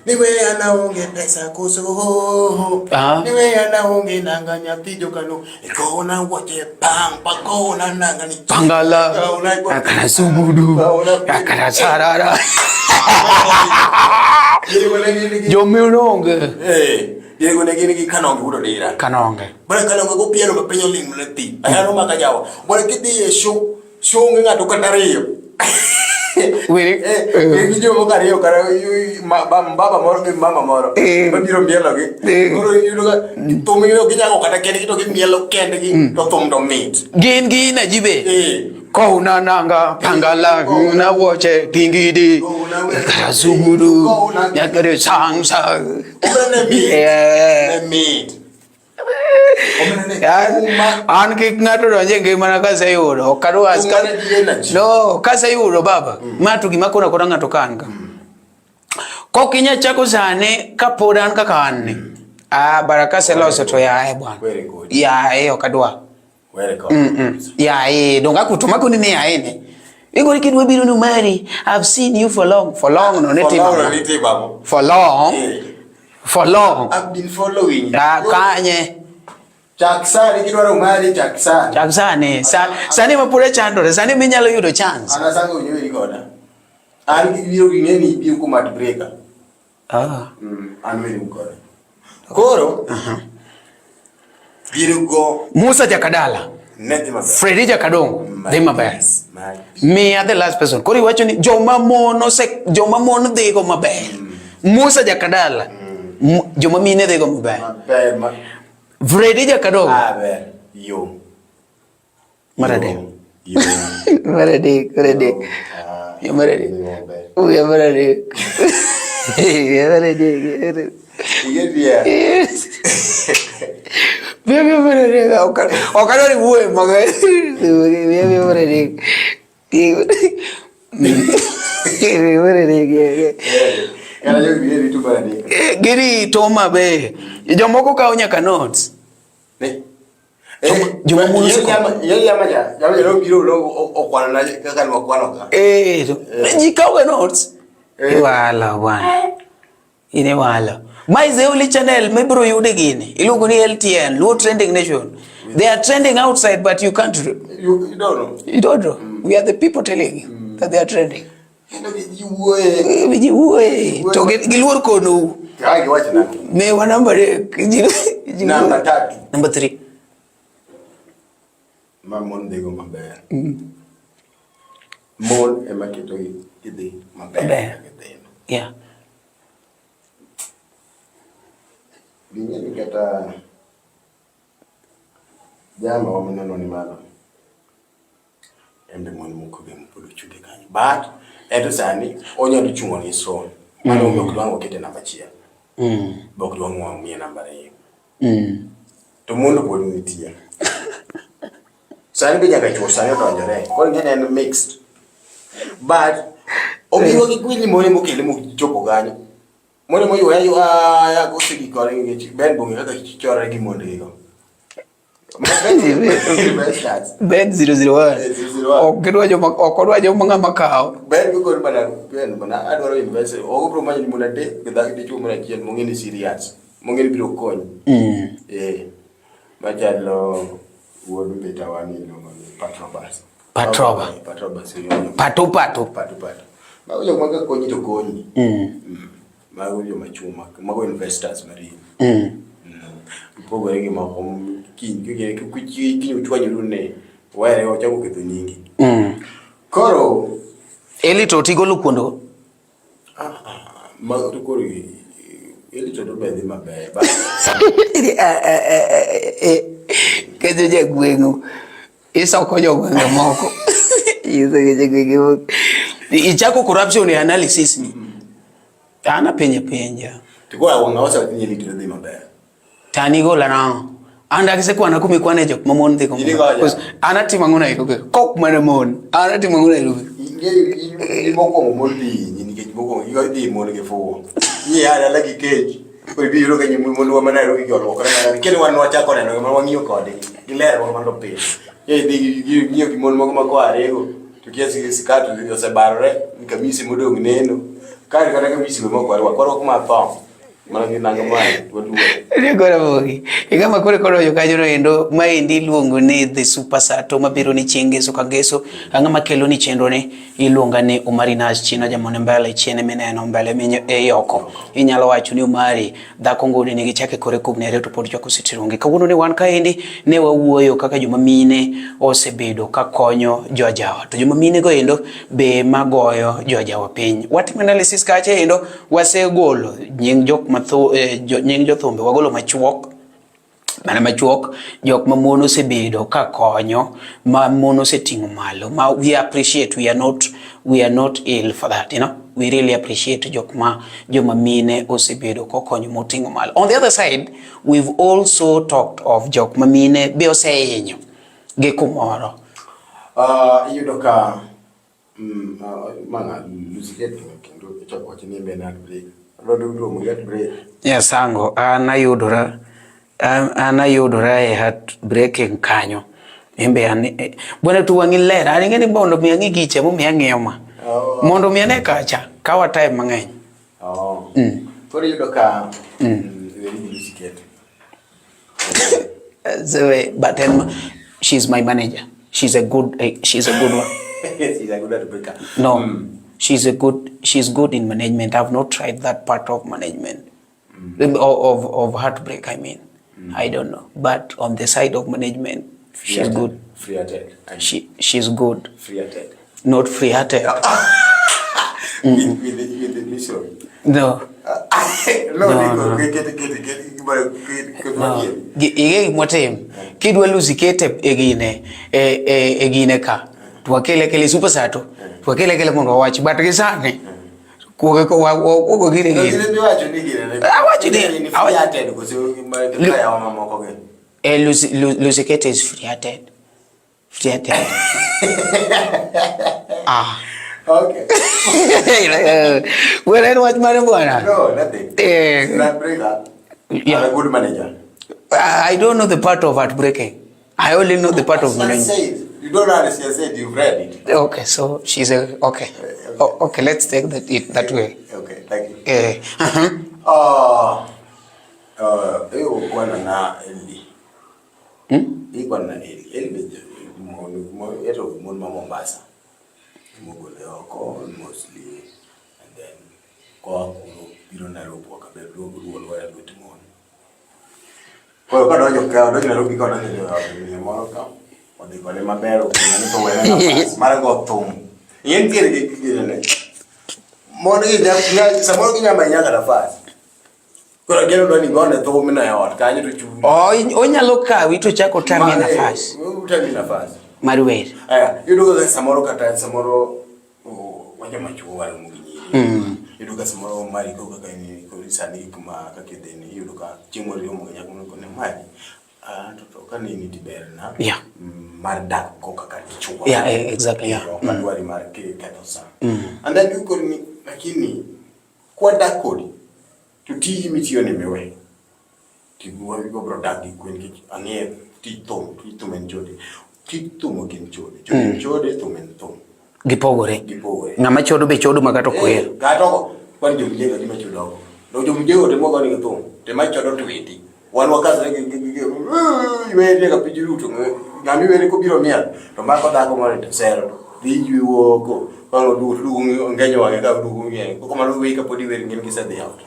Ni we an aonge pesa koso. Ah. Ni we an aonge nanga nyathi jokano. Kona wuoche pang pa kona nanga ni. Pangala. Kona- Akana subudu. Kona- Akana sarara. Diego ne gin gi Jomironge. Eh, Diego ne gin gi kanonge wuod odira. Kanonge. Bwana kanonge go piero ma piny oling' mana thi. Ahero maka jawa. Bwana kidhi e show, show onge ng'ato kata ariyo. Weri- Eh, gi jomoko ariyo kata baba moro gi mama moro Eh. mabiro mielo gi. Eh. Koro iyudo ka thum iyudo ginyago kata kendgi to gimielo kendgi to thum to mit. Gin gi inaji be. Eh. Kona nanga pangala na woche tingidi. Kona we- Akana subudu. Kona- Nyakare sang sang. Omera ne mit. Eh. Ne mit. Omera ne uma An kik ng'ato donje ngimana kaseyudo. Ok adwa Uma nigi energy. No, kaseyudo baba. Ma to gima kona kona ng'ato ka an ka. Kok inya chako sani kapod an kaka an ni. Ah, bara kaseloso to yaye bwana. Very good. Yaye ok adwa. Very good. Yaye, donga kutuma kuni ni yaye ne. Igori kidwa biro ni Mary, I've seen you for long. For long no ne For timo. long no nitie babo. For long. Eh. For long. I've been following you. Ah, kanye. Chak sani kidwaro mari chak sani. Chak sani. Sani ma pod achandore, sani minyalo yudo chance. An asango winjo koda. An gibiro ging'e ni ibiro kuom heartbreaker. Ah. An weri koda. Koro biro go Musa Jakadala, ne dhi maber. Freddy Jakadongo, dhi maber. Ma Miya the last person. Koro iwacho ni joma mon ose joma mon dhigo maber. Musa Jakadala, joma mine dhigo maber. maber ma Freddy Jakadongo, aber yo. mar adek. Yo. Mar adek, mar adek. Ah, Yo mar adek. dhi maber. Uya mar adek. Uya mar adek. Ing'e Bien, bien, mar adek. Ok adwar ni wuoye mang'eny. Bien, bien, mar adek. Girito maber. Jomoko kawo nyaka notes. Ji kawoga notes. Iwalo bwana. In iwalo. Ma is the only channel mibiro yude gini. Iluongo ni LTN, Luo Trending Nation. They are trending outside but you can't. You don't know. You don't know. We are the people telling you that they are trending. Kendo ji wuoye. Ji wuoye. To giluor konou. Giwacho nang'o? Miwa namba adek. Namba tatu. Namba 3. Ma mon dhigo maber. Mon ema ketogi gidhi maber. Yeah. Ging'e ni kata jama wa mineno ni malo en be mon moko be pod ochunge kanyo. But ento sani onyalo chung' on his own. Mano omiyo ok dwang' wakete namba achiel. Be ok dwang' wamiye namba ariyo. To mon to pod nitie. Sani be nyaka chuo sani odonjore. Koro ing'e ni en mixed. But obiro gi kwinyi moro mokele mochopo kanyo. Moro moywaya ywaya kosegikore nikech Ben bong'e kaka chorre gi mondgi go. Ben 001. Ok gidwa joma ok odwa joma ng'ama kawo. Ben gogol mana Ben mana adwaro invest. Ok obiro manyo ni mon adek gi dhako dichuo moro achiel mong'e ni serious. Mong'e ni biro konyi. Eh. Machalo wuod mbita wani iluongo ni Patrobas. Patroba. Patrobas. Pato pato. Pato pato. Mago jok ma konyi to konyi. Mago joma chuma, mago investors marino. Opogore gi moko kiny kiny uchwanyoru ne were ochako ketho nyingi. Koro Eli to tigolo kuondo. Mago to koro Eli to be dhi maber. Kejo jagweng'u. Isoko jogwenge moko. Isoko jogwenge moko. Ichako corruption e analysis ni. An apenja penja. To koro wang' awacho ni Eli to dhi maber. To an igola nang'o? An dak isekwana kuma ikwane jok ma mon dhi go. An atimo ang'o Nairobi? Kok mana mon. An atimo ang'o Nairobi? Ing'eyo mokwongo mon dhi hinyi nikech mokwongo idhi mon gi fuwo. Ni a dala gi kech. Koro ibiro yudo ka mondwa ma Nairobi gi olwokore mana. Kendo wan wachako neno ma wang'iyo kodgi. Giler mano pile. Idhi ng'iyo gi mon moko ma koa Rego. To kia sikat osebarore, kamisi modong' neno. Kae kata kamisi be mok warwak, warwako mana thong. Mana gi nanga mae, waluor. Rieko Ramogi. Igama koro koro jo kanyo no endo maendi iluongo ni The Super Sato mabiro ni chieng' ngeso ka ngeso. Ang'o makelo ni chenro ni iluonga ni Omari Nash china jamone mbele chiene mineno mbele minyo e oko. Inyalo wacho ni Omari dhako ngudi nigi chake kore kubni ariyo to pod chwako sitirungi. Kawuono ni wan kaendi ne wawuoyo kaka joma mine osebedo ka konyo jo ajawa. To joma mine go endo be magoyo jo ajawa piny. Watimo analysis kacha endo wasegolo nying jok matho, nying jothumbe wagolo machuok mana machuok jok ma mon osebedo ka konyo ma mon oseting'o malo ma we appreciate we are not ill for that, you know, we really appreciate jok ma joma mine osebedo kokonyo moting'o malo. On the other side we've also talked of jok ma mine be osehinyo gi kumoro. Iyudo ka mana kendo ichako wacho ni en heartbreak. Yes, ango an ayudora e heartbreaking kanyo. Embe an bwana to wang'i ler. An ing'e ni mondo mi ang'i gicha momiyo ang'iyo ma. Mondo mi ane kacha kawa time mang'eny. Koro iyudo ka So, but then she's my manager. She's a good one. She's a good heartbreaker. No. She's good in management. I've not tried that part of management. Of heartbreak, I mean. I don't know. But on the side of management, she's good. Free-hearted. She's good. Free-hearted. Not free-hearted. With the mission. No. No. Ige gimotim. Kidwa lusi kete e gine ka. To wakele kele Super Sato. To wakele kele mondo wawach. But gi sani. Kuogo gine gine. Awacho ni. Lucy Kete is free-hearted. Free-hearted. Ah. Okay. Bwana en wach mane bwana? No, nothing. Eh. Breaker. Yeah. I'm a good manager. I don't know the part of heartbreaking. I only know the part of She managing. said, you don't know she said you've read it. Okay, so she's a okay. Oh, okay, let's take that it that way. Okay, thank you. Eh, uh-huh. Hiyo kwana na Eli. Ikwana na Eli. Eli be mon eto mon ma Mombasa. Mogole oko mostly and then koa kuno biro Nairobi wakabe luogo luo lwet mon. Koro kadonjo ka donjo Nairobi ka donjo e miyo moro ka odhi kode maber opuonjo ni to wene nafas mar go thum. Ing'e nitiere gi ginene. Mon gi samoro ginya manyi nyaka nafas. Koro geno dwa ni gone thum no e ot kanyo to churi. Oh, onyalo kawi to chako tami nafas Utami nafas. mar wer. Aya, iyudo ka samoro kata samoro wajoma chuo waromo gi nyiri. Iyudo ka samoro mari koro kaka in koro sani kuma kaka idhini iyudo ka chieng' moro iromo gi nyako moro kone mari to to kaneni to berna mar dak go kaka dichuo. Yeah, exactly, yeah. Ok adwari mar ketho sa. And then ikoni ni lakini kwadak kodi to tiji mitiyo ni miwe. Wabiro dak gi kwe nikech ang'eyo tij thum, tij thum en chode. Tij thum ok en chode. Chode en chode, thum en thum. Gipogore. Gipogore. Ng'ama chodo be chodo ma kata ok ohero. Kata ok kwani jomjengo adi machodo oko. To jomjengo to mwago nigi thum, to ema chodo tweti. Wan wakasre gi iweri nyaka piny ruto. Ng'ama iweri kobiro miel to mako dhako moro to sero. Dhi yuoko. Bang' oduogo to oduogo ngenyo wang'e ka oduogo ng'e. Koko mano weyi kapod iwer ng'e ni gisedhi ot.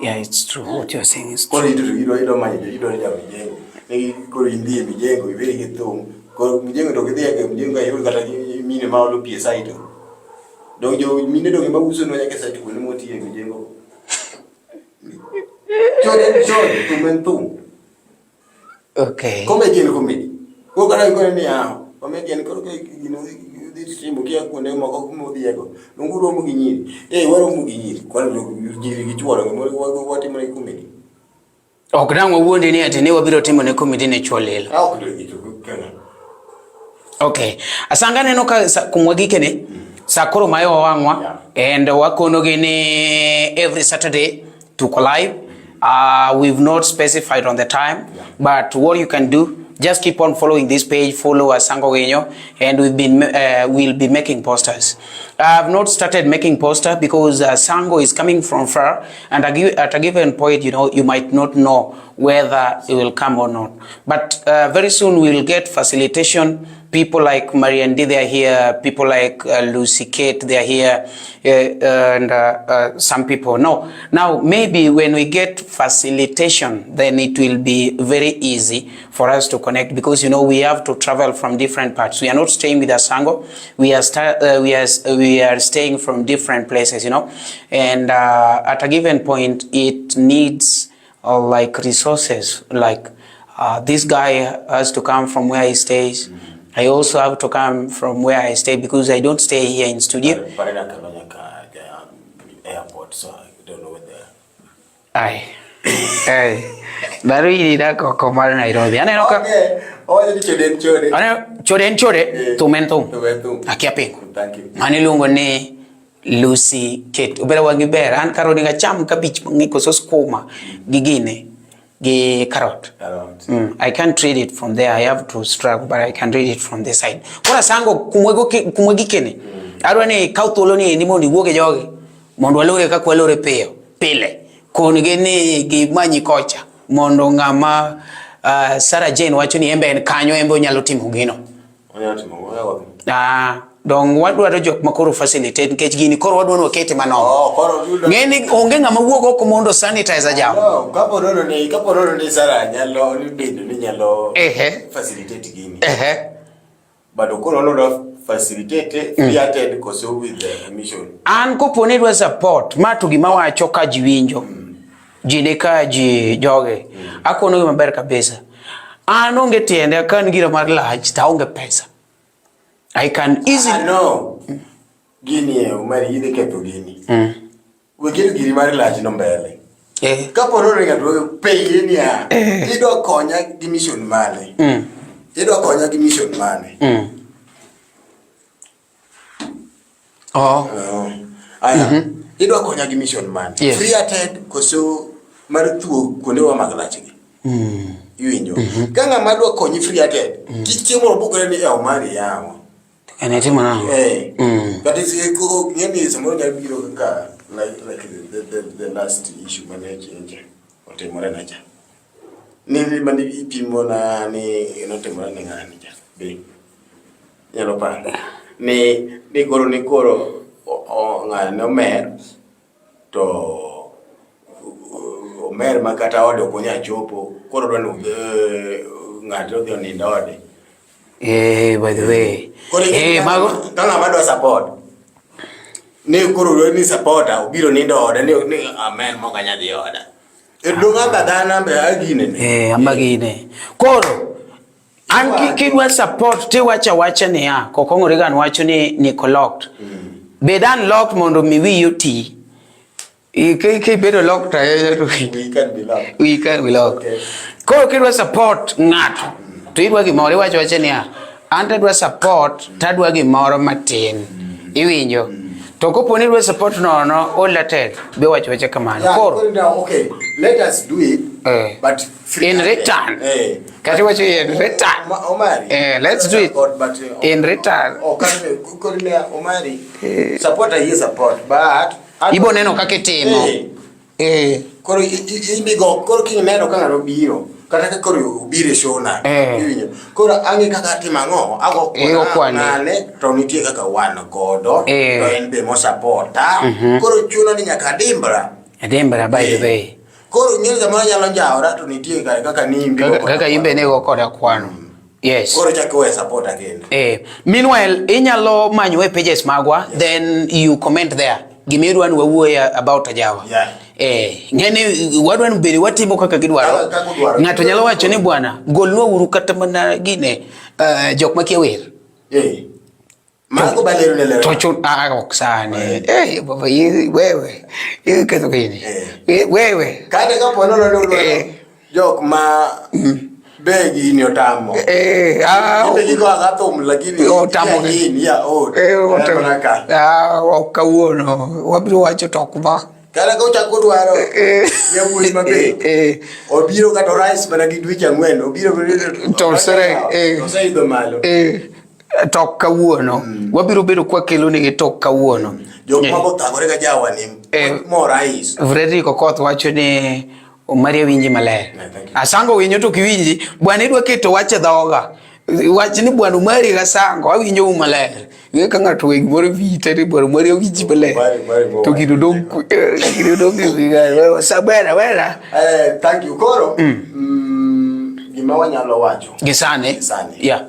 Yeah, it's true. What you're saying is true. Koro ito idwa idwa manyo jo idwa ja mijengo. Negi koro indhi e mijengo iweri gi thum. Koro mijengo to gidhi e mijengo ayud kata mine ma olo pi e site. Dong jo mine dong ema uso nwa nyaka e site kuonde mwatiye e mijengo. Chode en chode, thum en thum. Okay. Comedy en comedy. Koro kata ikone niya, comedy en koro gino dhi timo kia kuonde moko kuma udhiyego. Donge uromo gi nyiri? Eh, waromo gi nyiri. Kwani nyiri gi chuo donge watimo negi comedy? Ok dang' wawuondi ni ati ne wabiro timo ne comedy ne chuo lilo. Ah, ok do gi kaka. Okay. Asanga neno ka kumwa gikene sa koro mayo wang'wa and wakonogi ni every Saturday tuko live. We've not specified on the time, but what you can do, just keep on following this page, follow Asango Winyo, and we'll be making posters. I've not started making poster because Sango is coming from far, and at a given point, you know, you might not know whether it will come or not. But very soon we'll get facilitation. People like Marian D, they are here. People like Lucy Kate, they are here, and some people. No, now maybe when we get facilitation, then it will be very easy for us to connect, because you know we have to travel from different parts. We are not staying with Asango. We are we are staying from different places, you know. And at a given point, it needs like resources. Like this guy has to come from where he stays. I also have to come from where I stay, because I don't stay here in studio. Airport, so I don't know whether. Ai. Ai. Dhano in oko mar Nairobi. Aneno ka Okay. Owacho ni chode en chode. Aneno chode en chode, thum en thum. Thum en thum. Akia pingo. Thank you. Mano iluongo ni Lucy Kate. Obera wang'i ber. An kar onego acham kabich mang'eny koso skuma gi gine gi carrot. Carrot. I can't read it from there. I have to struggle, but I can read it from this side. Koro Asango kumwe gikene. Adwa ni ikaw thuolo ni endi mondo iwuog e jogi mondo walore kaka walore piyo pile. Kon gi ni gimanyi kocha mondo ng'ama Sarah Jane wacho ni embe en kanyo, embe onyalo timo gino. Onyalo timo, onyalo timo. Dong wadwaro jok ma koro facilitate nikech gini koro wadwa ni wakete manono. Oh, koro yudo- Ng'eni onge ng'ama wuok oko mondo sanitizer jam. No, kapo nono ni kapo nono ni Sarah nyalo ni bedo ni nyalo Ehe. facilitate gini. Ehe. But koro nono facilitate free attend koso with the mission. An kopo ni idwa support, ma to gima wacho ka ji winjo. Ji ni ka ji joge. Akono gi maber kabisa. An onge tiende ka an gira mar lach to aonge pesa. I can easily Ah, no. Gini e Umar idhi ketho gini. We keto giri mar lach no mbele. Kapo nono ni ng'ato penje niya, idwa konya gi mission mane? Idwa konya gi mission mane? Oh. Oh. Aya. Idwa konya gi mission mane? Yes. Free hearted koso mar thuo kuondewa mag lachgi. Iwinjo? Ka ng'ama dwa konyi free hearted, kik chieng' moro bukre ni e Omari yawa. En itimo nang'o? Eh. Mm. But it's koro ng'eni samoro nyalo biro kaka like the last issue mane change otimore na cha. Ni mane ipimo na ni notimore ne ng'ani cha. Be. Nyalo paro. Ni koro ng'ani nomer to omer ma kata ode ok onyal chopo koro dwa ni ng'ato odhi onind ode. Eh, by the way. Koro Eh, mago ka ng'ama dwa support ni koro dwa ni supporter obiro nindo ode ni amer mok anyal dhi oda. E dong amba dhano ambe agine ni. Eh, amagine. Koro an kidwa support tiwacho awacha niya, Kokong'o Reagan wacho ni niko locked. Bed unlocked mondo mi wiyi oti. Kibedo locked ahinya to We can be locked. we can be locked. Okay. Koro kidwa support ng'ato to idwa gimoro iwacho awacha niya, an tadwa support tadwa gimoro matin. Iwinjo? To kopo ni idwa support nono, ola tek, be wacho wacha kamano. Yeah, Koro koro now, okay, let us do it. Eh. But free In hearted. return. Eh. Kata iwacho in return. Omari. Eh, let's do it. Support, but, In return. Oh, koro ne Omari. Support ayie support, but Ibo neno kaka itimo. Eh. Eh. Koro ibigo koro kineno ka ng'ato biro kata ka koro obiro e show na Eh. iwinjo koro ang'e kaka atimo ang'o ago Eh, okwane. ng'ane to nitie kaka wan godo Eh. to en be mosapota koro chuno ni nyaka adimbra Adimbra by the Eh. way. Koro ing'e samoro nyalo njawra to nitie kaka ni imbe Kaka imbe nego koda kwano. Yes. Koro chak iwe supporter kendo. Eh, meanwhile, inyalo manyo e pages magwa, then you comment there. Gima idwa ni wawuoye about Ajawa. Yeah. Eh, ng'eni wadwa ni bende watimo kaka gidwaro. Kaka udwaro. Ng'ato nyalo wacho ni bwana, golnwa uru kata mana gine jok makia wer. Eh. Mago balero ne lero. To chun ah ok sani. Eh, baba wewe. Ketho gini. Eh. Eh, wewe. Kata kapo nono ni udwaro Eh. jok ma be gini otamo. Eh, ah, Be gigo aga thum lakini Otamo gi. in ya ot. Eh, otamo. Mana ka. Ah, ok kawuono. Wabiro wacho tok ma. Kata ka uchako dwaro Eh. yawuoyi maber. Eh, eh. Obiro kata rice mana gi dweche ang'wen obiro To osere- eh. oseidho malo. Eh, tok kawuono. Wabiro bedo kwakelo negi tok kawuono. Jok Eh. mago thagore ga jawa ni Eh. mo rice. Frederick Okoth wacho ni Maria winji maler. Yeah, thank you. Asango winjo to kiwinji, bwana idwa keto wach e dhoga. Wach ni bwana Mari gasango awinjo u maler. Ng'e ka ng'ato we gimoro vite ni bwana Mari awinji maler. Mari mo To gino dong' gino dong' e wi ng'ato. Sa bera bera. Eh, thank you. Koro gima wanyalo wacho Gi sani. Gi sani. Yeah.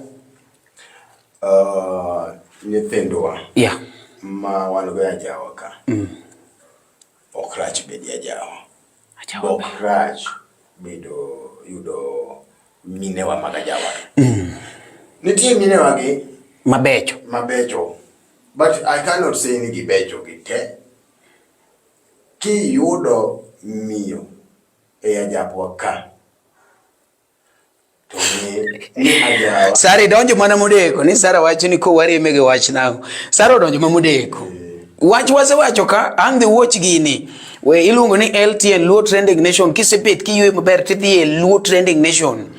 Nyithindwa Yeah. ma wan go e ajawa ka ok rach bedo e ajawa. Ajawa Ok ber. rach bedo yudo minewa mag ajawa. Nitie minewa gi Mabecho. mabecho but I cannot say ni gibecho gi te. Kiyudo miyo e ajapwa ka to ni ajawa Sara idonjo mana modeko ni Sara wacho ni kowareme gi wach nang'o. Sara odonjo ma modeko. Wach wasewacho ka ang' dhi watch gini. We iluongo ni LTN Luo Trending Nation kisebet kiyueyo maber tidhi e Luo Trending Nation.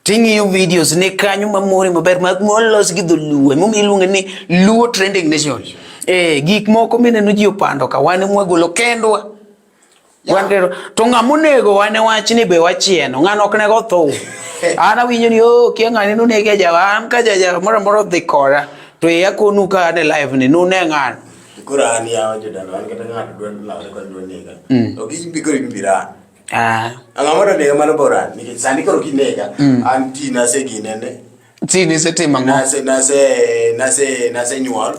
Ting'iyo videos ne kanyo mamori maber ma molos gi dholuo emomiyo iluonge ni Luo Trending Nation. Eh, gik moko mineno ji opando ka wan ema wagolo kendwa. Wan kendo to ng'ama onego wan e wach ni be wachieno ng'ano ok nego thum. An awinjo ni oh kia ng'ani nonege e jawa an ka jajawa moro amora odhi koda to iya konu ka an e live ni nune ng'ano. Koro an yawa jodala an kata ng'ato dwa lawre kod dwa nega. Ok ibi koro ibi ran. Ah, Ang'o mondo nega mano boran nikech sani koro kinega an ti naseginene ti nisetimo ang'o? nase nase nase nasenyuol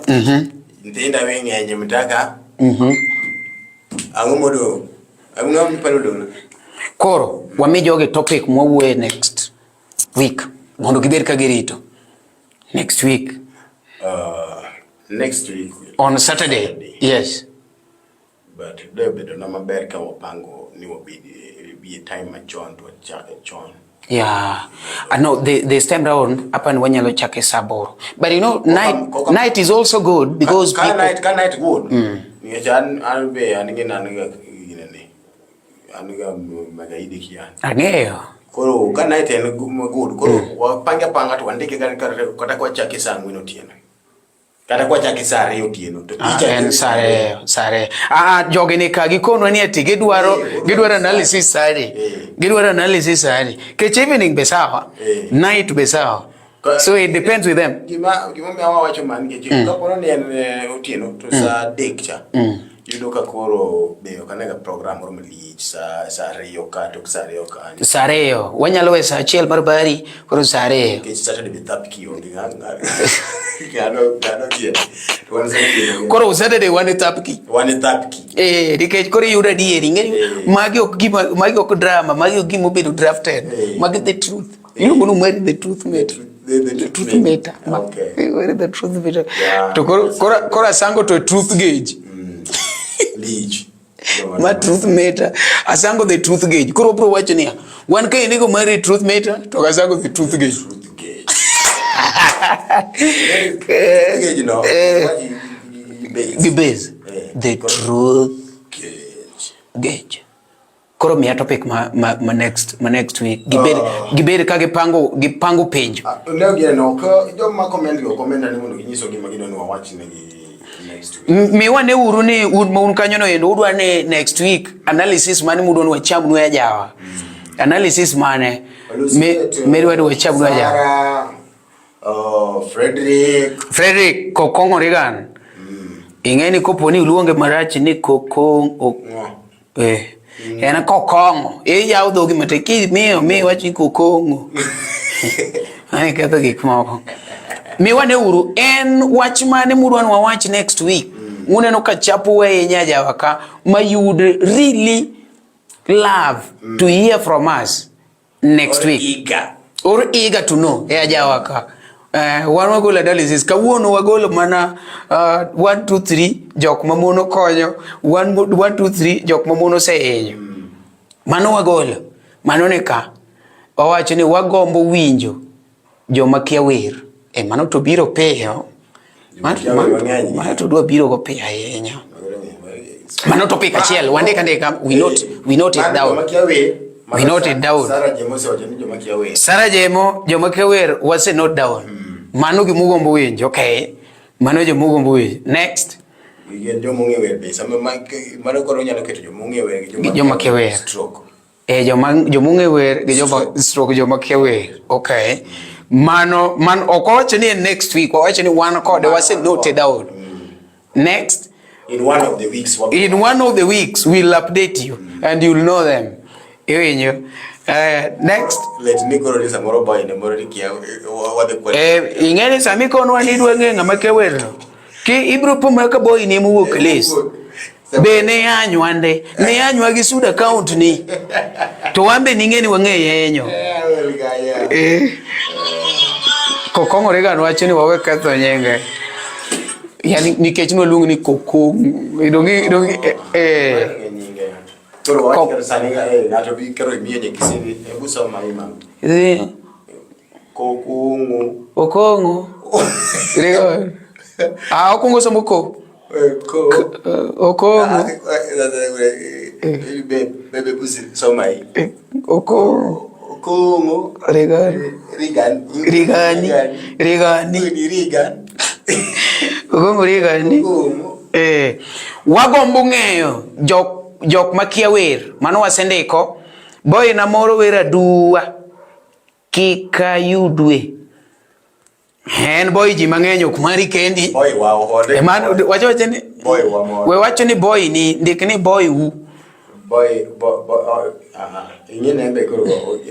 nyithinda be ng'eny e mtaka ang'o modong' ang'o miparo dong' Koro wami jogi topic mwawuoye next week mondo gibed ka girito. Next week Next week on Saturday. Yes. But de bedo na maber ka wapango ni wabed bi e time machon to wachake chon. Yeah. I know this time round hapa ni wanyalo chake saa aboro. But you know night Koka, night is also good because ka, people night ka night good. Nikech an be an gi an ga ginene. An ga magaidi kia. Ang'eyo. Koro ka night en good koro wapange apanga to wandike kata kwachake saa 4 otieno. Kata kwachake saa 2 otieno to ichake En saa 2, saa 2. Ah, jogi ni ka gikonwa ni ati gidwaro analysis saa adi. Gidwaro analysis saa adi. Kech evening be sawa. Night be sawa. So it depends with them. Gima gimomiyo awacho ma nikech kapo ni en otieno to saa 3 cha yudo ka koro be ok anega program moro malich saa 2 ka tok saa 2 kanyo. Saa 2. Wanyalo we saa 1 mar bari koro saa 2. Nikech Saturday be thap kionge ng'ano kie. To wan Saturday. Koro Saturday wan e thap ki. Wan e thap ki. Nikech koro iyudo adieri ing'eni magi ok gima magi ok drama magi ok gima obedo drafted. Magi the truth. Iluongo ni marry the truth meter. The truth meter. Okay. Marry the truth meter. Yeah. To koro asango to truth gauge. Lich. Ma truth meter. Asango the truth gauge. Koro obro wacho niya, wan ka inego marry truth meter to asango the truth gauge. Truth gauge. Truth gauge no. Gi base. The truth gauge. Gauge. Koro miya topic ma next week. Gibed ka gipango penjo. Leo gine no, ka joma comment go comment ni mondo ginyiso gima gidwa ni wawach negi next week. Miwa ne uru ni un ma un kanyo no endo udwa ni next week analysis mane mudwa ni wachamnu e jawa. Analysis mane midwa ni wachamnu e jawa. Sarah, Frederick. Frederick Kokong'o Reagan. Ing'e ni kopo ni iluonge marach ni Kokong'o. En Kokong'o. Iyawo dhogi matek kimiyo mi wach ni Kokong'o. Ai ketho gik moko. Miwa ne uru en wach mane mudwa ni wawach next week. Uneno ka chapo ahinya jawa ka ma you would really love to hear from us next Or week. Eager. Or eager to know. Ajawa ka. Wan wagolo analysis. Kawuono wagolo mana 1 2 3 jok mamono konyo. 1 2 3 jok mamono osehinyo. Mano wagolo. Mano ne ka. Wawacho ni wagombo winjo joma kia wer. Mano to biro piyo. Mano to dwa biro go piyo ahinya. Mano topic achiel. Wandika ndika. We note it down. We note it down. Sarah Jemo osewacho ni joma kia wer. Sarah Jemo, joma kia wer wase note down. Mano gimugombo winjo. Okay. Mano jomugombo winjo. Next. Gin joma ong'e wer be. Sama mano koro nyalo keto joma ong'e wer gi joma kia wer. Stroke. Joma ong'e wer gi joma stroke joma kia wer. Okay. Mano man ok wawacho ni next week, wawacho ni wan kode wase note down. Next. In one of the weeks. In one of the weeks we'll update you and you'll know them. Iwinjo. Next. Let me go to samoro boy ne moro kia wadhi kwa. Ing'eni sami konwa ni idwa ng'e ng'ama kia wer no. Ki ibro po ma ka boy ni mowuok list. Be ne yanywa nde. Ne yanywa gi sud account ni. To wan be ning'e ni wang'e yenyo. Kokong'o Reagan wacho ni wawe ketho nyinge. Yani nikech nwaluong ni Kokong'o. Idongi Koro wach kar sani ng'ato bi koro imiyo nyakisini hebu soma hii mama. Kokong'o. Okong'o. Reagan. Ah, okwongo somo ko. Ko. Okong'o. Bebe busi soma hii. Okong'o. Okong'o. Reagan. Reagan. Rigani. Rigani. Reagan. Okong'o Rigani. Wagombo ng'eyo jok makia wer. Mano wasendiko. Boy na moro wer aduwa. Kikayudwe. En boy ji mang'eny ok mari kendi. Boy wa ohode. Wacho ni boy wa moro. We wacho ni boy ni ndik ni boy u. Boy boy aha. Ing'e nembe koro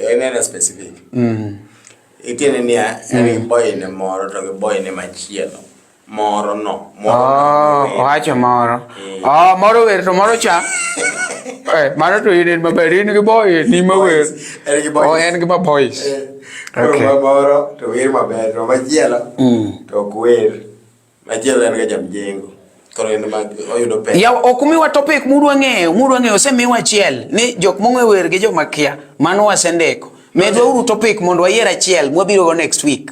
en en specific. Itiende ni en boy ne moro to gi boy ne machielo. Moro no. Moro. Owacho moro. Moro wer to moro cha. Mano to in maber in gi boy ni mawer. En gi boys. En gi ma boys. Okay. Moro to wer maber to machielo to ok wer. Machielo en ga jamjengo. Koro en ma oyudo pesa. Ya ok umiwa topic mudwa ng'eyo, osemiwa achiel ni jok mong'e wer gi joma kia. Mano wasendiko. Medwa uru topic mondo wayier achiel mwabiro go next week.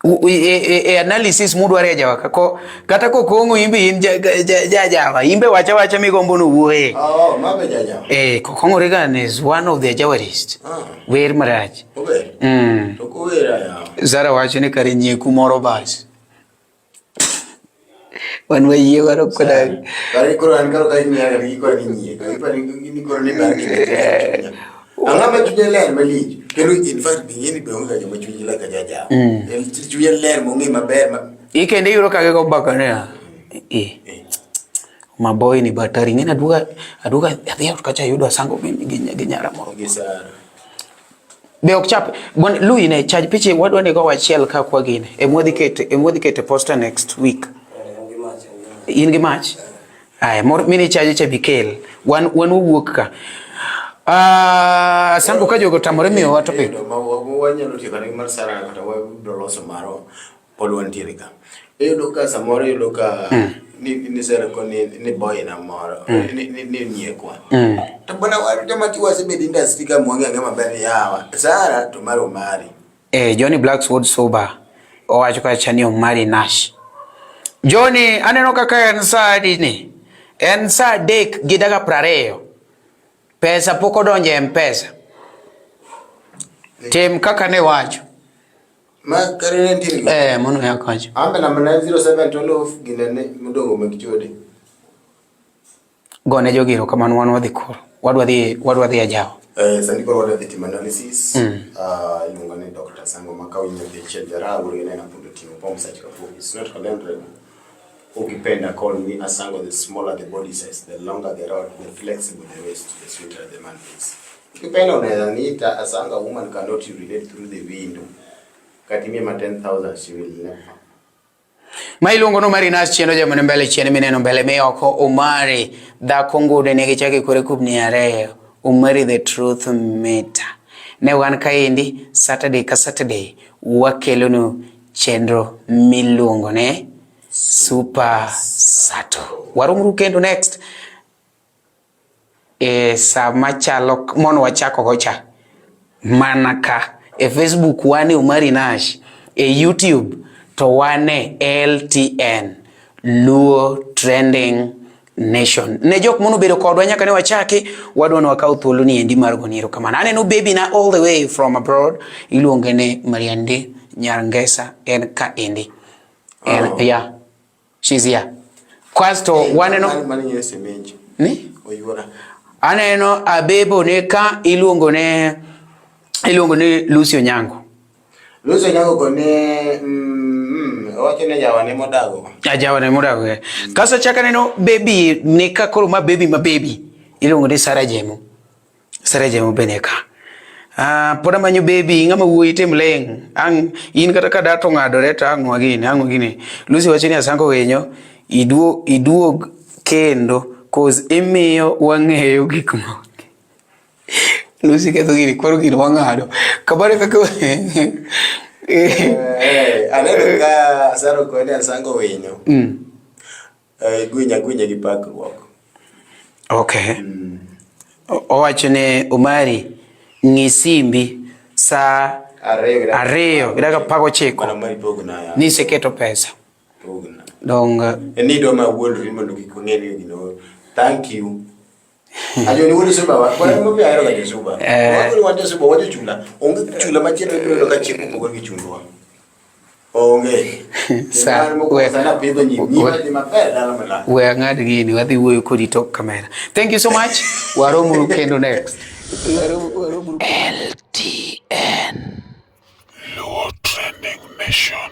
E, e, e analysis mudwaro e jawa kako kata kokong'o imbe in ja, ja, ja jawa imbe wacha wacha migombo no wuoye. Oh, mabe ja jawa. Eh, kokong'o Reagan is one of the jawarists. Ah. Wer marach. Ober. To kowera ya. Zara wacho ni kare nyieku moro bas. Wan wayie waro koda. Kare koro an koro ka ing'iya ni koro ni nyie. Ka iparo ni koro ni bar ni. Ang'o ma chunye ler malich. Kendo in fact ing'e ni be onge ga joma chunygi ler ka jajawa. En chunye ler mong'e maber ma Ikende iyudo ka gigo mbaka niya. Eh. Maboy ni batari ng'eni aduoga aduoga adhi ot kacha ayudo asango gi gi nyara moro. gi Sara. Be ok chap bon Lui ne charge piche wadwa ni go achiel ka kwa gini. E mwadhi kete e mwadhi kete poster next week. In gi mach? Aya, mor mini charge cha bikel. Wan wan wawuok ka. Ah, sango ka jogo tamore miyo wa topic. Iyudo ma wanyalo tiyo kata gi mar Sara kata wabiro loso marwa pod wantiere ka. Iyudo ka samoro iyudo ka ni ni Sara ko ni ni boy na moro ni ni ni nyiekwa. To bwana wa joma ti wasebedo industry ka mwang'e ang'e maber ni yawa Sara to mar Omari. Eh, Johnny Blackswood sober. Owacho kacha ni Omari Nash. Johnny, aneno kaka en saa adi ni? En saa 3 gi dakika 20. Pesa pok odonjo e M-Pesa. Tim kaka ne wacho. Ma kare ne nitie gi. Eh, mono ya kacho. Ambe namba na 0712 ginene modongo mag chode. Gone jogi erokamano wan wadhi koro. Wadwa dhi wadwa dhi ajawa. Eh, sani koro wadwa dhi timo analysis. Ah, iluongo ni Dr. Sango Makau nyathi achiel jarabu rinena pundo ting'o pom sach kafupi. It's not calendar. Ukipenda call me Asango, the smaller the body size, the longer the rod, the flexible the waist, the sweeter the man is. Ukipenda unaweza niita Asanga, woman cannot urinate through the window. Kata imiye ma 10,000 she will never. Ma iluongo ni Omari Nash chien ojamo ne mbele chien mineno mbele mi oko Omari dhako ngude nigi chake kore kubni ariyo Omari the truth meter. Ne wan kaendi Saturday ka Saturday wakelonu chenro miluongo ne Super Sato. Waromuru kendo next e saa machalo mono wachako go cha mana ka e Facebook wane Omari Nash e YouTube to wane LTN Luo Trending Nation. Ne jok mono bedo kodwa nyaka ne wachaki wadwa ni wakaw thuolo ni endi mar goni erokamano. Aneno baby na all the way from abroad iluonge ni Mariandi Nyarngesa en ka endi. En, Oh. yeah. She's here. Kasto waneno Mano nyiso semenji. ni Oyuora. aneno Abebo ne ka iluongo ne iluongo ni Lucy Onyango. Lucy Onyango kone owacho ni jawane modago. Ajawa ne modago. eh. Kasto chak aneno baby ne ka koro ma baby ma baby iluongo ni Sarah Jemo. Sarah Jemo be ne ka. Ah, pod amanyo baby ng'ama wuoyi tim ling'. Ang' in kata ka data ong'adore to ang' wagini, ang' wagini. Lucy wacho ni Asango winyo iduog iduog kendo cause imiyo wang'eyo gik moko. Lucy ketho gini koro gini wang'ado. Kamano e kaka Eh, aneno ka Sarah kone Asango winyo. Eh, gwinya gwinya gi pakruok. Okay. Owacho ni Omari ng'i simbi saa Ariyo 2 gi dakika 19 Mana mari pogna ya. ni iseketo pesa. Pogna. Dong En ni idwa ma wuondri mondo kik wang'e ni gino. Thank you. Ajo ni wuod Suba wa. Bwana mimi ahero ga Josuba. Eh. Wagol wan Josuba wajo chula. Onge chula machielo ibiro yudo ka chiek opogore gi chulwa. Onge. Sa- Mar mokwongo we- sana pidho nyiri. we- Nyiri dhi maber dala malach. we ang'ad gini wadhi wuoyo kodi tok kamera. Thank you so much. Waromuru kendo next. LTN. Luo Trending Nation.